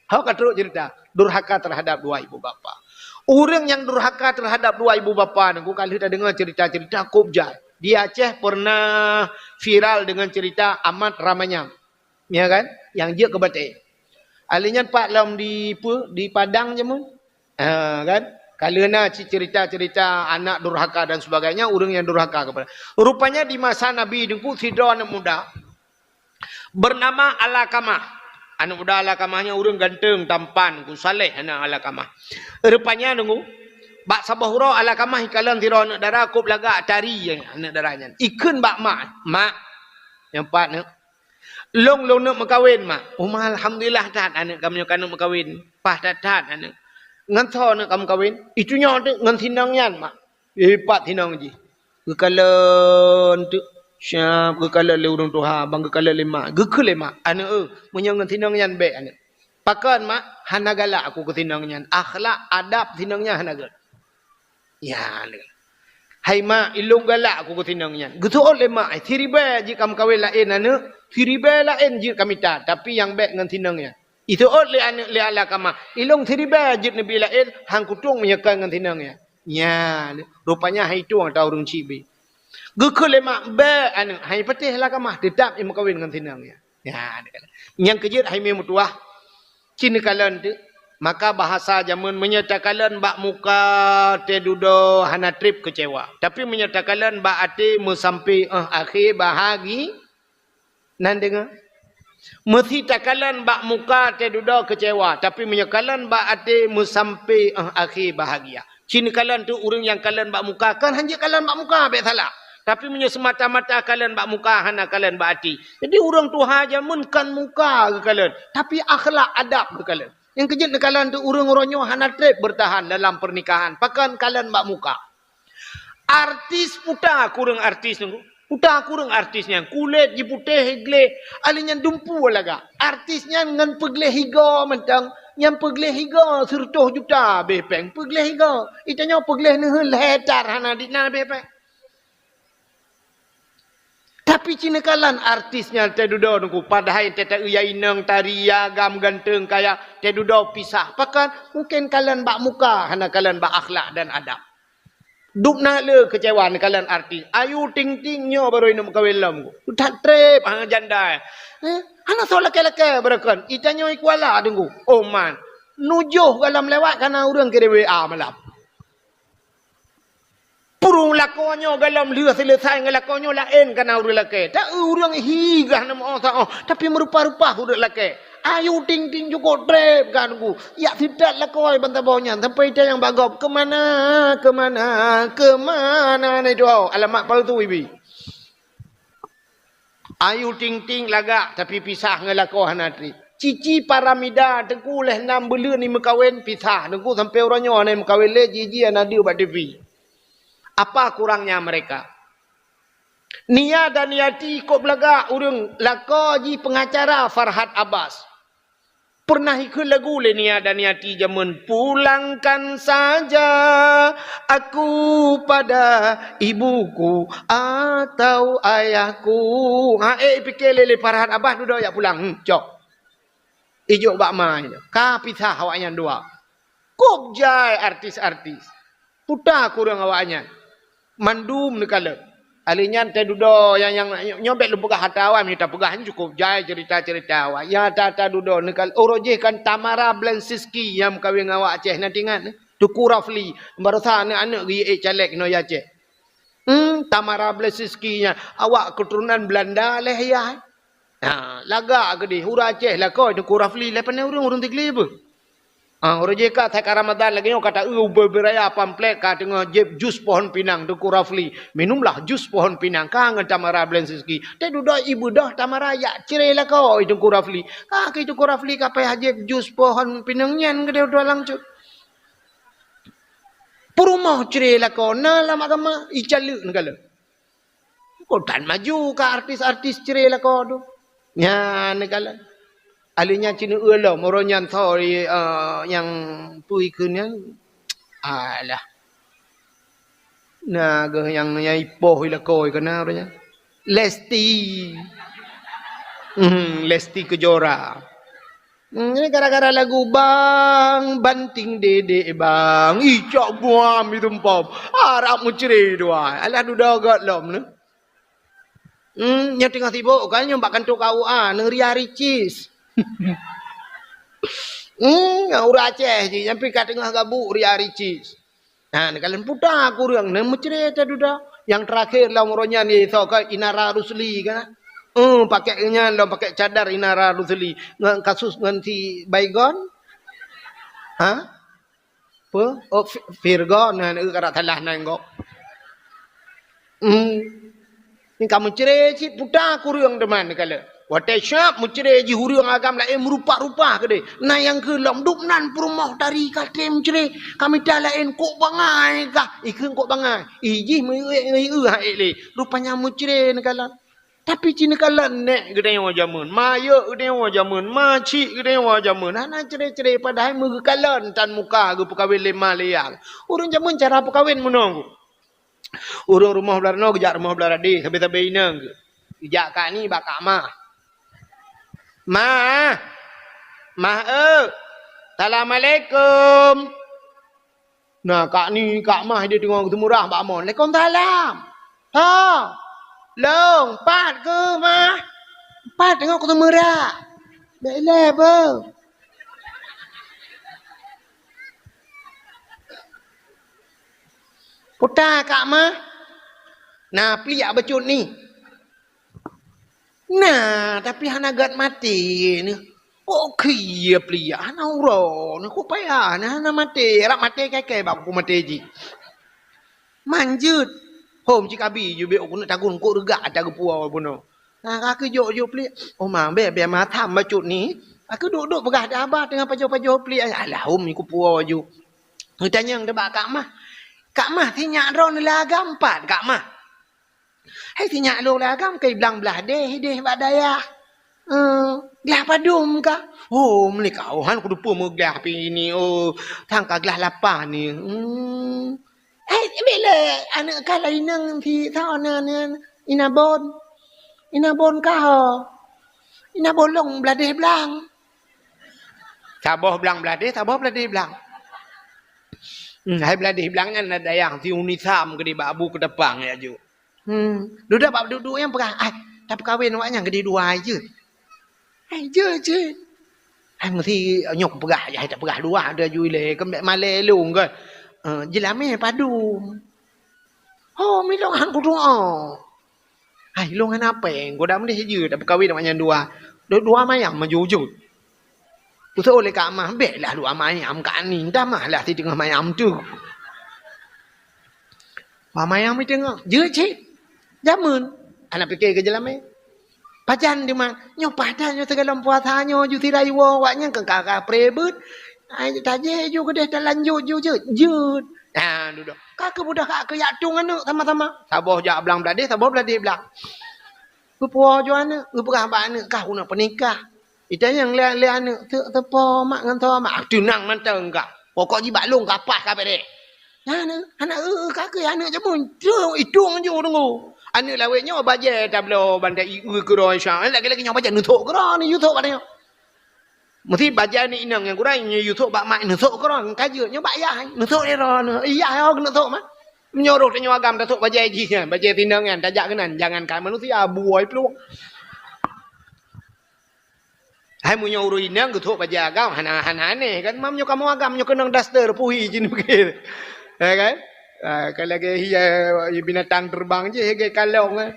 Ho ka trok cerita, durhaka terhadap dua ibu bapa. Ureueng nyang durhaka terhadap dua ibu bapa nyoe, ka lheueh tadeungoe cerita-cerita kôb jai. Di Aceh pernah viral dengan cerita Amat Ramanyang. Ya kan? Nyang jeuet keu batèe. Ahli nyan pat lom di, peue, di Padang jameun. Ha, kan? Ka lheueh na ci-, cerita-cerita anak durhaka dan sebagainya, ureueng nyang durhaka kepada. Rupanya di masa Nabi Teungku, sidroe aneuk muda, bernama Alakamah. Aneuk muda Alakamah nyan ureueng ganteng, tampan, ku saleh aneuk Alakamah. Rupanya Teungku, bak saboh uroe Alakamah ikalon sidroe aneuk dara kôb lagak tari aneuk dara nyan. Ikheun bak mak, "Mak," nyang pat neuk, "lôn, lôn neuk meukawen, Mak." "Oh, Mak, alhamdulillah that aneuk kamoe nyoe ka neuk meukawen. Paih that-that aneuk." "Ngon soe neuk ka meukawen?" "Itu nyoe teuk ngon si inong nyan, Mak." Eh, pat si inong jih. Geukalon teuk, siap geukalon lé ureueng tuha, ban geukalon lé mak. Geukheun lé mak, "Aneuk, eh, meunyoe ngon si inong nyan bèk, aneuk." "Pakon, Mak?" "Hana galak aku keu si inong nyan. Akhlak, adab si inong nyan hana gèt." Ya, aneuk. "Hai, Mak, ilôn galak aku keu si inong nyan." Geuseuôt lé mak, "Siribèe jeuet ka meukawen laén, aneuk. Siribèe laén jeuet ka mita, tapi nyang bèk ngon si inong nyan." Iseuôt lé aneuk lé Alakamah, "Ilôn siribèe jeuet neubi laén, han kutueng meunyoe kon ngon si inong nyan." Nyan, rupanya han itueng ata ureueng chik bi. Geukheun lé mak, "Bèk, aneuk, han ipatéh Alakamah, teutap imeukawen ngon si inong nyan." Nyan, nyang keujeuet hai meutuah, ci neukalon teuk. Maka bahasa jameun meunyoe takalon bak muka teududoe hana trép keucewa. Tapi meunyoe takalon bak até meusampé 'oh akhé bahagi-, Nan deungoe. Meusti takalon bak muka teududoe keucewa, tapi meunyoe kalon bak até meusampé 'oh akhé bahagia. Ci neukalon teuk ureueng nyang kalon bak muka, kon hanjeuet kalon bak muka bèk salah. Tapi meunyoe seumata-mata kalon bak muka, hana kalon bak até. Jadi ureueng tuha jameun kon muka geukalon, tapi akhlak adab geukalon. Nyang keujeuet neukalon teuk ureueng uroe nyoe hana trép beurtahan dalam peurnikahan, pakon kalon bak muka. Artis puta kureueng artis nyoe. Puta kureueng artis nyan. Kulét jiputéh gleh. Ahli nyan dumpu lagak. Artis nyan ngon peugleh higa mantong. Nyang peugleh higa sireutoh juta bèh pèng. Peugleh higa. Itanyoe peugleh neuheun lhèe tar hana dit na bèh pèng. Tapi ci neukalon artis nyan teududoe nungku. Padahai teuta ya inong tari ya agam ganteng kaya teududoe pisah. Pakon? Mungken kalon bak muka hana kalon bak akhlak dan adab. Dub na le keucewa neukalon artis. Ayu Ting Ting nyoe barô ineuk meukawen lom. That treb, ha, janda. Eh, hana soe lakée-lakée barokon. Itanyoe i Kuala Teungku. Oh man. Nujoh gohlom lewat kana ureuëng kirém W A malam. Purong lakoe nyoe gohlom lheueh seuleusai ngon lakoe nyoe laén kana ureuëng lakée. Tak ureuëng hi gah na meu-oh sa-oh, tapi meurupa-rupa ureuëng lakée. Ayu Ting Ting cukôp treb ka Teungku. Yak sitat lakoe ban saboh nyan sampai itanyong bak gob, "Keumana, keumana, keumana na itu?" Alamat palsu ibi. Ayu Ting Ting lagak tapi pisah ngon lakoe hana treb. Cici Paramida Teungku lheueh nam buleuen imeukawen pisah. Teungku sampai uroe nyoe hana imeukawen lé, jiji hana deuh bak T V. Apa kurangnya mereka? Nia Daniati kôb lagak ureuëng, lakoe jih pengacara Farhad Abbas. Pernah ikheun lagu lé Nia Daniati jameun, "Pulangkan saja aku pada ibuku atau ayahku." Ha, eh, pike lé, lé Farhad Abbas dudoe jak pulang. Hmm, cok. Ijok bak ma nyoe. Ka pisah awaknyan dua. Kôb jai artis-artis. Puta kureueng awaknyan. Mandum neukalon. Ahli nyan teududoe nyang, nyang nyoe bék lôn peugah ata awai, meunyoe tapeugah nyan cukôp jai cerita-cerita awai. Nyang ata-ata dudoe neukalon. Uroe jih kan Tamara Blensinski nyang meukawen ngon awak Aceh, na teuingat? Teuku Rafli. Baroesa aneuk-aneuk geuék caleg inoe Aceh. Hmm, Tamara Blensinski nyan awak keuturonan Belanda lé yah. Ha, lagak keudeh ureueng Aceh lakoe Teuku Rafli lé pane ureueng, ureueng Tigli beuh. Ha, ureueng J K Theka Ramadan lagèe nyoe ka ta-eu ubé-ubé raya pamflet ka teungoh jieb jus pohon pinang Teuku Rafli. Minumlah jus pohon pinang ka ngon Tamara Blensinski. Teuh dudoe ibeudôh Tamara jak cre lakoe Teuku Rafli. Ka keu Teuku Rafli ka payah jieb jus pohon pinang nyan keudeh dua langsung. Peurumoh cre lakoe na lam agama, icaleuek neukalon. Kok tan maju ka artis-artis cre lakoe tu. Nyan neukalon. Ahli nyan cina eu lom, uroe nyan tho, eh, nyang pui keu nyan. Alah. Na geuh nyang, nyang ipoh i lakoe keu na uroe nyan. Lesti. Hmm, Lesti Kejora. Hmm, ini gara-gara lagu Bang Banting Dedek Bang. Ih, cok buam itu empom. Harap meucre dua. Alah dudoe göt lom ni. Hmm, nyoe teungoh sibuk kan nyoe bak kantor K U A, nang Ria Ricis. Hmm, ureueng Aceh jih, nyang pi ka teungoh gabuk Ria Ricis. Ha, neukalon puta kureueng, na meucre teuh dudoe. Nyang teurakhir lam uroe nyan isoe ka Inara Rusli kan. Eh, pakai nyan lom, pakai cadar Inara Rusli. Ngon kasus ngon si Baygon. Ha? Apa? Oh, Fi-, Virgon, na, na, ka salah nan gob. Hmm. Ni ka meucre cit puta kureueng teuma neukalon. Watèe siap meucre jih ureueng agam laén meurupa-rupa keudeh. Na nyang keu lom dub nan peurumoh tari ka treb meucre. Ka mita laén kok bangai kah? Ikheun kok bangai. Ih jih meuék-ék ha ék lé. Rupanya meucre neukalon. Tapi ci neukalon nèk geutanyoe jameun, mayeuek geutanyoe jameun, macik geutanyoe jameun. Hana cre-cre padahai meugeukalon tan muka geupeukawen lé ma lé yah. Ureueng jameun cara peukawen meunoe. Ureueng rumoh blah noe geujak rumoh blah deh, sabe-sabe inong geuh. Geujak kak ni bak kak mah. Mah. Mah, eu. Assalamualaikum. Na, kak ni, kak mah dia teungoh geuteumurah bak mon. Waalaikumsalam. Ha. Long, pat keuh, mah. Pat teungoh geuteumurah. Bèk ilèe beuh. Puta kak mah. Na pliek bacut ni. Na, tapi hana gèt maté ni. Kok khie pliek hana uroe ni, kok payah ni hana maté. Rab maté kèe-kèe bak ku maté jih. Manjeuet. Hom cit abi jubek ku neuk tagun kok reugak ata geupuwoe bunoe. Nah, ka keu jok-jok pliek. Oh, ma, bèk, bèk ma tham bacut ni. Ka keu duek-duek peugah dah abah teungoh pajoh-pajoh pliek. Alah, hom ni kupuwoe ju. Geutanyong teuh bak kak mah. Kak mah, sinyak droeneuh lé agam pat, kak mah. Hai sinyak lôn lé agam, kai blang blah deh, deh bak dayah. Eh, glah padum kah? Oh, meunyoe kah, oh, han kuteupeu meuglah pih ini, oh, thang ka glah lapan ni. Hmm. Eh, bèk lé, aneuk kah lainang si, sa, na, na, Inabon. Inabon kah, oh? Inabon lôn blah deh blang. Saboh blang blah deh, saboh blah deh blang. Hmm, hai Bladeh Blang nyan na dayah si Uni Sam keudeh bak Abu Keutapang ya ju. Hmm, dudoe bak dudoe nyang peugah, "Ai, tapeukawen awak nyan keudeh dua jeuet." "Ai, jeuet, jeuet." Ai, meusti nyoe kupeugah, ai, tapeugah dua, ada ju ilée, keumbek malée lôn kan. Eh, jeulamé padum. "Oh, milong han kudoa." "Hai, lôn hana péng, goda meudeh jeuet tapeukawen awak nyan dua. Dua, dua mayam maju jeuet." Usoe lé Kak Mah, "Bék lah dua mayam, Kak Ni, tamah lah si teungoh mayam tu." "Dua mayam i teungoh, jeuet cit. Jameun." Hana pike keu jeulamé. "Pajan teuma?" "Nyoe pajan nyoe sigohlom puasa nyoe ju sira iwoe awak nyan keu ka, ka preh beuet. Ai tajéh ju keudeh talanjut ju jeuet." "Jeuet." Ha, dudoe. Ka keuh beudôh ka keuyak tueng aneuk sama-sama. Saboh jak blang Bladeh, saboh Bladeh blang. Geupuwoe ju aneuk, geupeugah bak aneuk, "Kah uneuk peunikah." Itanyong lé, lé aneuk, "Teuk teupo mak ngon tho mak?" "Ah, teunang mantong kah. Pokok jih bak lôn ka paih ka bereh." Nah, nah, aneuk, "Eu, eu, ka keuh aneuk jameun." Tueng, itueng ju deungoe. Aneuk lawét nyoe bajée tabloe ban ta-, i, eu, keudroe Isya. Lagée-lagée nyoe bajée neusok keudroe, neuyue sok bak tanyoe. Meusti bajée aneuk inong nyang gurée nyoe yue sok bak mak, neusok keudroe, ka jeuet nyoe bak yah, neusok di droe, yah oh neusok mah. Meunyoe roh tanyoe agam tasok bajée jih nyan, bajée tinong nyan tajak keunan, jangankan manusia, buôi plueng. Hai meunyoe ureueng inong geusok bajée agam, hana, hana aneh kan? Mam nyoe kamoe agam nyoe keunong daster, puhi jih neupike. Ya kan? Ah, ka lagée hiya binatang teubang jih, lagée kalong, eh.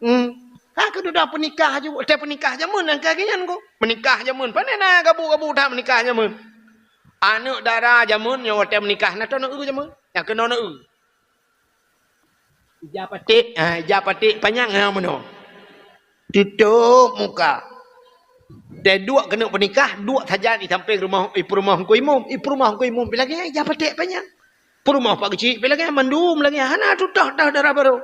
Hmm. Ka keuh dudoe peunikah ju, watée peunikah jameun nyang ka lagée nyan ko. Peunikah jameun, pane na gabu-gabu that peunikah jameun. Aneuk dara jameun nyoe watée meunikah na tanoh eu jameun. Nyang keunoe na eu. Ija paték, ha, ija paték panyang ha meunoe. Tutôp muka. Watée duek keuneuk peunikah, duek sajan i sampéng rumoh, i peurumoh Teungku Imum, i peurumoh Teungku Imum pi lagée nyan ija paték panyang. Peurumoh Pak Geuchik pi lagée nyan, mandum lagée nyan, hana tutoh-toh dara barô.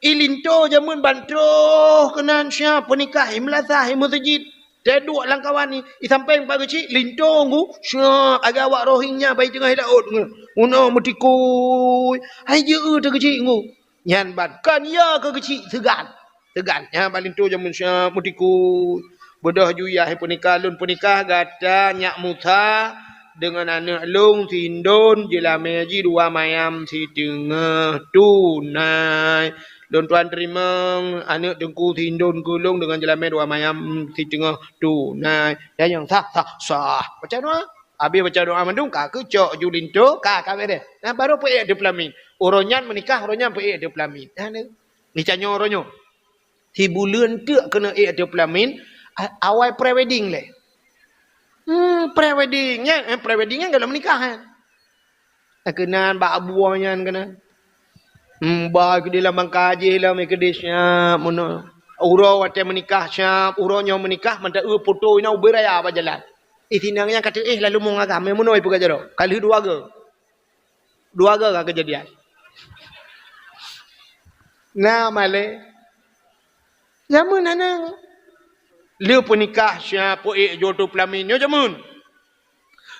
I linto jameun ban troh keunan siap peunikah, i meulasah, i meuseujid. Teuduek lam kawan i, i sampéng Pak Geuchik, linto ngu, siap, lagée awak Rohingya bak i teungoh laôt ngu. Unoe meutikui, hai jeuet teuh Geuchik ngu. Nyan ban, kon ya keu Geuchik seugan. Seugan, nyan bak linto jameun siap meutikui. Beudôh ju yah peunikah, lôn peunikah gata nyak Musa deungon aneuk lôn si Indon, jeulamé jih dua mayam si teungoh tunai. Lôn tuan teurimong aneuk teungku si Indon keu lôn deungon jeulamé dua mayam si teungoh tunai. Nyan nyang sah, sah, sah. Baca doa. Abéh baca doa mandum, ka keuh cok ju linto, ka, ka beureh. Nah, barô peuék teupeulamin. Uroe nyan meunikah, uroe nyan peuék teupeulamin. Nah, ni. Ni tanyoe uroe nyoe. Sibuleuen teuk keuneuk ék ateueh peulamin, a-, awai pre-wedding lé. Hmm, pre-wedding nyan, eh, pre-wedding nyan gohlom meunikah, eh. Keunan bak abu nyan keunan. Hmm, ba keudeh lam bangka jih lom, keudeh siap meunoe. Uroe watée meunikah siap, uroe nyoe meunikah, mantong eu foto inoe ubé raya bak jalan. Ih, sinang nyan ka teuéh lalu mong agam, eh, meunoe peugah jaroe. Ka lheueh dua goe. Dua goe ka keujadian. Na malée. Jameun hana. Lheueh peunikah siap peuék jeuet ateueh peulamin nyoe jameun.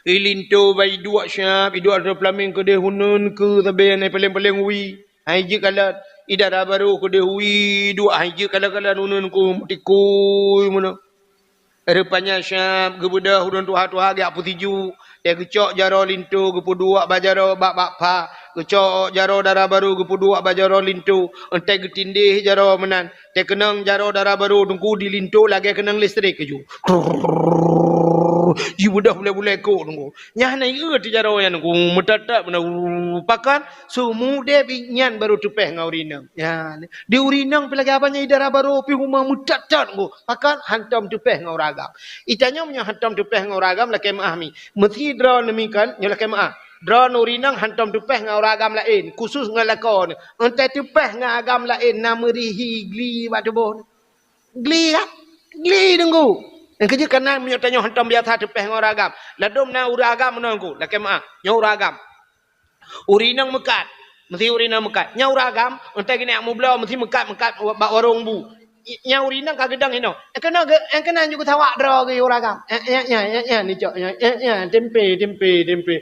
I linto bak i duek siap, i duek ateueh peulamin keudeh uneuen keu sabe nyan paleng-paleng wie. Hai jeuet kalon, i dara barô keudeh wie duek hai jeuet kalon-kalon uneuen keu meutikui meunoe. Rupanya siap geubeudôh ureuëng tuha-tuha geujak peusijuek, watée geucok jaroe linto geupeuduek bak jaroe bak, bak pha, geucok jaroe dara barô geupeuduek bak jaroe linto, watée geutindéh jaroe meunan, watée keunong jaroe dara barô teungku di linto lagée keunong listrik keujeuet. Jibeudôh bulée-bulée kok teungku. Nyan na ié teuh jaroe nyan teungku, meutat-tat meunan, pakon seumudeb nyan barô teupéh ngon ureuëng inong. Nyan, di ureuëng inong pih lagée abang nyan i dara barô pih uma meutat-tat teungku. Pakon hantom teupéh ngon ureuëng agam. Itanyoe meunyoe hantom teupéh ngon ureuëng agam lakée meuáh mi. Meusidroe neumi kon nyoe lakée meuáh. Droeneuh ureuëng inong hantom teupéh ngon ureuëng agam laén, khusus ngon lakoe. Entée teupéh ngon agam laén na meurihi gli bak tuboh. Gli kan? Gli teungku. Nyang keujeuet kana meunyoe tanyoe hantom biasa teupéh ngon ureuëng agam. Ladôm na ureuëng agam meunoe teungku, lakée meuáh. Nyoe ureuëng agam. Ureuëng inong meukat. Meusti ureuëng inong meukat. Nyan ureuëng agam, entée geuneuk mubloe, meusti meukat-meukat bak warong bu. I-, nyan ureuëng inong ka geudong inoe. Nyang keunoe ge-, nyang keunoe ju geusawak droe geuh ureuëng agam. Eh, nyan, nyan, nyan, nyan, nicok, nyan, nyan, nyan, tempe, tempe, tempe.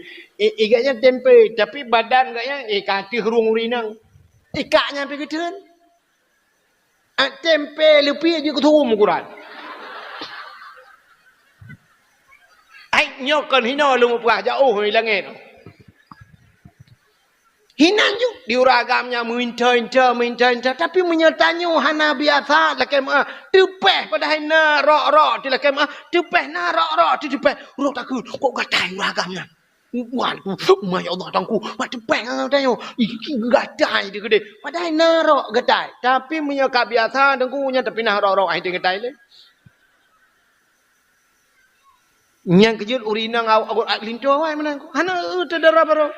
I-, i gobnyan tempe, tapi badan gobnyan, eh, ka ateueh rueng ureuëng inong. Ikak nyan pih geutheun. Ah, tempe leupie jih keu turom ukuran. Ai, nyoe kon hinoe lôn mupeugah jaoh i langét. Inan ju di ureueng agam nyan meuinta-inta, meuinta-inta, tapi meunyoe tanyoe hana biasa lakée meu'ah, teupeh padahai na rok-rok ti lakée meu'ah, teupeh na rok-rok ti teupeh, rok takheun, kok gatai ureueng agam nyan. Wan, ma ya Allah, Teungku, mak teupeh ngon tanyoe. Ih, gatai di keudeh. Padahai na rok gatai. Tapi meunyoe ka biasa, Teungku, nyan tapinah rok-rok, ai teugatai lé. Nyang keujeuet ureueng inong awak linto awai meunan. Hana eu teu dara barô.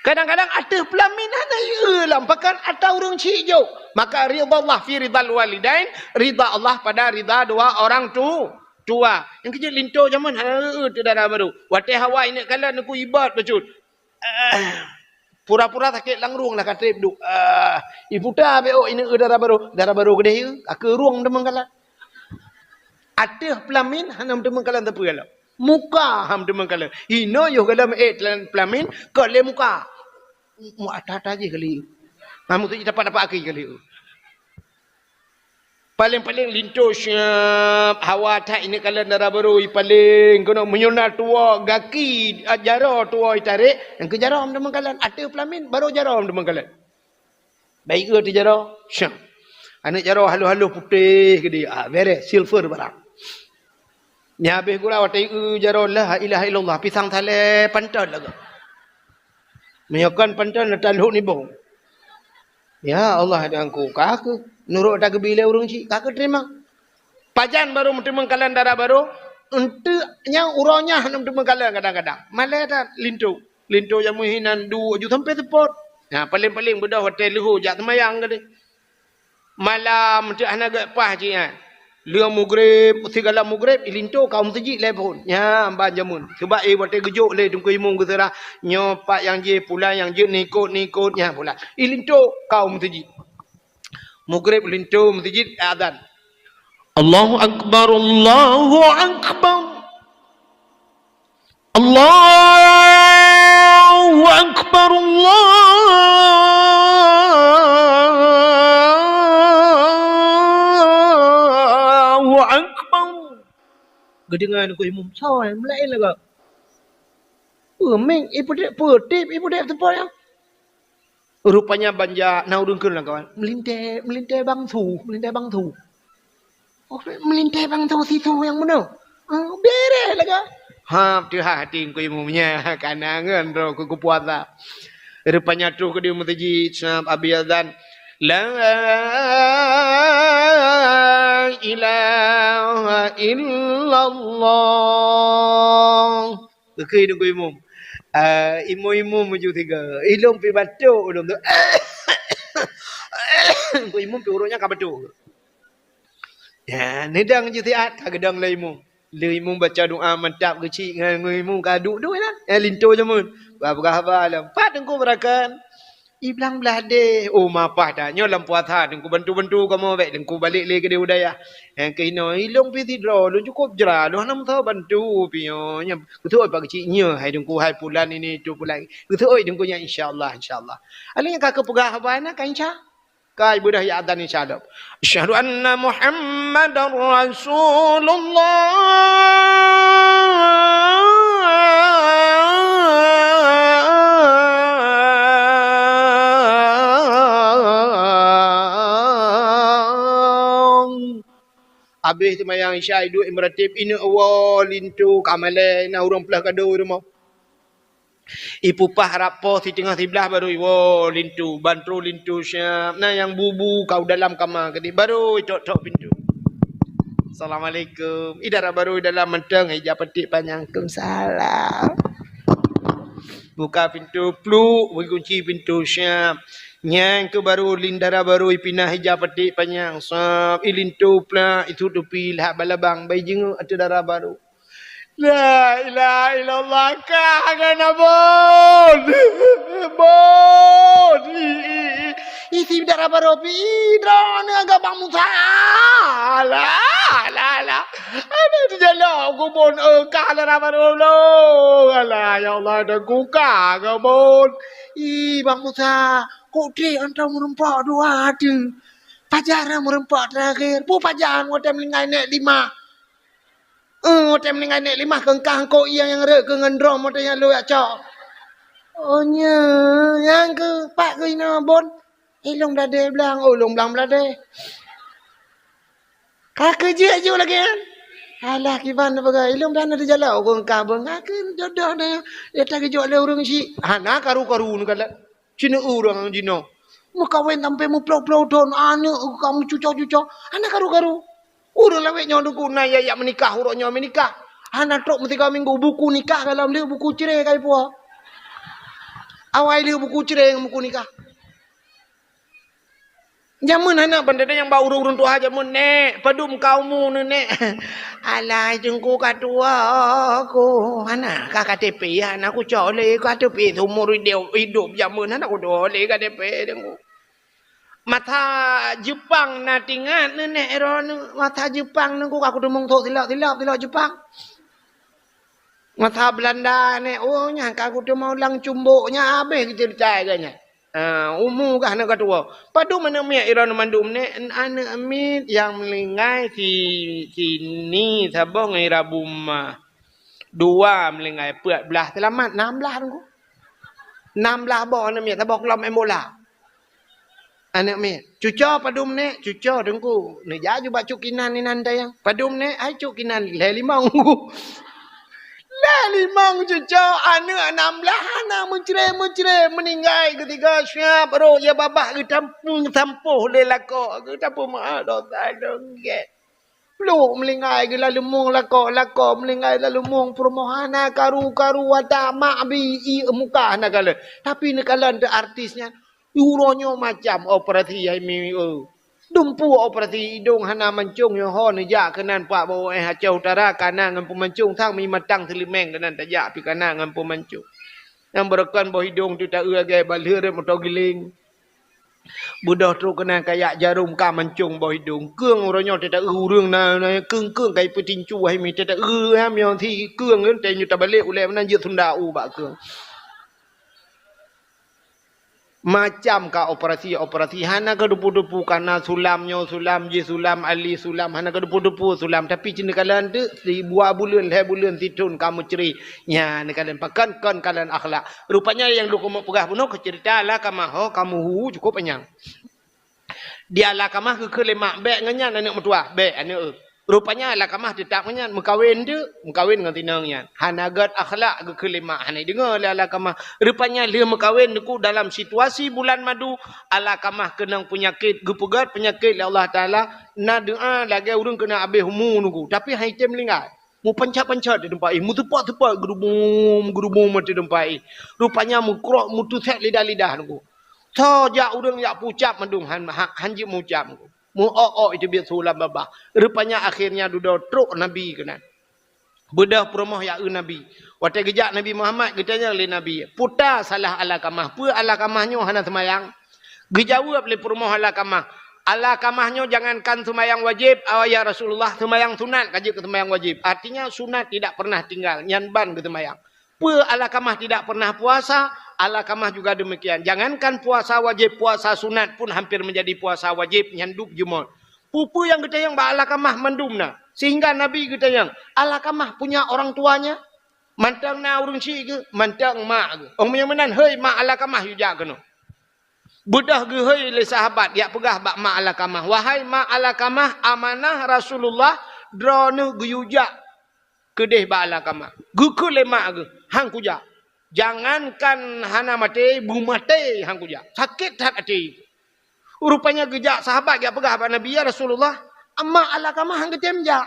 Kadang-kadang ateueh peulamin hana eu lam pakan atau ureueng chik jok. Maka ridha Allah fi ridhal walidain, ridha Allah pada ridha dua orang tu, tua. Nyang keujeuet linto jameun hana eu teu dara barô. Watée hawa ineuk kalon neuku ibat bacut. Ah, pura-pura sakét lam rueng lah ka trép duek. Ah, iputa beu ineuk eu dara barô. Dara barô keudeh eu, ka keu rueng teumeukalon. Ateueh peulamin hana meuteumeukalon sapeue lom. Muka hana meuteumeukalon. Inoe yoh galom ék peulamin, ka lé muka. Mu ata-ata jih kali. Hana meuteujih dapat-dapat akhé kali. Paléng-paléng linto siab, hawa that ineuk kalon dara barô, i paléng keunoe meunyoe na tuwoe gaki, a, jaroe tuwoe itarek, nyang keu jaroe meuteumeukalon, ateueh peulamin barô jaroe meuteumeukalon. Baik eu teu jaroe, syah. Aneuk jaroe haloh-haloh putéh keudeh, ah, bereh, silver barang. Nyan habéh gura watée eu jaroe la ilaha illallah, pisang salée panton lagoe. Meunyoe kon panton, na talhok nibong. Ya Allah, dan ku ka keuh nurot tageubi lé ureueng chik, ka keuh teurimong. Pajan barô meuteumeukalon dara barô, eunteuk nyang uroe nyan hana meuteumeukalon kadang-kadang. Malée that linto. Linto nyang meuhinan duek ju sampoe seupôt. Nah, paléng-paléng beudôh watée leuhô jak seumayang tadi. Malam teuh hana gét paih cit nyan. Lheueh mugreb, sigohlom mugreb, ilinto ka u meuseujid lé phon. Nyan ban jameun. Sabab, eh, watée geujok lé Teungku Imum geuseurah, nyoe pat nyang jih, pulan nyang jeuet, nikot-nikot, nyan pulan. Ilinto ka u meuseujid. Mugreb linto meuseujid, azan. Allahu Akbar, Allahu Akbar. Allahu Akbar, Allahu Akbar. Geudeungoe Teungku Imum, soe meulaén lagak. Peumeng, ipeudép, peutép, ipeudép teupot nyan. Rupanya banja na ureueng kheun lam kawan. Meulintée, meulintée bang su, meulintée bang su. Oh, meulintée bang su sisu nyang meunoe. Ah, bereh lagak. Ha, teuhah hati Teungku Imum nyan, kana ngon droe keu kupuasa. Rupanya troh keudeh meuseujid, sab abéh azan. La ilaha illallah. Geukheun Teungku Imum. Ah, imum-imum meujeuet sigoe. Ilôn pih batuk ulôn tu. Teungku Imum pih uroe nyan ka batuk. Ya, neudong jih siat ka geudong lé imum. Lé imum baca doa mantap geuchik ngon imum ka duek-duek lah. Eh, linto jameun. Ba peugah haba lom. Pat Teungku beurakan. Iblang blah deh. Oh, mapah dah. Nyoe lam puasa Teungku bantu-bantu kamoe bék Teungku balek lé keudeh u dayah. Nyang keunoe ilôn pih sidroe, lôn cukôp jra, lôn hana meusaboh bantu pih nyoe. Nyan geuseuôt bak keuchik nyoe, hai Teungku, hai pulan ini, itu pulan. Geuseuôt Teungku nyan, insya Allah, insya Allah. Alèh nyang ka keupeugah haba na ka insya. Ka ibeudôh ya adan insya Allah. Asyhadu anna Muhammadar Rasulullah. Abéh seumayang Isya, iduek imeuratéb, ineuk woe linto ka malèe, na ureueng peuleueh kado i rumoh. Ipupah rab po siteungoh siblaih barô iwoe linto, ban troh linto siab, na nyang bu-bu ka u dalam kama keudeh, barô itok-tok pintoe. Assalamualaikum. I dara barô i dalam mantong, ija paték panyang. Waalaikumsalam. Buka pintoe, pluk, bri kunci pintoe, siap. Nyan keuh barô lin dara barô ipinah ija paték panyang, sab, ilinto plak, itutupi lhak balabang, bai jinguk ateueh dara barô. La ilaha illallah, ka gana bon. Bon. I, i, i. Isi dara barô pi, i, droeneuh agak Bang Musa. Alah, alah, alah. Aduh, dijalok ku bon, eh, ka dara barô lo. Alah, ya Allah, dah ku ka ke bon. Ih, Bang Musa, kok trép anta meureumpok dua tu? Pajan meureumpok teurakhir. Peue pajan watèe meuninggai nèk lima? Eh, watèe meuninggai nèk lima keungkah kok iya nyang rhot keu ngon drom watèe nyang lôn jak cok. Oh, nyoe, nyang keu pat keu inoe bon. Ilong bladé blang, oh, ilong blang bladé. Ka keu jeuet ju lagèe nyan. Alah, kiban na peugah, ilong blang na teujalok, oh, ka beungah keu jodoh na. Ya, tageujok lé ureueng syiek. Hana karu-karu neukalon. Cina ureueng jinoe. Meukawen sampai meuplôh-plôh thôn, aneuk ka meucuco-cuco. Hana karu-karu. Ureueng lawét nyoe Teungku na ya, ya meunikah, uroe nyoe meunikah. Hana trok meusigoe minggu, buku nikah galom lheueh buku cerai ka ipuwoe. Awai lheueh buku cerai ngon buku nikah. Jameun hana bandada nyang ba ureueng-ureueng tuha jameun, "Nek, padum ka umu neuh, Nek?" "Alah, Teungku, ka tuwo ku." "Hana ka K T P, hana kucok lé K T P seumur idop, idop jameun hana kutuwo lé K T P, Teungku." Masa Jepang na tingat neuh, Nek, droeneuh. Masa Jepang neuh ku ka kuteumong sok silop-silop, silop Jepang. Masa Belanda, Nek, oh, nyan ka kuteumong lam cumbok nyan, habéh geuceurita geuh nyan. Ah, umu gah na ka tuwo. Padum aneuk miet droeneuh mandum, Nek? Aneuk miet nyang meuninggai si, si Ni saboh ngon Ira Buma. Dua meuninggai, peuet blaih seulamat, nam blaih Teungku. Nam blaih boh aneuk miet, saboh klub main bola. Aneuk miet, "Cuco padum, Nek?" "Cuco, Teungku." Neujak ju bak Cuk Kinan inan tayang. "Padum, Nek?" "Hai Cuk Kinan, lhèe limong." Lhèe limong cuco, aneuk nam blaih hana meucré-meucré, meuninggai geusigoe siab rhot ya babah geutampu-, geutampoh lé lakoe, geutampoh meu'ah dosa dong gèt. Plôk meuninggai geulaleumueng lakoe, lakoe meuninggai laleumueng peurumoh, hana karu-karu ata mak bi ié muka hana kalon. Tapi neukalon teuh artis nyan, uroe nyoe macam operasi hai mi, eh. Dumpeue operasi idong hana mancung, nyoe ho neujak keunan pak bawah eh Aceh Utara, kana ngon peumancung, sang mi matang seuleumeng keunan tajak pi kana ngon peumancung. Nyang beureukan boh idong teuh taeu lagèe balheueh rot moto giling. Beudôh trok keunan kayak jarôm ka mancung boh idong. Keueng uroe nyoe teuta ureueng na, na keueng-keueng ka ipeutincu hai mi teuta ureueng ha miyong si keueng ngon teuh nyoe tabalek ulèe meunan jeuet sunda u bak keueng. Macam ka operasi-operasi hana keudeupu-deupu, kana sulam nyoe sulam jih, sulam ali sulam, hana keudeupu-deupu sulam, tapi cit neukalon teuk sibuah buleuen, lhèe buleuen, sithon ka meucre. Nyan neukalon pakon kon kalon akhlak. Rupanya nyang lôn keumeung peugah bunoe keu cerita Alkamah ho ka meuhu cukup panyang. Di Alkamah geukheun lé mak, "Bèk ngon nyan aneuk meutuwah, bèk aneuk eu." Rupanya Alkamah teutap ngon nyan, meukawen teuk, meukawen ngon tinong nyan. Hana gèt akhlak geukheun lé mak, hana deungö lé Alkamah. Rupanya lheueh meukawen Teungku dalam situasi bulan madu, Alkamah keunong peunyakét, geupeugèt peunyakét lé Allah Taala, na doa lagèe ureueng keunong abéh umu Teungku, tapi han item meuninggai. Meupancet-pancet di teumpat jih, meuteupot-teupot geurubum-geurubum di teumpat jih. Rupanya meukrok, meuteusèt lidah-lidah Teungku. Soe jak ureueng jak peucab mandum han, han, han jeuet meucab Teungku. Meu-ok-ok teubiet su lam babah. Rupanya akhirnya dudoe trok Nabi keunan. Beudôh peurumoh jak eu Nabi. Watèe geujak Nabi Muhammad geutanyong lé Nabi, "Peue salah Alkamah? Peue Alkamah nyoe hana seumayang?" Geujaweueb lé peurumoh Alkamah, "Alkamah nyoe jangankan seumayang wajéb, ya Rasulullah, seumayang sunat ka jeuet keu seumayang wajéb." Artinya sunat tidak pernah tinggal, nyan ban geuseumayang. Peue Alkamah tidak pernah puasa, Alkamah juga demikian. Jangankan puasa wajéb, puasa sunat pun hampir menjadi puasa wajéb, nyan dub jeumot. Peue-peue nyang geutanyong bak Alkamah mandum na, sehingga Nabi geutanyong, "Alkamah punya orang tuanya?" Mantong na ureueng syiek geuh, mantong mak geuh. Ong meunyoe meunan, "Hei mak Alkamah, yue jak keunoe." Beudôh geuhôi lé sahabat, jak peugah bak mak Alkamah, "Wahai mak Alkamah, amanah Rasulullah, droeneuh geuyue jak keudeh bak Alkamah." Geukheun lé mak geuh, "Han kujak. Jangankan hana maté, beumaté han kujak. Sakét that até." Rupanya geujak sahabat jak peugah bak Nabi, "Ya Rasulullah, mak Alkamah han geutem jak."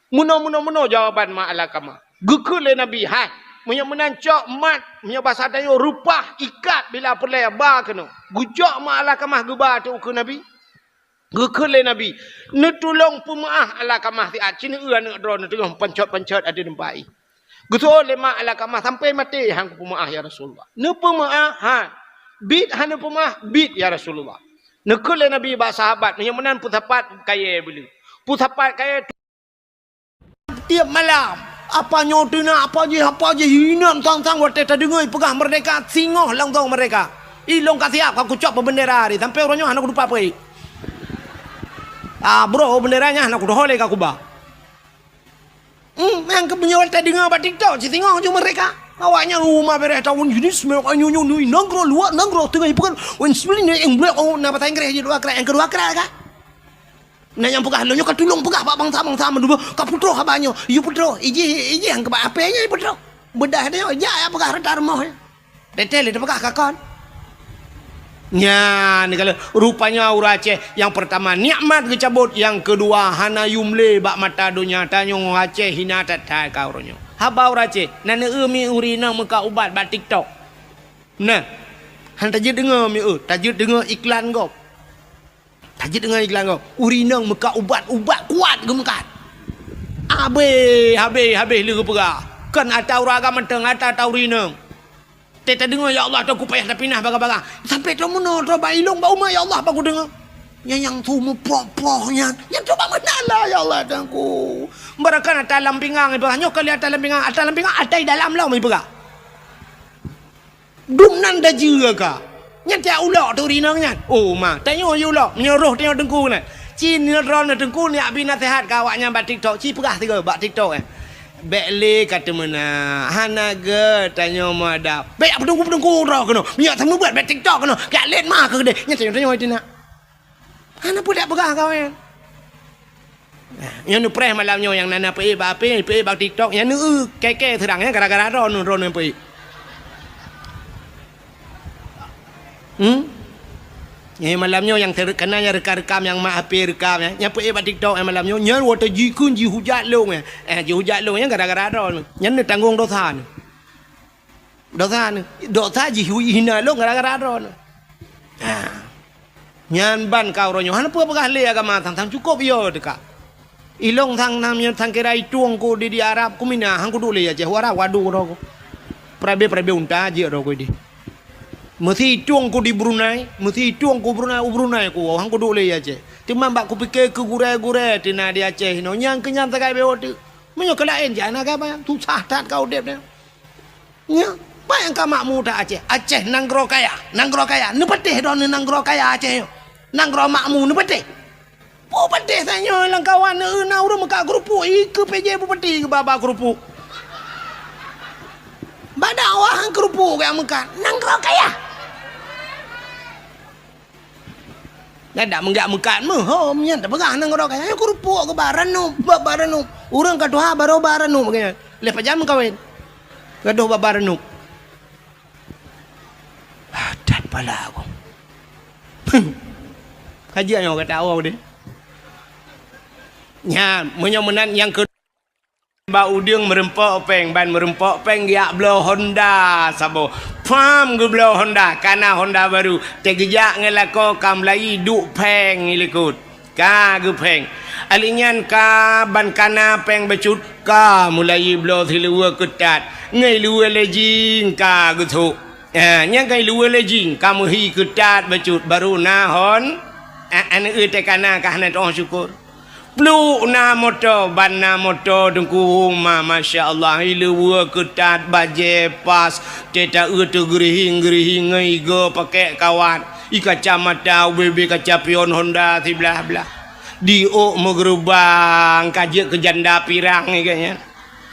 Meunoe, meunoe, meunoe jawaban mak Alkamah. Geukheun lé Nabi, "Hai, meunyoe meunan cok mat, meunyoe basa tanyoe reupah ikat bila peureulèe ba keunoe." Geucok mak Alkamah geuba ateueh ukeue Nabi. Geukheun lé Nabi, "Neutulông peumeu'ah Alkamah siat, ci neu-eu aneuk droeneuh teungoh pancot-pancot ateueh teumpat jih." Geuseuôt lé mak Alkamah, "Sampai maté han kupeumeu'ah, ya Rasulullah." "Neupeumeu'ah, ha. Biet han neupeumeu'ah?" "Biet, ya Rasulullah." Neukheun lé Nabi bak sahabat, "Meunyoe meunan peusapat kayèe beuleu. Peusapat kayèe tiep malam. Apa nyoe teunak, apa jih, apa jih, inong sang-sang watèe tadeungö peugah merdeka, singoh langsong merdeka. Ilong ka siap, ka kucok bak beundera hari, sampai uroe nyoe hana kutupat peue." Ah, bro, beundera nyan hana kutuho lé ka kuba. Hmm, nyang keu meunyoe tadeungö bak TikTok, ci singoh ju merdeka. Awaknyan uma bereh tahun jenis nyoe nyoe nyoe nanggroe luwa nanggroe teungoh ipeugah wen sibling nyoe eng blek oh na bahasa Inggris jih dua krak nyang keudua krak ka. Na nyang peugah lôn nyoe ka tulông peugah bak bansa-bansa mandum ka peutroh haba nyoe. Yue peutroh ijih ijih nyang keubah apée nyoe peutroh. Beudah nyoe jak ya peugah rata rumoh nyoe. Teuntèe lé teupeugah ka kon. Nyan kalau rupanya ureueng Aceh nyang peurtama nikmat geucabot, nyang keudua hana yum lé bak mata donya. Tanyoe Aceh hina that-that ka uroe nyoe. Haba ureueng Aceh na neueu mi ureueng inong meukat ubat bak TikTok. Nah, hana tajeuet deungoe mi eu, tajeuet deungoe iklan gob. Tajeuet deungon iklan gob, ureueng inong meukat ubat-ubat kuat geumeukat. Habéh, habéh, habéh lé geupeugah. Kon ata ureueng agam mantong, ata, ata ureueng inong. Teuh tadeungoe, ya Allah, toh kupayah tapinah bagah-bagah. Sampai troh meunoe, troh bak ilong, bak uma, ya Allah, bak kudeungoe. Nyan nyang su meuproh-proh nyan. Nyan coba meunala, ya Allah, Tuhanku. Barakan ata lam pingang, ipeugah. Nyoe kali ata lam pingang, ata lam pingang, ata i dalam lom ipeugah. Dum nan dajeue ka. Nyan tiak ulok tu rinong nyan. Oh ma, tanyoe yue ulok. Meunyoe roh tanyoe teungku nyan. Ci nyoe droeneuh teungku nyak bi naseuhat keu awaknyan bak TikTok. Ci peugah sigoe bak TikTok nyan. Bék lé ka teumeuna. Hana gét tanyoe meuadab. Bék peudungku-peudungku droe keunoe. Meunyoe seumeubeuet bék TikTok keunoe. Piak lét ma keu keudeh. Nyan tanyoe-tanyoe teunak. Hana peue dak peugah kawan. Nyoe neupreh malam nyoe nyang na na peuék bak api, peuék bak TikTok, nyan neueu kèe-kèe seurang nyan gara-gara droeneuh, droeneuh peuék. Hmm? Nyoe malam nyoe nyang ter-, kana nyang rekam-rekam nyang mak api rekam nyan, nyang peuék bak TikTok nyan malam nyoe, nyan watèe jikheun jihujat lôn nyan. Eh, jihujat lôn nyan gara-gara droeneuh. Nyan neutanggong dosa neuh. Dosa neuh, dosa jih hina lôn gara-gara droeneuh. Ha. Nyan ban ka uroe nyoe hana peue peugah lé agama sang-sang cukôp yo teuka. Ilong sang nam nyoe sang kira itueng ku di, di Arab ku mina hang kuduek lé Aceh, u Arab wadu droe ku. Perabe-perabe unta jeuet droe ku di. Meusi itueng ku di Brunei, meusi itueng ku Brunei, u Brunei ku hang kuduek lé Aceh. Teuma bak kupike keu gurèe-gurèe teuh na di Aceh inoe nyang keu nyan sagai bewok teuk. Meunyoe keu laén jih hana gaba, susah that ka udeb nyan. Nyoe, peue nyang ka makmu that Aceh? Aceh nanggroe kaya, nanggroe kaya. Neupatéh droeneuh nanggroe kaya Aceh nyoe. Nanggroe makmu neupatéh. Peue patéh tanyoe lam kawan neueu na ureueng meukat keurupuk, ikeue P J bupati geuba-ba keurupuk. Bak dakwah keurupuk geuh meukat. Nanggroe kaya. Nyan dak meugak meukat meuhom nyan tapeugah nanggroe kaya. Nyoe keurupuk geuba ranup, ba, ba ranup. Ureueng ka tuha barô ba ranup geuh nyan. Lheuh pajan meukawen. Gadôh ba, ba ranup. Ah, that pala aku. Ka jeuet nyoe gata awak deh. Nyan, meunyoe meunan nyang keu Bak udeueng meureumpok péng, ban meureumpok péng geujak bloe honda saboh. Pham geubloe honda, ka na honda barô. Teugeujak ngon lakoe ka meulayi duek péng i likot. Ka geupéng. Alèh nyan ka ban ka na péng bacut, ka meulayi bloe siluweue keutat. Ngon luweue lejing ka geusôk. Ha, nyang ka luweue lejing, ka meuhi keutat bacut, barô na hon, a-, aneuk teuka na ka hana teuoh syukur. Pluek na moto, ban na moto teungku, ma-, masya Allah, i luweue keutat, bajée pas, teuta eu teugeurihing-geurihing ngon igoe pakèk kawat, i kacamata ubé-bé kaca pion honda siblah-blah. Di ôk meugeurubang, ka jeuet keu janda pirang igoe nyan.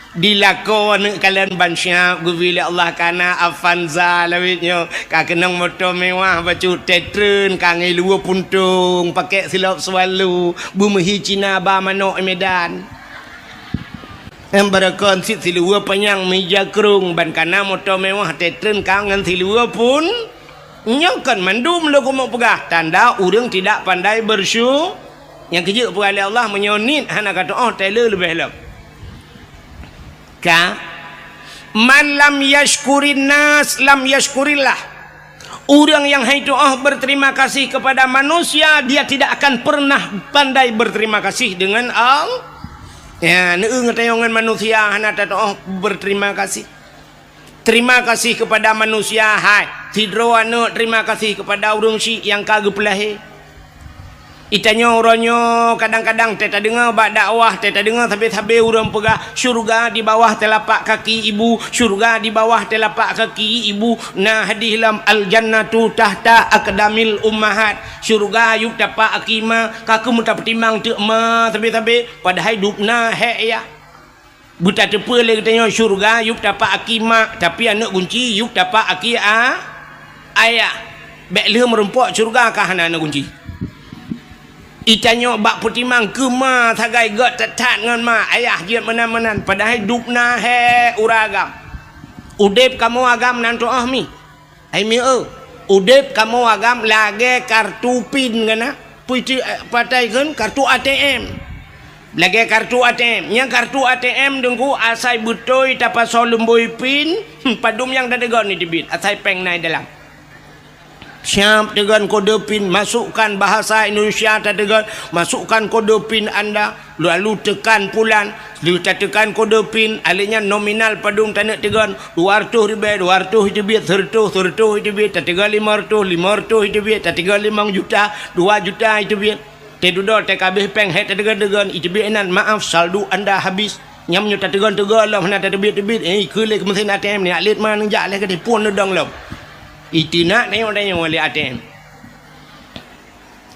Di lakoe aneuk kalon ban siap geubri lé Allah ka na Avanza lawét nyoe. Ka keunong moto mewah bacut tetreun ka ngon luweue puntông, pakèk silop swallow, beumeuhi Cina ba manok i Medan. Em barakon sit siluweue panyang meuija krông ban ka na moto mewah tetreun ka ngon siluweue pun. Nyoe kon mandum lôn keumeung peugah tanda ureueng tidak pandai bersyu-, nyang keujeuet peugah lé Allah meunyoe niet hana ka teuoh tée le leubeh lom. Ka, "Man lam yashkurin nas lam yashkurillah." Ureueng nyang hai teuoh berterima kasih kepada manusia, dia tidak akan pernah pandai berterima kasih dengan Allah. Ya, neueu ngeutanyong ngon manusia hana tateuoh berterima kasih. Terima kasih kepada manusia, hai sidroe aneuk, terima kasih kepada ureueng syiek nyang ka geupeulahé. Itanyoe uroe nyoe kadang-kadang teuh tadeungoe bak dakwah, teuh tadeungoe sabe-sabe ureueng peugah, "Syurga di bawah telapak kaki ibu, syurga di bawah telapak kaki ibu." Na hadih lom, "Al-jannatu tahta aqdamil ummahat." Syurga yub tapak aki ma, ka keumeung tapeutimang teuk ma sabe-sabe, padahai dub na hék ya. Beutateupeue lé geutanyoe syeuruga yub tapak aki mak, tapi aneuëk gunci yub tapak aki a-, ayah. Bék lheueh meurumpok syeuruga ka hana aneuëk gunci. Itanyoe bak peutimang keu ma sagai gét that-that ngon ma, ayah jeuet meunan-meunan, padahai dubna hé uragam. Udeb kamoe agam nan tuoh mi. Hai mieu, udeb kamoe agam lagée kartu pin gana, puiti, eh, patai kheun kartu A T M. Lagée kartu A T M. Nyang kartu A T M deungku asai beutôi tapasoe lumbôi pin, hmm, padum nyang tateugon ni teubiet, asai péng na i dalam. Siap teugon kode pin, masukkan bahasa Indonesia tateugon, masukkan kode pin anda, lalu tekan pulan, lheueh tateukan kode pin, alé nyan nominal padum taneuk teugon, dua ratus ribée, dua ratus iteubiet, seureutôh, seureutôh iteubiet, tateugon lima ratus, lima ratus iteubiet, tateugon limong juta, dua juta iteubiet. Teududoe teuka abéh péng hék tateugon-teugon, iteubiet inan, maaf, saldo anda habis. Nyam nyoe tateugon-teugon lom, hana tateubiet-teubiet, eh, ikeu lé keu meusén A T M, nyak lét ma neujak lé keudeh phon neudong lom. Iteunak tanyoe-tanyoe lé A T M.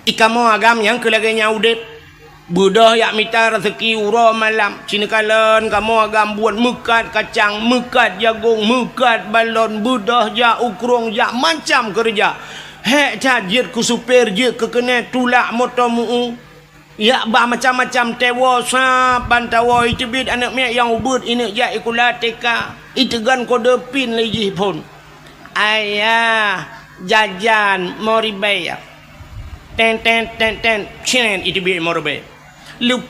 Ikamoe agam nyang keu lagée nyan udeb. Beudôh jak mita raseuki uroe malam. Sineukalon kamoe agam buet meukat kacang, meukat jagong, meukat balon, beudôh jak u krueng, jak macam keureuja. Hék that jeuet keu supir, jeuet keu keuneuk, tulak moto meu-u. Jak bah macam-macam tewoe, sab ban tawoe iteubiet aneuëk miet nyang ubeut, ineuk jak sikula T K, iteugon kode pin lé jih phon. Ayah, jajan, mo ribée. Ten, ten, ten, ten, cen, iteubiet mo ribée. Leup-